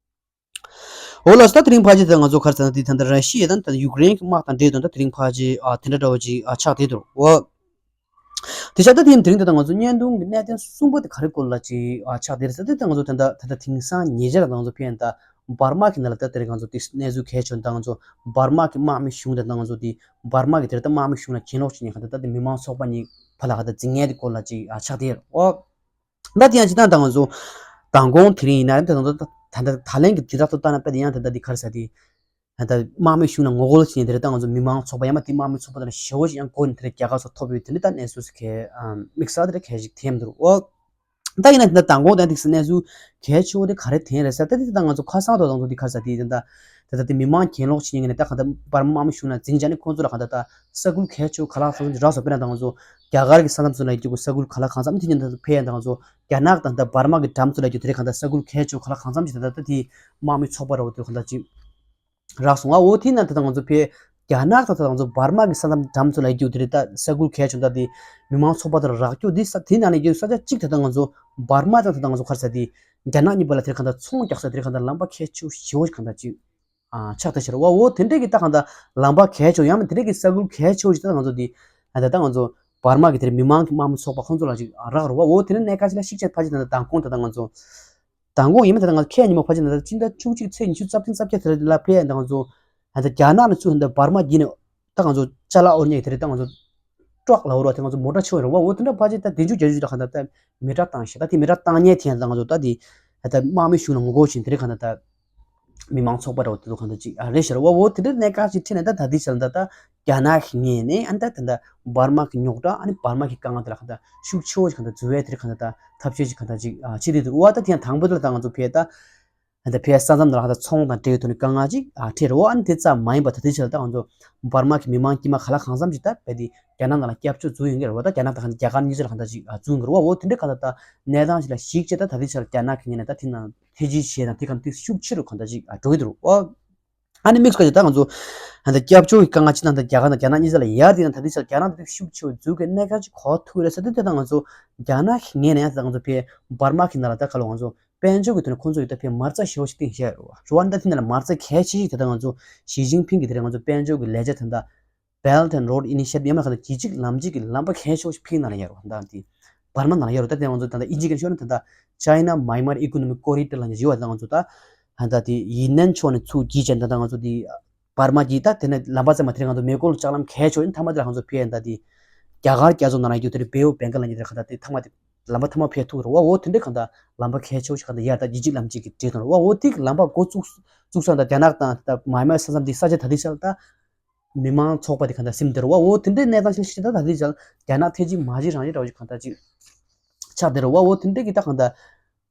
འོ་ལགས་སོ། ད་དེ་རིང་ཕལ་ཆེར་ད་ང་ཚོ་ག་རེ་ཟེར་ན་དེ་ད་ལྟ་ར་ཤི་ཡ་དང་ད་ཡུཀ་རེན་གྱི་དམག་དང་འབྲེལ་དོན་ད་དེ་རིང་ཕལ་ཆེར་ཨ་དེ་འདྲ་འདྲ་བོ་ཅིག་ཨ་ཆགས་བསྡད་འདུག་བ། དེ་ཆ་ད་དེ་ཡིན་དེ་རིང་ད་ལྟ་ང་ཚོ་བརྙན་ཐུང་གི་གནད་དོན་གསུམ་པོ་དེ་ག་རེ་སྐོར་ལ་ཅིག་ཨ་ཆགས་བསྡད་རེད་ཟེར་ན། ད་ལྟ་ང་ཚོ་ད་ལྟ་ད་ལྟ་དེང་སང་ཉེ་ཆར་ད་ང་ཚོ་ཕན་ད་འབར་མ་གི་ནང་ལ་ད་དེ་རིང་ང་ཚོ་དེ་གནས་ཚུལ་གལ་ཆེ་ད་ང་ཚོ་འབར་མ་གི་དམག་མི་གཞུང་དང་ད་ང་ཚོ་དེ་འབར་མ་གི་དེ་རིང་ད་དམག་མི་གཞུང་ལ་གྱེན་ལོག་བྱེད་མཁན་གང་ལྟར་ད་དེ་མི་མང་ཚོགས་པ་གཉིས་བར་ལ་ག་ད་འཛིང་མཁན་དེ་སྐོར་ལ་ཅིག་ཨ་ཆགས་བསྡད་རེད། འོ། ད་དེ་ཡང་ཅི་ད་ད་ང་ཚོ་མདང་དགོང་དེ་རིང་ཡིན་ན་རེད། ད་ད་ད་ད་ད་ལན་གྱི་དུས་རབས་ཐོག་ལྟ་ན་དཔེ་དེ་ཡང་ད་ད་འདི་ག་རེ་ཟེར་དེ་ད་ད་དམག་མི་གཞུང་ལ་ངོ་རྒོལ་བྱས་ནས་དེ་རེད། ད་ང་ཚོ་མི་མང་ཚོགས་པ་ཡང་མ་དེ་དམག་མི་ཚོགས་པ་དེ་ལ་ཞེ་བོ་ཞིག་ཡང་འགོ་ནས་དེ་རེད་རྒྱལ་ཁ་སོགས་ཐོབ་ཡོད། དེ་འདྲ་ད་གནས་ཚུལ་ཞིག་གི་དམིགས་བསལ་དེ་རེད་གལ་ཞིག་ཐེབས་འདུག་འོ། ད་ཡིན་ན་ད་མདང་དགོང་ད་འདི་གནས་ཚུལ་གལ་ཆེ་བོ་དེ་ག་རེ་ཐོན་རེད་ཟེར་ད་དེ་ད་ང་ཚོ་ཁ་སང་ཐོག་ད་ང་ཚོ་འདི་ག་རེ་ཟེར་དེ་ད་ད་ད་དེ་མི་མང་གྱེན་ལོག་བྱས་ནས་ད་གང་ལྟར་འབར་མ་དམག་མི་གཞུང་ལ་འཛིང་བྱས་ནས་ཁོང་ཚོ་ལ་གང་ལྟར་ད་ས་ཁུལ་གལ་ཆེ་བོ་ག་ལ་ཚང་ཚང་རག་སོང་། དཔེར་ན་ད་ང་ཚོ་རྒྱ་གར་གྱི་ས་མཚམས་སུ་ལ་ཡོད་རྒྱུ་ས་ཁུལ་ག་ལ་གང་འཚམ་དེ་ཉིད་ད་ཕེ་ཡང་ད་ང་ཚོ་རྒྱ་ནག་དང་ད་འབར་མ་གི་འགྲམ་ཚོ་ལ་ཡོད་རྒྱུ་དེ་རེད། གང་ལྟར་ས་ཁུལ་གལ་ཆེ་བོ་ག་ལ་གང་འཚམ་ཞིག་ད་ད་ད་དེ་དམག་མི་ཚོགས་པ་ར་བོ་དེ་གང་ལྟར་ཅིག་རག་སོང་ང་། འོ་དེ་ན་ད་ད་ང་ཚོ་ཕེ་རྒྱ་ནག་དང་ད་ད་ང་ཚོ་འབར་མ་གི་ས་མཚམས་འགྲམ་ཚོ་ལ་ཡོད་རྒྱུ་དེ་རེད། ད་ས་ཁུལ་གལ་ཆེ་བོ་ད་དེ་མི་མང་ཚོགས་པ་དེ་ར་རག་རྒྱུ་དེ་ས་དེ་ན་ལ་ཡོད་ས་ཆ་གཅིག་ད་ད་ང་ཚོ་འབར་མ་དང་ད་ད་ང་ཚོ་ག་རེ་ཟེར་དེ་རྒྱ་ནག་གཉིས་བར་ལ་དེ་རེད་གང་ལྟར་ཚོང་རྒྱག་ས་དེ་རེད་གང་ལྟར་ལམ་པ་གལ་ཆེ་བོ་ཞེ་བོ་ཞིག་གང་ལྟར་ཅིག་ཨ་ཆགས་ད་ཤར་བ། འོ་དེ་འདྲས་ཀྱི་ད་གང་ལྟར་ལམ་པ་གལ་ཆེ་བོ་ཡང་མིན་དེ་འདྲས་ཀྱི་ས་ཁུལ་གལ་ཆེ་བོ་ཞིག་ད་ང་ཚོ་དེ་ཨ་ད་ད་ང་ཚོ་ འབར་མ་གི་དེར་མི་མང་གི་དམག་མི་ཚོགས་པ་ཁོང་ཚོ་ལ་ཅིག་རག་རུ་བ། འོ་དེ་ནས་གནད་འགག་ཅིག་ལ་ཤིག་ཆད་ཕ་ཅི་ད་ད་མདང་དགོང་ད་ད་ང་ཚོ་མདང་དགོང་ཡིན་མ་ད་ད་ང་ཚོ་ཁྱེད་ཉི་མ་ཕ་ཅི་ད་ད་སྤྱི་ཟླ་བཅུ་གཅིག་ཚེས་ཉི་ཤུ་རྩ་བདུན་རྩ་བརྒྱད་དེ་ལ་ཕེབས་ཡ་ད་ང་ཚོ་ད་ད་རྒྱ་ནག་ནས་ཚུར་ད་འབར་མ་བརྒྱུད་ནས་ད་ང་ཚོ་ཅ་ལག་ཨོ་ཉེ་དེ་རེད། ད་ང་ཚོ་ཊག་ལ་འོར་བ་དེ་ང་ཚོ་མོ་ཊ་ཆེ་བ་རེད་བ། འོ་དེ་འདྲ་ཕ་ཅི་ད་དེ་མཇུག་རྒྱ་མཇུག་ད་ག་ད་ད་མི་ཊག་བཏང་ཤག་ད་དེ་མི་ཊག་བཏང་ཉེ་དེ་ཡང་ད་ང་ཚོ་ད་དེ་ད་དམག་མི་གཞུང་ལ་ངོ་རྒོལ་བྱེད་དེ་རེད་ག་ད་ད། མི་མང་ཚོགས་པ་རེད་བ། དེ་ཚོ་གང་ལྟར་ཅིག་ཨ་རེད་ཤག་རེད་བ། འོ་དེ་འདྲའི་གནད་འགག་ཅིག་འཕྲད་ནས་ད་ད་ལྟའི་ཆར་ད་ལྟ་རྒྱ་ནག་གི་ངོས་ནས་ཨ་ད་ད་ལྟ་འབར་མ་གི་རྙོག་དྲ་ཨ་ནི་འབར་མ་གི་དཀའ་ངལ་དེ་ལ་གང་ལྟར་ཤུགས་ཆེ་བོ་ཞིག་གང་ལྟར་འཛུལ་བའི་དེར་གང་ལྟར་ད་ཐབས་ཤེས་ཅིག་གང་ལྟར་ཅིག་ཨ་བྱེད་དུས་འདུག་བ། ད་དེ་ཡང་དང་པོ་དེ་ལ་ད་ང་ཚོ་ཕེ་ད་ད་ལྟ་ཕེ་ས་མཚམས་ནང་ལ་གང་ལྟར་ཚོང་དང་འབྲེལ་ཡོད་ཐོག་ནས་དཀའ་ངལ་ཅིག་ཨ་འཕྲད་རེད་བ། ཨ་ནི་དེ་ཙམ་མ་ཡིན་པ་ད་ལྟའི་ཆར་ད་ང་ཚོ་འབར་མ་གི་མི་མང་དཀྱུས་མ་ག་ལ་གང་འཚམ་ཅིག་ད་རྦད་དེ་རྒྱ་ནག་ནང་ལ་སྐྱབས་བཅོལ་འཛུལ་ཡོང་གི་རེད་བ། ད་རྒྱ་ནག་དང་གང་ལྟར་རྒྱ་གར་གཉིས་ཆར་གང་ལྟར་ཅིག་ཨ་འཛུལ་ཡོང་གི་རེད་བ། འོ་དེ་འདྲའི་གང་ལྟར་ད་གནས་སྟངས་ཅིག་ལ་གཞིགས་བྱས་ད་ད་ལྟའི་ཆར་རྒྱ་ནག་གི་ངོས་ནས་ད་དེ་ནང་ཐེ་ཇུས་བྱས་དང་དེ་གང་ལྟར་ཤུགས་ཆེ་རུ་གང་ལྟར་ཅིག་འགྲོ་གི་འདུག་རོ། ཨ་ནི་དམིགས་སུ་བཀར་ཏེ་ད་ང་ཚོ་ད་ལྟ་སྐྱབས་བཅོལ་གྱི་དཀའ་ངལ་ཅིག་ད་ལྟ་རྒྱ་གར་དང་རྒྱ་ནག་གཉིས་ཆར་ལ་ཡར་དེ་ན་ད་ལྟའི་ཆར་རྒྱ་ནག་ད་ལྟ་ཤུགས་ཆེ་བོ་འཛུལ་གྱི་གནད་འགག་ཅིག་གོ་ཐུབ་རེད་ཟེར་དུས་དེ་ད་ང་ཚོ་རྒྱ་ནག་གི་ངོས་ནས་ཡང་ད་ང་ཚོ་ཕེ་འབར་མ་གི་ནང་ལ་ད་ག་ལ་ང་ཚོ་དཔལ་འབྱོར་གྱི་ཐོག་ནས་ཁོང་ཚོ་ཡིས་ད་ཕེ་མ་རྩ་ཞེ་པོ་ཅིག་བཏིང་བཞག་རེད་བ། རེད་བ། ད་དེ་ནང་ལ་མ་རྩ་གལ་ཆེ་ཤོས་དེ་ད་ང་ཚོ་ཞི་ཅིན་ཕིང་གིས་དེ་རིང་ང་ཚོ་དཔལ་འབྱོར་གྱི་ལས་འཆར་ད་ལྟ་Belt and Road Initiative ཡང་མིན་ན་གང་ལྟར་རྒྱུད་གཅིག་ལམ་གཅིག་གི་ལམ་པ་གལ་ཆེ་བོ་ཞིག་ཕིང་ནང་ལ་ཡོད་རེད་བ། ད་དེ་འབར་མ་ནང་ལ་ཡོད་རེད། ད་དེ་ང་ཚོ་ད་ལྟ་དབྱིན་ཇི་སྐད་ནས་ཤོད་ན་ད་ལྟ་China Myanmar Economic Corridor ལབ་མཁན་ཅིག་ཡོད་པ། ད་ང་ཚོ་ད་ད་ལྟ་དེ་ཡུན་ནན་ཕྱོགས་ནས་ཚུར་བརྒྱུད་བྱས་ད་ལྟ་ང་ཚོ་དེ་འབར་མ་གྱི་ད་དེ་ནས་ལམ་པ་ཙམ་མ་དེ་ང་ཚོ་མེ་འཁོར་ལྕགས་ལམ་གལ་ཆེ་བོ་ཡིན། མཐའ་མ་དེ་ལ་ང་ཚོ་ཕེ་ད་དེ་རྒྱ་གར་རྒྱ་མཚོ་ནང་ལ་ཡོད་དེ་རེད། Bay of Bengal ལབ་མཁན་དེ་གང་ལྟར་དེ་མཐའ་མ་དེ་ལམ་པ་མཐའ་མ་ཕེ་ཐུག་རེད་བ། འོ་དེ་འདྲའི་གང་ལྟར་ལམ་པ་གལ་ཆེ་བོ་ཞིག་གང་ལྟར་ཡར་ད་རྒྱུད་གཅིག་ལམ་གཅིག་གི་འབྲེལ་གཏོང་རེད་བ། འོ་དེ་གི་ལམ་པ་འགོ་བཙུགས་བཙུགས་ས་ད་རྒྱ་ནག་དང་ད་མཱ་མའི་ས་མཚམས་དེ་ས་ཆ་ད་ལྟའི་ཆར་ད་མི་མང་ཚོགས་པ་དེ་གང་ལྟར་སིམ་སྡོད་རེད་བ། འོ་དེ་འདྲའི་གནས་སྟངས་ཤིག་ཤིག་ད་ད་ལྟའི་ཆར་རྒྱ་ནག་ཐེ་ཇུས་མ་བྱེད་རང་བྱེད་འདྲ་བོ་ཞིག་གང་ལྟར་ཅིག་ཆགས་བསྡད་རེད་བ། འོ་དེ་འདྲའི་གི་ད་གང་ལྟར་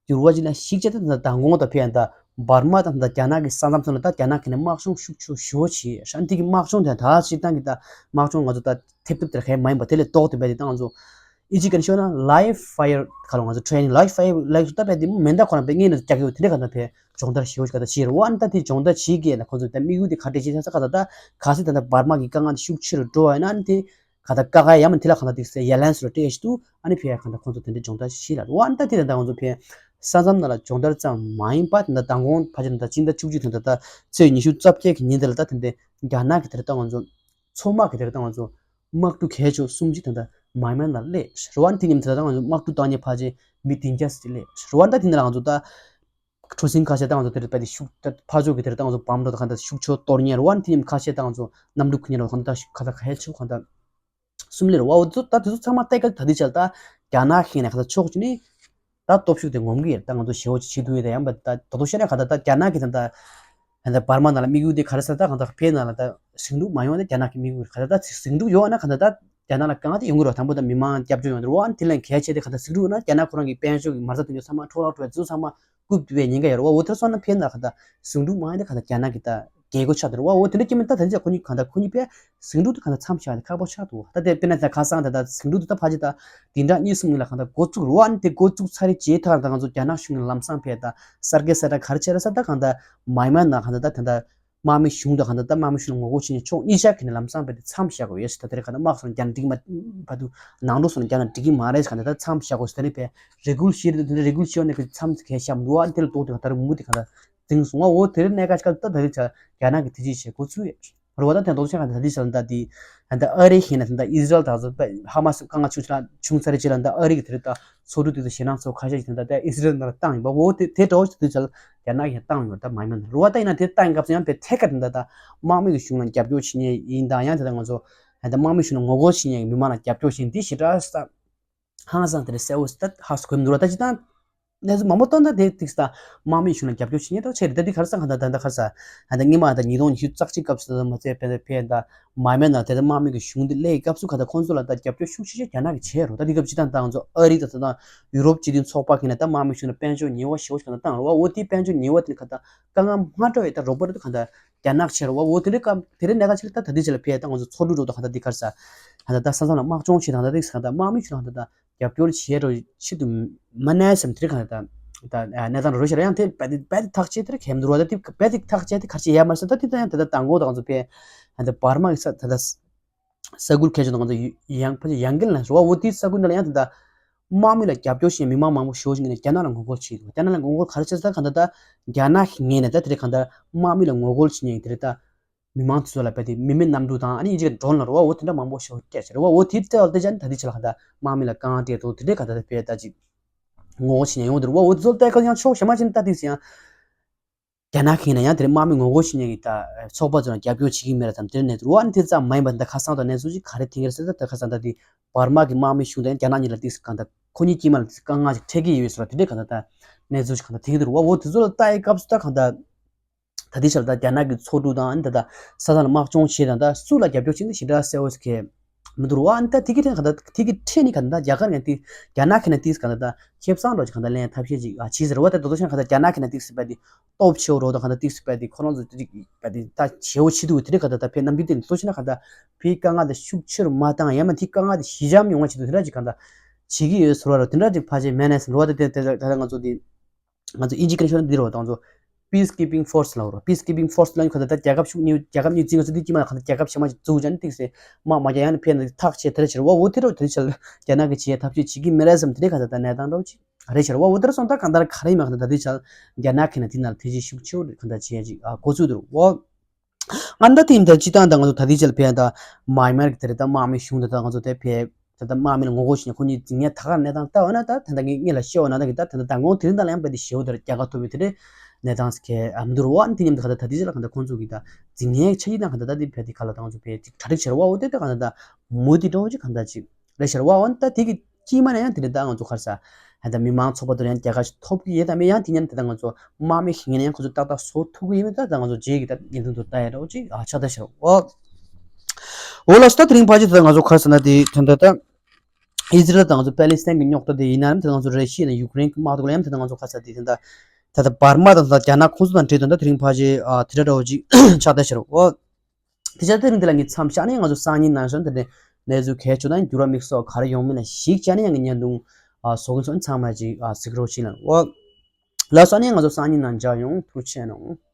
འགྱུར་བ་ཅིག་ལ་གཞིགས་བྱས་ད་ད་མདང་དགོང་ད་ཕེ་ཡང་ད་འབར་མ་དང་ད་རྒྱ་ནག་གི་ས་མཚམས་ཚོ་ལ་ད་རྒྱ་ནག་གི་ནས་དམག་སྦྱོང་ཤུགས་ཆེ་ཞེ་པོ་བྱས་ཤག་དེ་གི་དམག་སྦྱོང་དེ་ད་སྤྱིར་བཏང་གི་ད་དམག་སྦྱོང་ང་ཚོ་ད་ཐེབས་ཐུབ་དེ་ག་ཡང་མ་ཡིན་པ་དེ་ལས་ལྡོག་སྟེ་རྦད་དེ་ད་ང་ཚོ་དབྱིན་ཇིའི་སྐད་ནས་ཤོད་ན་live fire ག་ལ་ང་ཚོ་training live fire ལབ་ད་རྦད་དེ་མེ་མདའ་ཁོ་རང་རྦད་ངས་ནས་རྒྱག་གི་ཡོད། དེ་འདྲ་ག་ད་ཕེ་སྦྱོང་བརྡར་ཞེ་པོ་ཞིག་ག་ད་བྱས་རེད་བ། ཨ་ནི་ད་དེ་སྦྱོང་བརྡར་བྱེད་ཀྱི་ཡིན་ན་ཁོ་ཚོ་ད་དམིགས་ཡུལ་དེ་ག་འདྲ་ཞིག་ཆགས་ས་ག་ད་ད་གལ་སྲིད་ད་ད་འབར་མ་གི་དཀའ་ངལ་དེ་ཤུགས་ཆེ་རུ་འགྲོ་བ་ཡིན་ན་ཨ་ནི་དེ་ག་ད་དཀའ་ཁག་ཡང་མིན་དེ་ལ་ག་ད་དེ་སེ་ཡ་ལན་སུ་ར་སྤྲད་ཞིག་འདུག་ཨ་ནི་ཕེ་ཡ་ག་ད་ཁོ་ཚོ་དེ་འདྲ་སྦྱོང་བརྡར་ཞིག་ལ་རེད་བ། ཨ་ནི་ད་དེ་ད་ད་ང་ཚོ་ཕེ་ས་མཚམས་ནང་ལ་སྦྱོང་བརྡར་ཙམ་མ་ཡིན་པ་དེ་ད་མདང་དགོང་ཕལ་ཆེར་ད་སྤྱི་ཟླ་བཅུ་གཅིག་དེ་ད་ད་ཚེས་ཉི་ཤུ་རྩ་བརྒྱད་ཀྱི་ཉིན་དེ་ལ་ད་དེ་འདྲ་རྒྱ་ནག་གི་དེ་ད་ད་ང་ཚོ་མཚོ་དམག་གི་དེ་ད་ད་ང་ཚོ་དམག་གྲུ་གལ་ཆེ་བ་གསུམ་ཅིག་ད་ད་མཱ་མཱན་ནང་སླེབས་རེད་བ། ཨ་ནི་དེ་མཉམ་དུ་ད་ད་ང་ཚོ་དམག་གྲུ་བཏང་མཁན་ཕལ་ཆེར་མི་བདུན་བརྒྱ་ཙམ་ཅིག་སླེབས་རེད་བ། ཨ་ནི་ད་དེ་འདྲ་ལ་ང་ཚོ་ད་གྲུ་གཟིངས་ཁ་ཤས་ད་ང་ཚོ་དེར་རྦད་དེ་ཤུགས་ད་ཕར་ཕྱོགས་ཀྱི་དེར་ད་ང་ཚོ་བམ་རོ་ད་གང་ལྟར་ཤུགས་ཆེ་གཏོར་མཁན་རེད་བ། ཨ་ནི་དེ་མཉམ་ཁ་ཤས་ད་ང་ཚོ་གནམ་གྲུ་ཁུར་མཁན་རེད་བ། གང་ལྟར་ཤུགས་ཁ་ད་ག་ཧད་ཆེ་གང་ལྟར་གསུམ་སླེབས་རེད་བ། འོ་ད་དེ་ཚོ་ཚང་མ་བལྟས་སྐབས་ད་ལྟའི་ཆར་ད་རྒྱ་ནག་གི་ངོས་ནས་གང་ལྟར་ཕྱོགས་གཅིག་ནས་ད་སྟོབས་ཤུགས་དེ་ངོམ་གྱི་ཡོད། ད་ང་ཚོ་ཞེ་པོ་ཅིག་བྱེད་ཐུབ་ཡོད། ད་ཡང་ད་ད་དོ་དོ་བཤད་ན་གང་ལྟར་ད་རྒྱ་ནག་གི་ད་ད་ད་འབར་མ་ནང་ལ་དམིགས་ཡུལ་དེ་ག་རེ་ཟེར་ད་གང་ལྟར་ཕེ་ནང་ལ་ད་ཟིང་འཁྲུག་མ་ཡོང་ན་རྒྱ་ནག་གི་དམིགས་ཡུལ་གང་ལྟར་ད་ཟིང་འཁྲུག་ཡོང་བ་ན་གང་ལྟར་ད་རྒྱ་ནག་ལ་དཀའ་ངལ་དེ་ཡོང་གི་རེད་བ། དང་པོ་ད་མི་མང་སྐྱབས་བཅོལ་ཡོང་གི་རེད་བ། ཨ་ནི་དེ་ལས་གལ་ཆེ་དེ་གང་ལྟར་ཟིང་འཁྲུག་ཡོང་ན་རྒྱ་ནག་ཁོ་རང་གི་དཔལ་འབྱོར་གྱི་མ་རྩ་དེ་ཚོ་ཚང་མ་འཕྲོ་བརླག་འགྲོ་བའི་ཚུལ་ཚང་མ་རྐུབ་བསྡུ་བའི་ཉེན་ཁ་ཡོད་རེད་བ། འོ་དེར་སོང་ན་ཕེ་ནང་ལ་གང་ལྟར་ཟིང་འཁྲུག་མ་ཡིན་ན་གང་ལྟར་རྒྱ་ནག་གི་ད་རྒྱལ་སྒོ་ཆགས་འདུག་རེད་བ། འོ་དེ་འདྲ་སྐྱེས་མིན་ད་ད་ཆ་ཁོ་གཉིས་གང་ལྟར་ཁོ་གཉིས་པས་ཟིང་འཁྲུག་དེ་གང་ལྟར་མཚམས་བཞག་ནས་ཁག་པོ་ཆགས་འདུག་ད་དེ་དཔེར་ན་ད་ཁ་སང་ད་ད་ཟིང་འཁྲུག་དེ་ད་ཕལ་ཆེར་ད་འདི་འདྲ་གཉིས་གསུམ་གཉིས་ལ་གང་ལྟར་འགོ་བཙུགས་རེད་བ། ཨ་ནི་དེ་འགོ་བཙུགས་ཚར་རེད་རྗེས་ཐག་ད་ང་ཚོ་རྒྱ་ནག་གཞུང་གི་ལམ་སང་ཕེ་ད་གསར་བརྗེ་གསལ་བསྒྲགས་ག་རེ་བྱས་རེད་ཟེར་ད་གང་ལྟར་མཱ་མཱན་ནང་གང་ལྟར་ད་དེ་འདྲ་དམག་མི་གཞུང་དང་གང་ལྟར་ད་དམག་མི་གཞུང་ལ་ངོ་རྒོལ་བྱེད་མཁན་ཕྱོགས་གཉིས་ཆ་གི་ནས་ལམ་སང་རྦད་དེ་མཚམས་བཞག་དགོས་ཡོད་ཟེར། ད་དེ་རིང་གང་ལྟར་དམག་སོང་རྒྱ་ནག་འགྲིག་མ་བར་དུ་ནང་འགྲོ་སོང་རྒྱ་ནག་འགྲིག་གི་མ་རེད་ཟེར། གང་ལྟར་ད་མཚམས་བཞག་དགོས་ཟེར། ད་ནི་བས་རེ་སྐུལ་བྱས་རེད། དེ་འདྲ་རེ་སྐུལ་བྱས་ནས་གི་མཚམས་གས་བཞག་མི་འདུག་ཨ་དེ་ལ་ལྡོག་སྟེ་གང་ལྟར་མུ་མཐུད་གང་ལྟར་འཛིང་སོང་བ། འོ་དེ་རིང་གནད་འགག་ཞིག་ད་ད་རེས་ཆ་རྒྱ་ནག་གི་ཐེ་ཇུས་བྱེད་འགོ་ཚུགས་ཡོད་རེད་བ། ད་དེ་ལྡོག་ཆ་གང་ལྟར་ད་དེ་ཆ་ལ་ད་དེ་ད་ཨ་རི་ཡིན་ན་ད་ཨི་ཟི་རལ་ད་ཚོ་ཧ་མ་སི་དཀའ་ངལ་ཆུང་ཆུང་ཆུང་ཚར་རེད་ཅེས་ལ་ད་ཨ་རི་གི་དེ་རིང་ད། ཚོགས་འདུ་དེ་ཚོ་ཞེད་སྣང་ཚོ་ཁ་ཤས་ཤིག་དེ་འདྲ་ད་ཨི་སི་རེལ་ནང་ལ་བཏང་ཡིན་པ། འོ་དེ་དེ་འདྲ་བོ་ཞིག་དུས་ཚོད་ལ་རྒྱ་ནག་གིས་བཏང་ཡོད་ད་མ་ཡིན་ན་རུ་བ། ད་ཡིན་ན་དེ་བཏང་སྐབས་སུ་ཡང་དཔེ་ཐད་ཀར་དེ་འདྲ་ད་དམག་མི་གི་གཞུང་ལ་རྒྱབ་སྐྱོར་བྱེད་མཁན་ཡིན་དང་ཡང་དེ་ད་ང་ཚོ་ད་དམག་མི་གཞུང་ལ་ངོ་རྒོལ་བྱེད་མཁན་མི་མང་ལ་རྒྱབ་སྐྱོར་བྱེད་མཁན་དེ་ཞེ་དྲག་ས་ཧང་སང་དེ་འདྲ་གསལ་བོ་ཞིག་ད་ཧ་སུ་གོ་མི་འདུག་ར། ད་ཅི་ད་གནས་ཚུལ་མང་པོ་བཏོན་ད་དེ་ཏིག་ས་ད་དམག་མི་གཞུང་ལ་རྒྱབ་སྐྱོར་བྱེད་མཁན་ད་ཆེ་རེད། ད་དེ་ག་རེ་ས་ག་ད་ད་ད་ག་རེ་ས་ད་ད་སྔོན་མ་ད་ཉིས་སྟོང་ཉི་ཤུ་རྩ་གཅིག་སྐབས་སུ་ད་མ་ཚད་ཕན་ཚུན་ཕན་ད། མཱ་མཱན་ནང་དེ་ལྟར་དམག་མི་གི་གཞུང་འདི་སླེབས་ཀྱི་སྐབས་སུ་ག་ད་ཁོང་ཚོ་ལ་ད་རྒྱབ་སྐྱོར་ཤུགས་ཆེ་ཤོས་རྒྱ་ནག་གིས་བྱས་རོ། ད་འདི་སྐབས་སྤྱིར་བཏང་ད་ང་ཚོ་ཨ་རི་དང་ད་ད་ཡུ་རོབ་སྤྱི་མཐུན་ཚོགས་པ་གི་ནས་ད་དམག་མི་གཞུང་ལ་དཔལ་འབྱོར་ཉེས་པ་ཞེ་པོ་ཞིག་ག་ད་བཏང་རོ་བ། འོ་དེའི་དཔལ་འབྱོར་ཉེས་པ་དེ་ནི་ག་ད་དཀའ་ངལ་སྔ་དྲོ་ཡི་ད་རོགས་པ་རེད། ད་ག་ད་རྒྱ་ནག་བྱས་རོ་བ། འོ་དེ་འདྲའི་སྐབས་དེ་འདྲའི་གནད་འགག་ཅིག་ལ་ད་ད་འདི་ཆ་ལ་ཕེ་ད་ང་ཚོ་ཚོགས་འདུ་འགྲོ་ད་ག་ད་འདི་ག་རེ་ས་ག་ད་ད་ས་མཚམས་ལ་དམག་སྦྱོང་བྱེད་ད་ག་ད་འདི་ས་ག་ད་དམག་མི་གཞུང་ལ་ག་ད་ད། རྒྱབ་སྐྱོར་བྱེད་རོགས་ཆེད་དུ་མ་གནས་སམ་དེ་གང་ད་ད་གནས་སྟངས་རོ་ཤར་ཡང་དེ་རྦད་དེ་རྦད་དེ་ཐག་བཅད་དེ་གལ་མི་འདུག་ར། ད་དེ་རྦད་དེ་ཐག་བཅད་དེ་གར་བྱེད་ཡ་མ་རེད་ད། དེ་ད་ཡང་ད་ད་དང་གོ་ད་ང་ཚོ་ཕེ་ད་འབར་མ་གི་ས་ད་ད་ས་ཁུལ་ཁྱད་ཆོས་ད་ང་ཚོ་ཡང་ཕ་ཡང་གི་ལ་རོ་བ། འོ་དེ་ས་ཁུལ་འདི་ལ་ཡང་ད་ད་དམག་མི་ལ་རྒྱབ་སྐྱོར་བྱེད་མི་མང་མང་པོ་ཞེ་པོ་ཞིག་ནས་རྒྱ་ནག་ལ་ངོ་རྒོལ་བྱེད་འདུག་རྒྱ་ནག་ལ་ངོ་རྒོལ་ག་རེ་བྱེད་ས་གང་ད་ད་རྒྱ་ནག་གི་ངོས་ནས་ད་དེ་རེད་གང་ད་དམག་མི་ལ་ངོ་རྒོལ་བྱེད་མཁན་དེ་རེད་ད། མི་མང་ཚོ་ལ་བལྟས་ཏེ་མི་མེད་གནམ་གྲུ་དང་ཨ་ནི་ཡིན་གཅིག་ཌོན་ལ་རུ་བ་འོ་དེ་འདྲ་མང་པོ་ཞིག་སྐད་ཆ་རུ་བ་འོ་དེ་ལྟ་བ་དེ་ཅན་ད་དེ་ཆ་ལ་ག་ད་དམག་མི་ལ་རྐང་སྟེར་དུ་དེ་འདྲའི་ག་ད་དེ་བལྟས་ད་ཅིག་ངོ་རྒོལ་བྱེད་ཉན་ཡོང་དེ་རུ་བ་འོ་དེ་ཚོ་ལྟ་ཁ་ཡང་ཕྱོགས་གཞན་མ་ཅན་ལྟ་དེ་ཡང་རྒྱ་ནག་གིས་ན་ཡང་དེར་དམག་མི་ངོ་རྒོལ་བྱེད་ཉན་གི་ད་ཚོགས་པ་ཚོ་ལ་རྒྱབ་སྐྱོར་བྱེད་ཀྱི་མེད་ལ་དམ་དེར་གནས་དུ་རུ་བ་ཨ་ནི་དེ་ཙམ་མ་ཡིན་པ་འདི་ཁ་སང་དང་གནས་ཚུལ་ཅིག་ག་རེ་ཐེངས་རེ་ཟེར་ད་ཁ་སང་ད་དེ་བར་མ་གི་དམག་མི་གཞུང་དང་རྒྱ་ནག་གཉིས་ལ་དེ་ག་ད་ཁོ་གཉིས་དཀྱིལ་མ་ལ་དཀའ་ངལ་ཅིག་འཕྲད་ཀྱི་ཡོད་ཟེར་བ་དེ་འདྲའི་ག་ད་ད་གནས་ཚུལ་ཅིག་ག་ད་ཐེངས་དུ་རུ་བ་འོ་དེ་ཚོ་ལ་ལྟ་ཡི་སྐབས་སུ་ད་ག་ད། ད་ལྟའི་ཆར་ད་རྒྱ་ནག་གི་ཚོགས་དྲུག་དང་ཨ་ནི་ད་ལྟ་ས་ཐག་ལ་དམག་སྦྱོང་བྱེད་དང་ད་སུ་ལ་རྒྱབ་སྐྱོར་བྱེད་འདི་ཞེ་དྲག་གསལ་བོ་ཞིག་མི་འདུག་རུ་བ། ཨ་ནི་ད་དེ་གི་ཐད་ག་ད་དེ་གི་ཁྲེལ་ནི་ག་ད་རྒྱ་གར་ནས་ཏིས་རྒྱ་ནག་གི་ནས་ཏིས་ག་ད་ད་ཁེ་བཟང་འགྲོ་ཅིག་ག་ད་ལེན་ཐབས་ཤེས་ཅིག་ཨ་བྱེད་ཟེར་བ། ད་ད་ལྟ་ཆ་ག་ད་རྒྱ་ནག་གི་ནས་ཏིས་པ་དེ་སྟོབས་ཆེ་བོ་རོ་ད་ག་ད་ཏིས་པ་དེ་ཁོ་རང་ཚོ་ཅིག་པ་དེ་ད་ཆེ་བོ་བྱེད་འདུག་དེ་རིགས་ག་ད་ད་ཕེ་རྣམ་འགྱུར་དེ་ལྟོ་ཆེ་ན་ག་ད་ཕེ་དཀའ་ངལ་དེ་ཤུགས་ཆེ་རུ་མ་བཏང་ཡང་མ་དེ་དཀའ་ངལ་དེ་ཞི་འཇམ་ཡོང་བ་བྱེད་འདུག་དེ་འདྲ་ཅིག་ག་ད་བྱེད་ཀྱི་ཡོད་ཟེར་བ་རོ། དེ་འདྲ་ཅིག་ཕལ་ཆེར་མེད་ནས་ཟེར་བ། ད་དེ་ད་ད་ང་ཚོ་དེ། ང་ཚོ་ཨིན་ཇི་སྐད་ཤོད་ན་འདི་རུ་དང་ཚོ་Peacekeeping Force ལབ་རོ། Peacekeeping Force ལབ་ཁ་ད་ད་རྒྱལ་ཁབ་ཤུགས་གཉིས་རྒྱལ་ཁབ་གཉིས་བརྩི་ང་ཚོ་འདི་ཀྱི་མ་ཁ་ད་རྒྱལ་ཁབ་ཆེ་མ་ཅིག་བཙུགས་ཅན་ཏིག་སེ་མ་མ་རྒྱ་ཡང་ནི་ཕེ་ན་ཐག་ཆད་དེ་རེ་ཆེར་བ་འོ་དེ་རུ་དེ་ཆལ་རྒྱ་ནག་གི་ཆེ་ཐབས་ཤེས་བྱེད་ཀྱི་མི་རེད་བསམ་དེ་རེ་ཁ་ད་ད་གནས་སྟངས་འདྲ་ཅིག་རེ་ཆེར་བ་འོ་དེ་རུ་སོང་ད་གང་ལྟར་ག་རེ་མ་ཁ་ད་ད་དེ་ཆལ་རྒྱ་ནག་གི་ན་དེ་ན་དེ་ཅིག་ཤུགས་ཆེ་བོ་ཁ་ད་ཆེ་ཅིག་ཨ་འགོ་ཚུགས་དུ་རུ་འོ། ང་ད་ཐེངས་ད་སྤྱི་བཏང་ད་ང་ཚོ་ད་ལྟའི་ཆར་ཕེ་ད་མཱ་ཡན་མར་གི་དེ་རེད་ད་དམག་མི་གཞུང་དེ་ད་ང་ཚོ་དེ་ཕེ་ད་ད་དམག་མི་ལ་ངོ་རྒོལ་བྱས་ནས་ཁོ་གཉིས་འཛིང་ངན་ད་ག་གནས་སྟངས་ལྟ་བ་ན་ད་ད་ད་ངས་ངེད་ལ་བཤད་བ་ན་ད་གི་ད་ད་ད་ད་ངོ་དེ་རིང་ད་ལ་ཡང་ཕེ་དེ་ཞེ་བོ་དེར་རྒྱལ་ཁ་ཐོབ་པའི་དེ་རེད་གནས་སྟངས་ཀྱི་ཨ་མི་འདུག་རུ་བ། ཨ་ནི་དེ་མཉམ་དུ་ག་ད་ད་ལྟའི་ཆར་ལ་ག་ད་ཁོང་ཚོ་གི་ད་འཛིང་ངན་ཆ་ཡི་ད་ག་ད་ད་དེ་ཕེ་དེ་ག་ལ་ད་ང་ཚོ་ཕེ་ཅིག་གྲ་སྒྲིག་བྱས་རུ་བ་འོ་དེ་ད་ག་ད་ད་མུ་མཐུད་འགྲོ་ཅིག་ག་ད་ཅིག་རེད་ཤར་བ་འོན་ད་དེ་གི་དཀྱིལ་མ་ན་ཡང་དེ་འདྲ་ད་ང་ཚོ་ཁར་ས་ཧན་ད་མི་མང་ཚོགས་པ་དེ་ཡང་རྒྱལ་ཁ་ཞིག་ཐོབ་ཀྱི་ཡོད་དམ་མེད་ཡང་དེ་མཉམ་དེ་ད་ང་ཚོ་དམག་མི་ཞིག་ཡིན་ན་ཡང་ཁོ་ཚོ་ཏག་ཏག་བཟོ་ཐུབ་ཀྱི་ཡོད་མེད་ད་ད་ང་ཚོ་རྗེས་ཀྱི་ད་ཡིན་དུ་འདུག་ད་ཡ་འདྲ་བོ་ཅིག་ཨ་ཆགས་ད་ཤར་བ། འོ་ལགས་སོ། ད་དེ་རིང་ཕལ་ཆེར་ད་ང་ཚོ་ཁར་ས་ན་དེ་དོན་དག་ད་ཨི་ཟི་རལ་དང་ང་ཚོ་པེ་ལི་སི་ཐན་གྱི་རྙོག་དྲ་དེ་ཡིན་ན་རམ་དེ་ད་ང་ཚོ་ར་ཤི་ཡ་དང་ཡུཀ་རེན་གྱི་དམག་དེ་ལ་ཡང་དེ་ད་ང་ཚོ་ཁར་ས་དེ་དེ་ད་ད་ད་འབར་མ་དང་ད་རྒྱ་ནག་ཁོང་ཚོ་དང་འབྲེལ་དོན་ད་དེ་རིང་ཕལ་ཆེར་ཨ་དེ་འདྲ་འདྲ་བོ་ཅིག་ཆགས་ད་ཤར་བ། འོ། དེ་ཆ་དེ་རིང་འདི་ལ་ངས་མཚམས་བཞག་ནས་ང་ཚོ་སང་ཉིན་ནང་བཞིན་དེ་འདྲའི་གནས་ཚུལ་གལ་ཆེ་དང་འགྱུར་བ་དམིགས་བསལ་ག་རེ་ཡོང་མིན་ལ་གཞིགས་བྱས་ནས་ཡང་ངས་བརྙན་ཐུང་ཨ་བཟོ་གི་ཚོ་ཚང་མ་ཅིག་ཨ་གཟིགས་རོགས་བྱེད་ལ། འོ་ལགས་སོ། ཨ་ནི་ང་ཚོ་སང་ཉིན་ནང་མཇལ་ཡོང་། ཐུགས་རྗེ་གནང་།